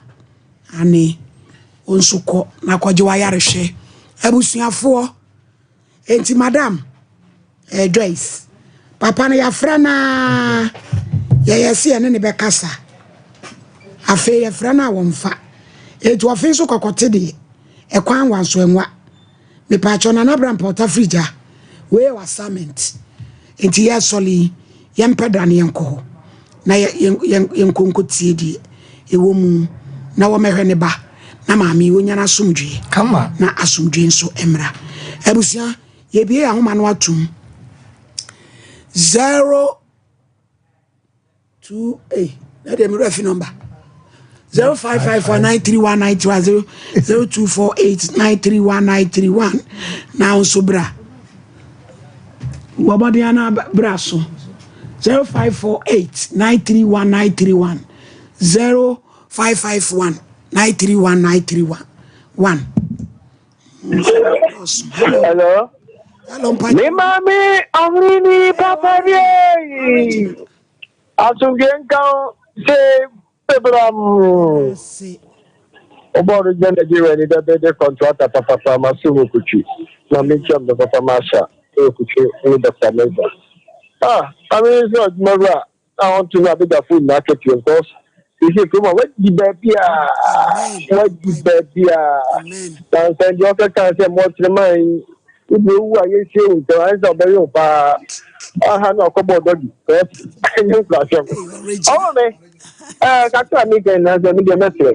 ane wo nso kɔ na kɔgye w'ayarehwɛ abusuafoɔ enti madam eh, Joyce papa no yɛafrɛ no a yɛyɛ se yɛne ne bɛkasa afei yɛfrɛ no a wɔmfa enti ɔfe nso kɔkɔte deɛ ɛkwan wa nso ɛnwa mepaakyɛw Nana Bra Mpɔta firi gya wei yɛ assignment nti yɛsɔle yi yɛmpɛ da no yɛnkɔ hɔ na yɛnkɔ nkɔtie deɛ ɛwɔ mu na wɔmɛhwɛ ne ba na maame yi wɔnya no asomdwoeɛ kama na asomdwoeɛ nso mmra abusua yɛbie yɛn ahoma no atom 0 2 eh na deɛ mmerɛ fi nɔmba 0554931931 0248931931 na wo nso bra wɔbɔden ana bra so 0548931931 0551931931 1 Hello. Hello, Me maame ɔhene papa bi eyi. Asomdwe nka wo se bebram. Ɔbɔɔdo gyina Nigeria ni dɛ bɛde kɔntrata papapa ma so wɔ kutwi na mekyia me papa Masha wɔ kutwi ne Dr. Meza. Ah, maame yi sɛ ɔdwuma wura a ɔnto no abegyafo nyinaa akatua because sisi kurom a wadi baabi a wadi baabi a na nsɛn deɛ ɔkɛka sɛ mɔkyerɛ man wode owu a yɛnsie wo ntɛm ayɛ sɛ ɔbɛyɛ wo paa aha na ɔkɔbɔ dɔgi because ɛnyɛ nkurasɛm ɔwɔ me ɛɛ kakra mi kɛn na sɛ mi deɛ mɛsrɛ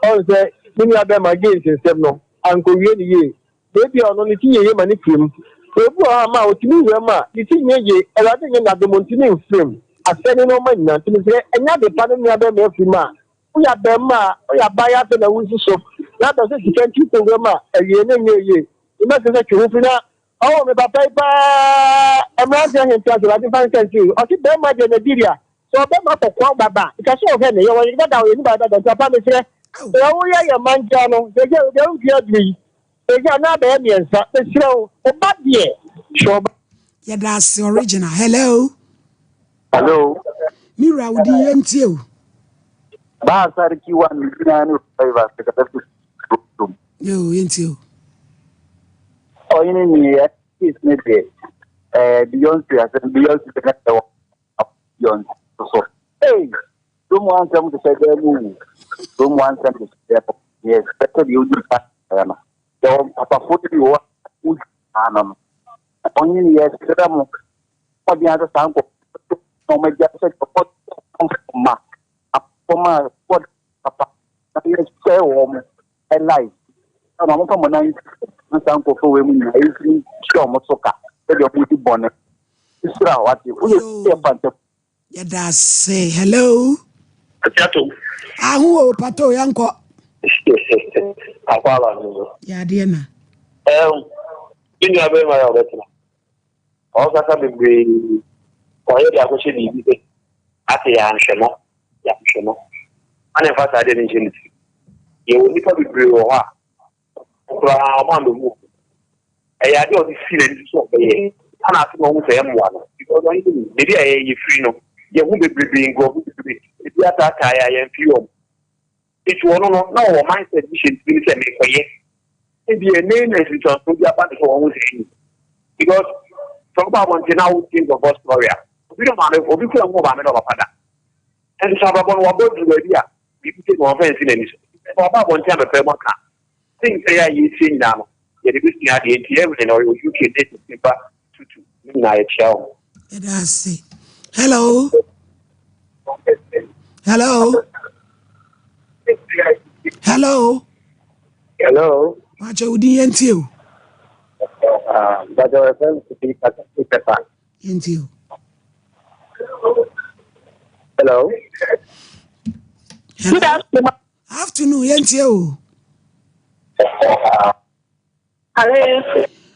ɔn sɛ me nua bɛrima games nsɛm no ankɔwie ne yie Na ebia ɔno ne ti nyɛ yie ma ne firi mu. Na obi wɔ hɔ a ma ɔtumi wura mu a ne ti nyɛ yie, Awurade nyɛ n'adom ɔntumi mfiri mu. Asɛe ne nnoɔma nyinaa. Nti mesrɛ, ɛnyɛ ade pa ne nua bɛrima afiri mu a, woyɛ abarimaa, woyɛ abaayewa afei na wosi so, na abɛ sɛ sika nti wokɔ wura mu a, awie no nyɛ yie. Nti mɛsrɛ sɛ twe ho firi na Oh, me papa yi paa, mmeranteɛ he nte ase, Awurade mfa nhyɛ nse o. Ɔse bɛrima deɛ Nigeria, sɛ ɔbɛrima kɔkɔɔ baba a, nka sɛ ɔhwɛ ne, yɛwɔ yere dada o, yɛnni ba dada, nti papa mesrɛ, deɛ woyɛ yɛ mma ntia no, seesei deɛ womfie aduru yi, seesei ana abɛyɛ mmiɛnsa, mesrɛ wo, wo ba deɛ, hwɛ wo ba. Yɛda ase original. Hello. Hello. Me wura wo din yɛntie o. Baa sarki wa ne nyinaa ne rivers kasa fi rom. Yo yɛntie o. Ɔyene ni yɛ case ne deɛ ɛɛ Beyonce asɛm Beyonce na ɛwɔ Beyonce so. Hey, rom ansɛm hyehyɛ dɛm mu o. Rom ansɛm hyehyɛ dɛm. Yes, bɛtɛ deɛ odi pa no. Yɛwɔ papafoɔ bi wɔ hɔ a wodi ano no. Ɔhene ni yɛsrɛ mo mmɔden ara sɛ saa nkurɔfoɔ na wɔn agya sɛ wɔn ma afɔm a wɔde papa na yɛsɛe wɔn life ɛna wɔn fa wɔn nan na saa nkurɔfoɔ wɔ mu nyinaa yɛntumi hyɛ wɔn so ka sɛdeɛ wɔn di bɔne sira wate woyɛ yɛ fantɛ. Yɛda ase. Hello. Atiato. Aho o pato yɛnkɔ. Akɔ aba no so. Yɛ adeɛ na. Ɛm, me nua bɛrima yɛ ɔbɛtena. Ɔkasa bebree, ɔyɛ de akɔhyɛ biribi sɛ ase yɛanhwɛ no, yɛanhwɛ no. Ana mfa saa deɛ no nhyɛ ne ti. Yɛwɔ nnipa bebree wɔ hɔ a, koraa ɔmo ambɛhu ɔmo. Ɛyɛ adeɛ a ɔde si n'ani so sɛ ɔbɛyɛ. Ana ase na ɔhu sɛ ɛmmoa no. Because ɔno nim, baabi a yɛyɛ firi no, yɛhu bebrebe, nkurɔfo bebrebe, ebi ataataa yɛ a yɛmfiri wɔn. Nti ɔno no, na ɔwɔ mindset bi hyɛ ne tirim sɛ merekɔyɛ. Ebia ɛnnɛ yi na nsunsuansoɔ bi aba ne so a wahu sɛ ɛnyɛ. Because sɛ woba abɔnten na wotie nkurɔfoɔ story a, obi ne ɔmaame, obi kura nhu ɔmaame ne ɔpapa da. Nso sɛ abrabɔ no wabɔ duru baabi a, biribi sei na wamfa ansi n'ani so. Sɛ waba abɔnten abɛpae mu aka a, things a ɛyɛ a yɛretie nyinaa no, yɛde bɛsua adeɛ. Nti Evelyn ɔyɛ wɔ UK, David Simba Tutu, ne nyinaa yɛkyia wɔn. Yɛda ase. Hello. Hello. Hello. Hello. Pakyɛ wo din yɛntie o. Pakyɛ wɔfrɛ me Kofi Kofi Pɛpa. Yɛntie o. Hello. Hello. Afternoon yɛntie o. Hello.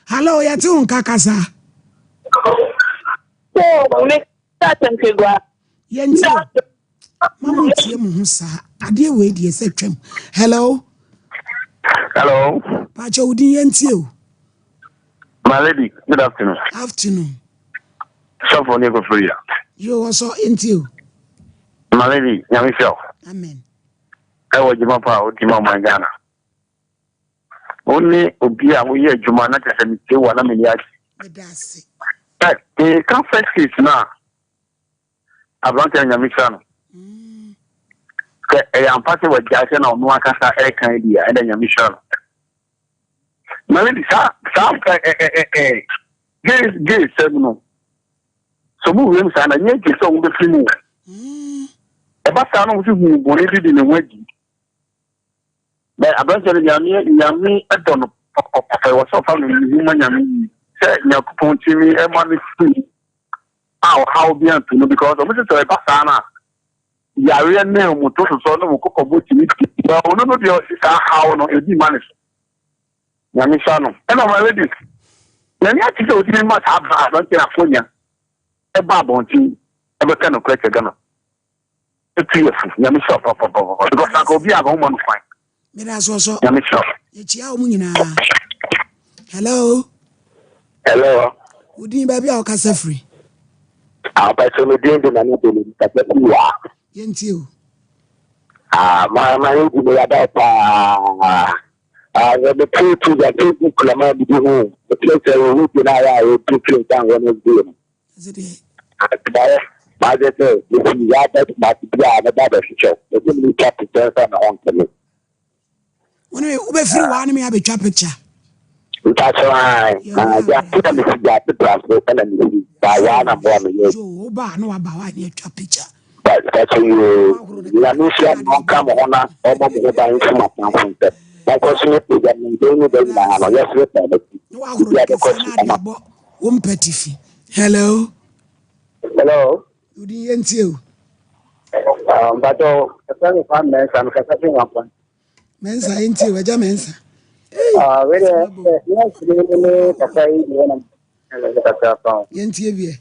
Hello, yɛte wo nka kasa. Yɛntie o. Ma mo ntie mo ho saa. Adeɛ wei deɛ sɛ twam. Hello. Hello. Pakyɛ wo din yɛntie o. My lady, good afternoon. Afternoon. Sɔfo ne kofori ya. Yo ɔsɔ nti o. Maame bi nyame hyira wo. Amen. Ɛwɔ adwuma pa a wodi ma ɔman Ghana. Wo ne obi a woyɛ adwuma na kyerɛ sɛ metie wo a na m'ani agye. Meda ase. Ɛ meka first case no a aberanteɛ no nyame hyira no. Sɛ ɛyɛ ampa sɛ wagyae sɛ na ɔno ankasa ɛka yi deɛ a ɛnna nyame hyira no. Maame bi saa saa ɛ ɛ ɛ ɛ gay gay sɛm no sɛ ɔmo wuram saa na nyɛ gye sɛ ɔmo bɛfiri mu. Ɛba saa na ɔmo sɛ hu bɔne bi de ne ho adi. Na aberanteɛ no Nyame Nyame dɔ no pɔpɔpɔpɔ ɛwɔ sɛ ɔfa no ne ho ma Nyame yie sɛ Nyankopɔn tumi ɛma no firi a ɔhaw bi anto no because ɔmo sɛ sɛ ɛba saa no a yareɛ ne ɔmo to sosɔ ne ɔmo kɔkɔbɔ tumi ti na ɔno no deɛ ɔsi saa haw no ebi ma ne so Nyame hyira no ɛna ɔmo ladies Nyame ate sɛ ɔtumi ma saa aberanteɛ no akonya ɛba abɔnten ɛbɛka nokorɛ kyɛ Ghana. Etu yɛ fo. Nyame hyira wo papapapa because anka obi a anka ɔmma no kwan. Meda ase ɔsɔ. Nyame hyira wo. Yɛkyia wɔn nyinaa. Hello. Hello. Wo din baabi a wokasa firi? Ampatso me din de Nana Bele mekasa firi wa. Yɛntie o. Ah, ma ma yɛ di me yada paa. Ah, na me pray to the Facebook na ma bi ho. Me pray sɛ wo hu na ya yɛ pray pray down wɔ next day. Adebaeɛ, m'adwene sɛ mefiri ha ba Kumasi bi a mɛba abɛhwehwɛ wo. Mese meretwa picture nsa me ho nte me. Wo ne me wobɛfiri waa ne me abɛtwa picture. Mpakyɛw ae, na gyaase na mesi gyaase braso ɛna mefiri ba waa na mboa me yɛ. Yoo, wo ba a na waba hɔ a ne atwa picture. Mpakyɛw yoo, Nyame nhyira mo ɔnka mo ho na ɔmmɔ mo ho ban mfiri mo atamfo nsam. Monkɔ so ne pagya mo nsa ne da nyinaa no, yɛsere taa mo akyi. Na wahoro Biribiara ne bɛkɔ kɛseɛ so na ade ama. abɔ wo mpatifi. Hello. Hello. Wodin yɛ ntie o. Mpatsɔ, ɛfɛ mi fa Mɛnsa, mi kasa fi Nwankwa. Mɛnsa yɛ ntie o, ɛgya Mɛnsa. Wei deɛ, nurse ni ne papa yi deɛ na mɛ kasa fa ho. Yɛ ntie biɛ.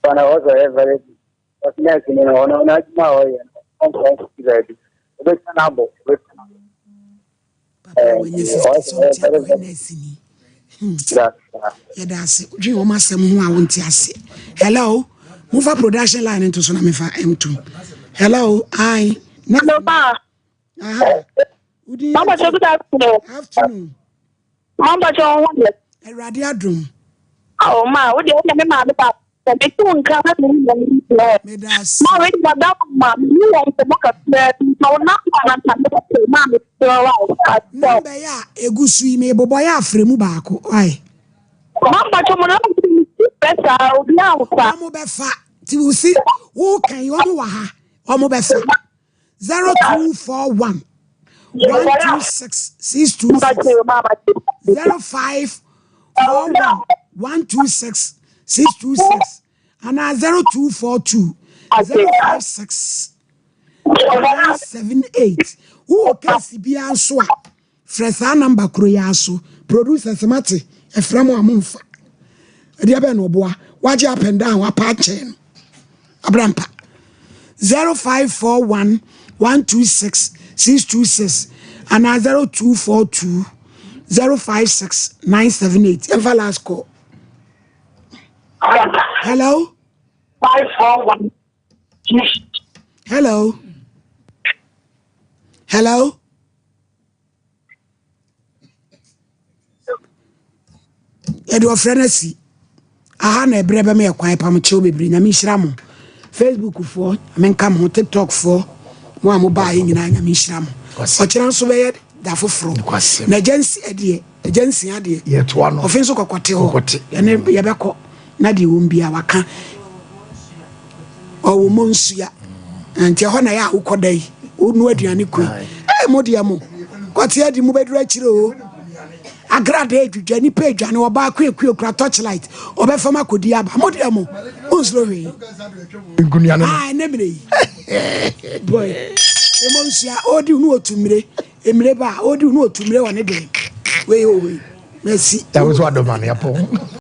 Fana ɔsɔ yɛ very good. Ɔsɛ nurse ni no, ɔno n'adwuma a ɔyɛ no, ɔnkɔ nkɔsi baabi. Ɔbɛtwa n'abɔ, ɔbɛtwa n'abɔ. Papa wanya 50 something akɔyɛ nurse ni. Yɛda ase. Wodwen wɔn asɛm ho a wonte ase. Hello. Momfa production line nto so na mefa ntom. Hello. Hi. Hello, ma. Aha. Wodin Mama, good afternoon. Afternoon. Mama, kyɛ wo ho deɛ. Awurade adom. Ao ma wo deɛ wonyɛ me maame baako pɛ me to nka na me nya me deɛ. Meda ase. Ma wei deɛ da ma me ne wɔn nkɔmmɔ kakra bi ma wo namba na nka me pɛ ma me frɛ wo a. Namba yi a egu so yi mebobɔ yɛ afrɛ mu baako why. Mama kyɛ mo namba bi me si frɛ saa obi amfa. Wɔn bɛfa ti wo si wo kan yi wɔn wɔ ha wɔn bɛfa. 0241 126 626 0541 126 626 anaa 0242 056 978 wowɔ kɛse biara nso a Frɛ saa number koro yi ara so. Producers mate, ɛfrɛ mo a momfa. Ɛdeɛ bɛn na ɔboa? Wagye up and down apa akyɛn no. Abrampa. 0541 126 626 anaa 0242 056 978. Yɛmfa last call. Hello? 541 Hello? Hello? Yɛde ɔfrɛ no asi aha na ɛberɛ bɛma yɛ kwan pam kyɛw bebree nyame nhyira mo facebook foɔ nyame nka mo ho tiktok foɔ mo a mo baa yɛ nyinaa nyame nhyira mo ɔkyerɛ nso bɛyɛ da foforɔ na agya nsi ɛdeɛ agya nsia deɛ ɔfe nso kɔkɔte hɔ yɛne yɛbɛkɔ na deɛ wɔm bia waka ɔwɔ mo nsua nti ɛhɔ na yɛ a wokɔ da yi wonu aduane koi ee mo deɛ mo kɔte adi mo bɛduru akyire o agrada adwidwa nipa adwane ɔbaa kuekue kura torchlight ɔbɛfam akɔdi aba mo deɛ mo monsuro hwee ah ɛnɛ mmerɛ yi boy ɛmɔ nsua ɔdi no ɔtu mmire mmire ba ɔdi no ɔtu mmire wɔ ne dɛn wei wɔ wei mɛsi. Ɛwɔ so adɔma no yɛpɔ.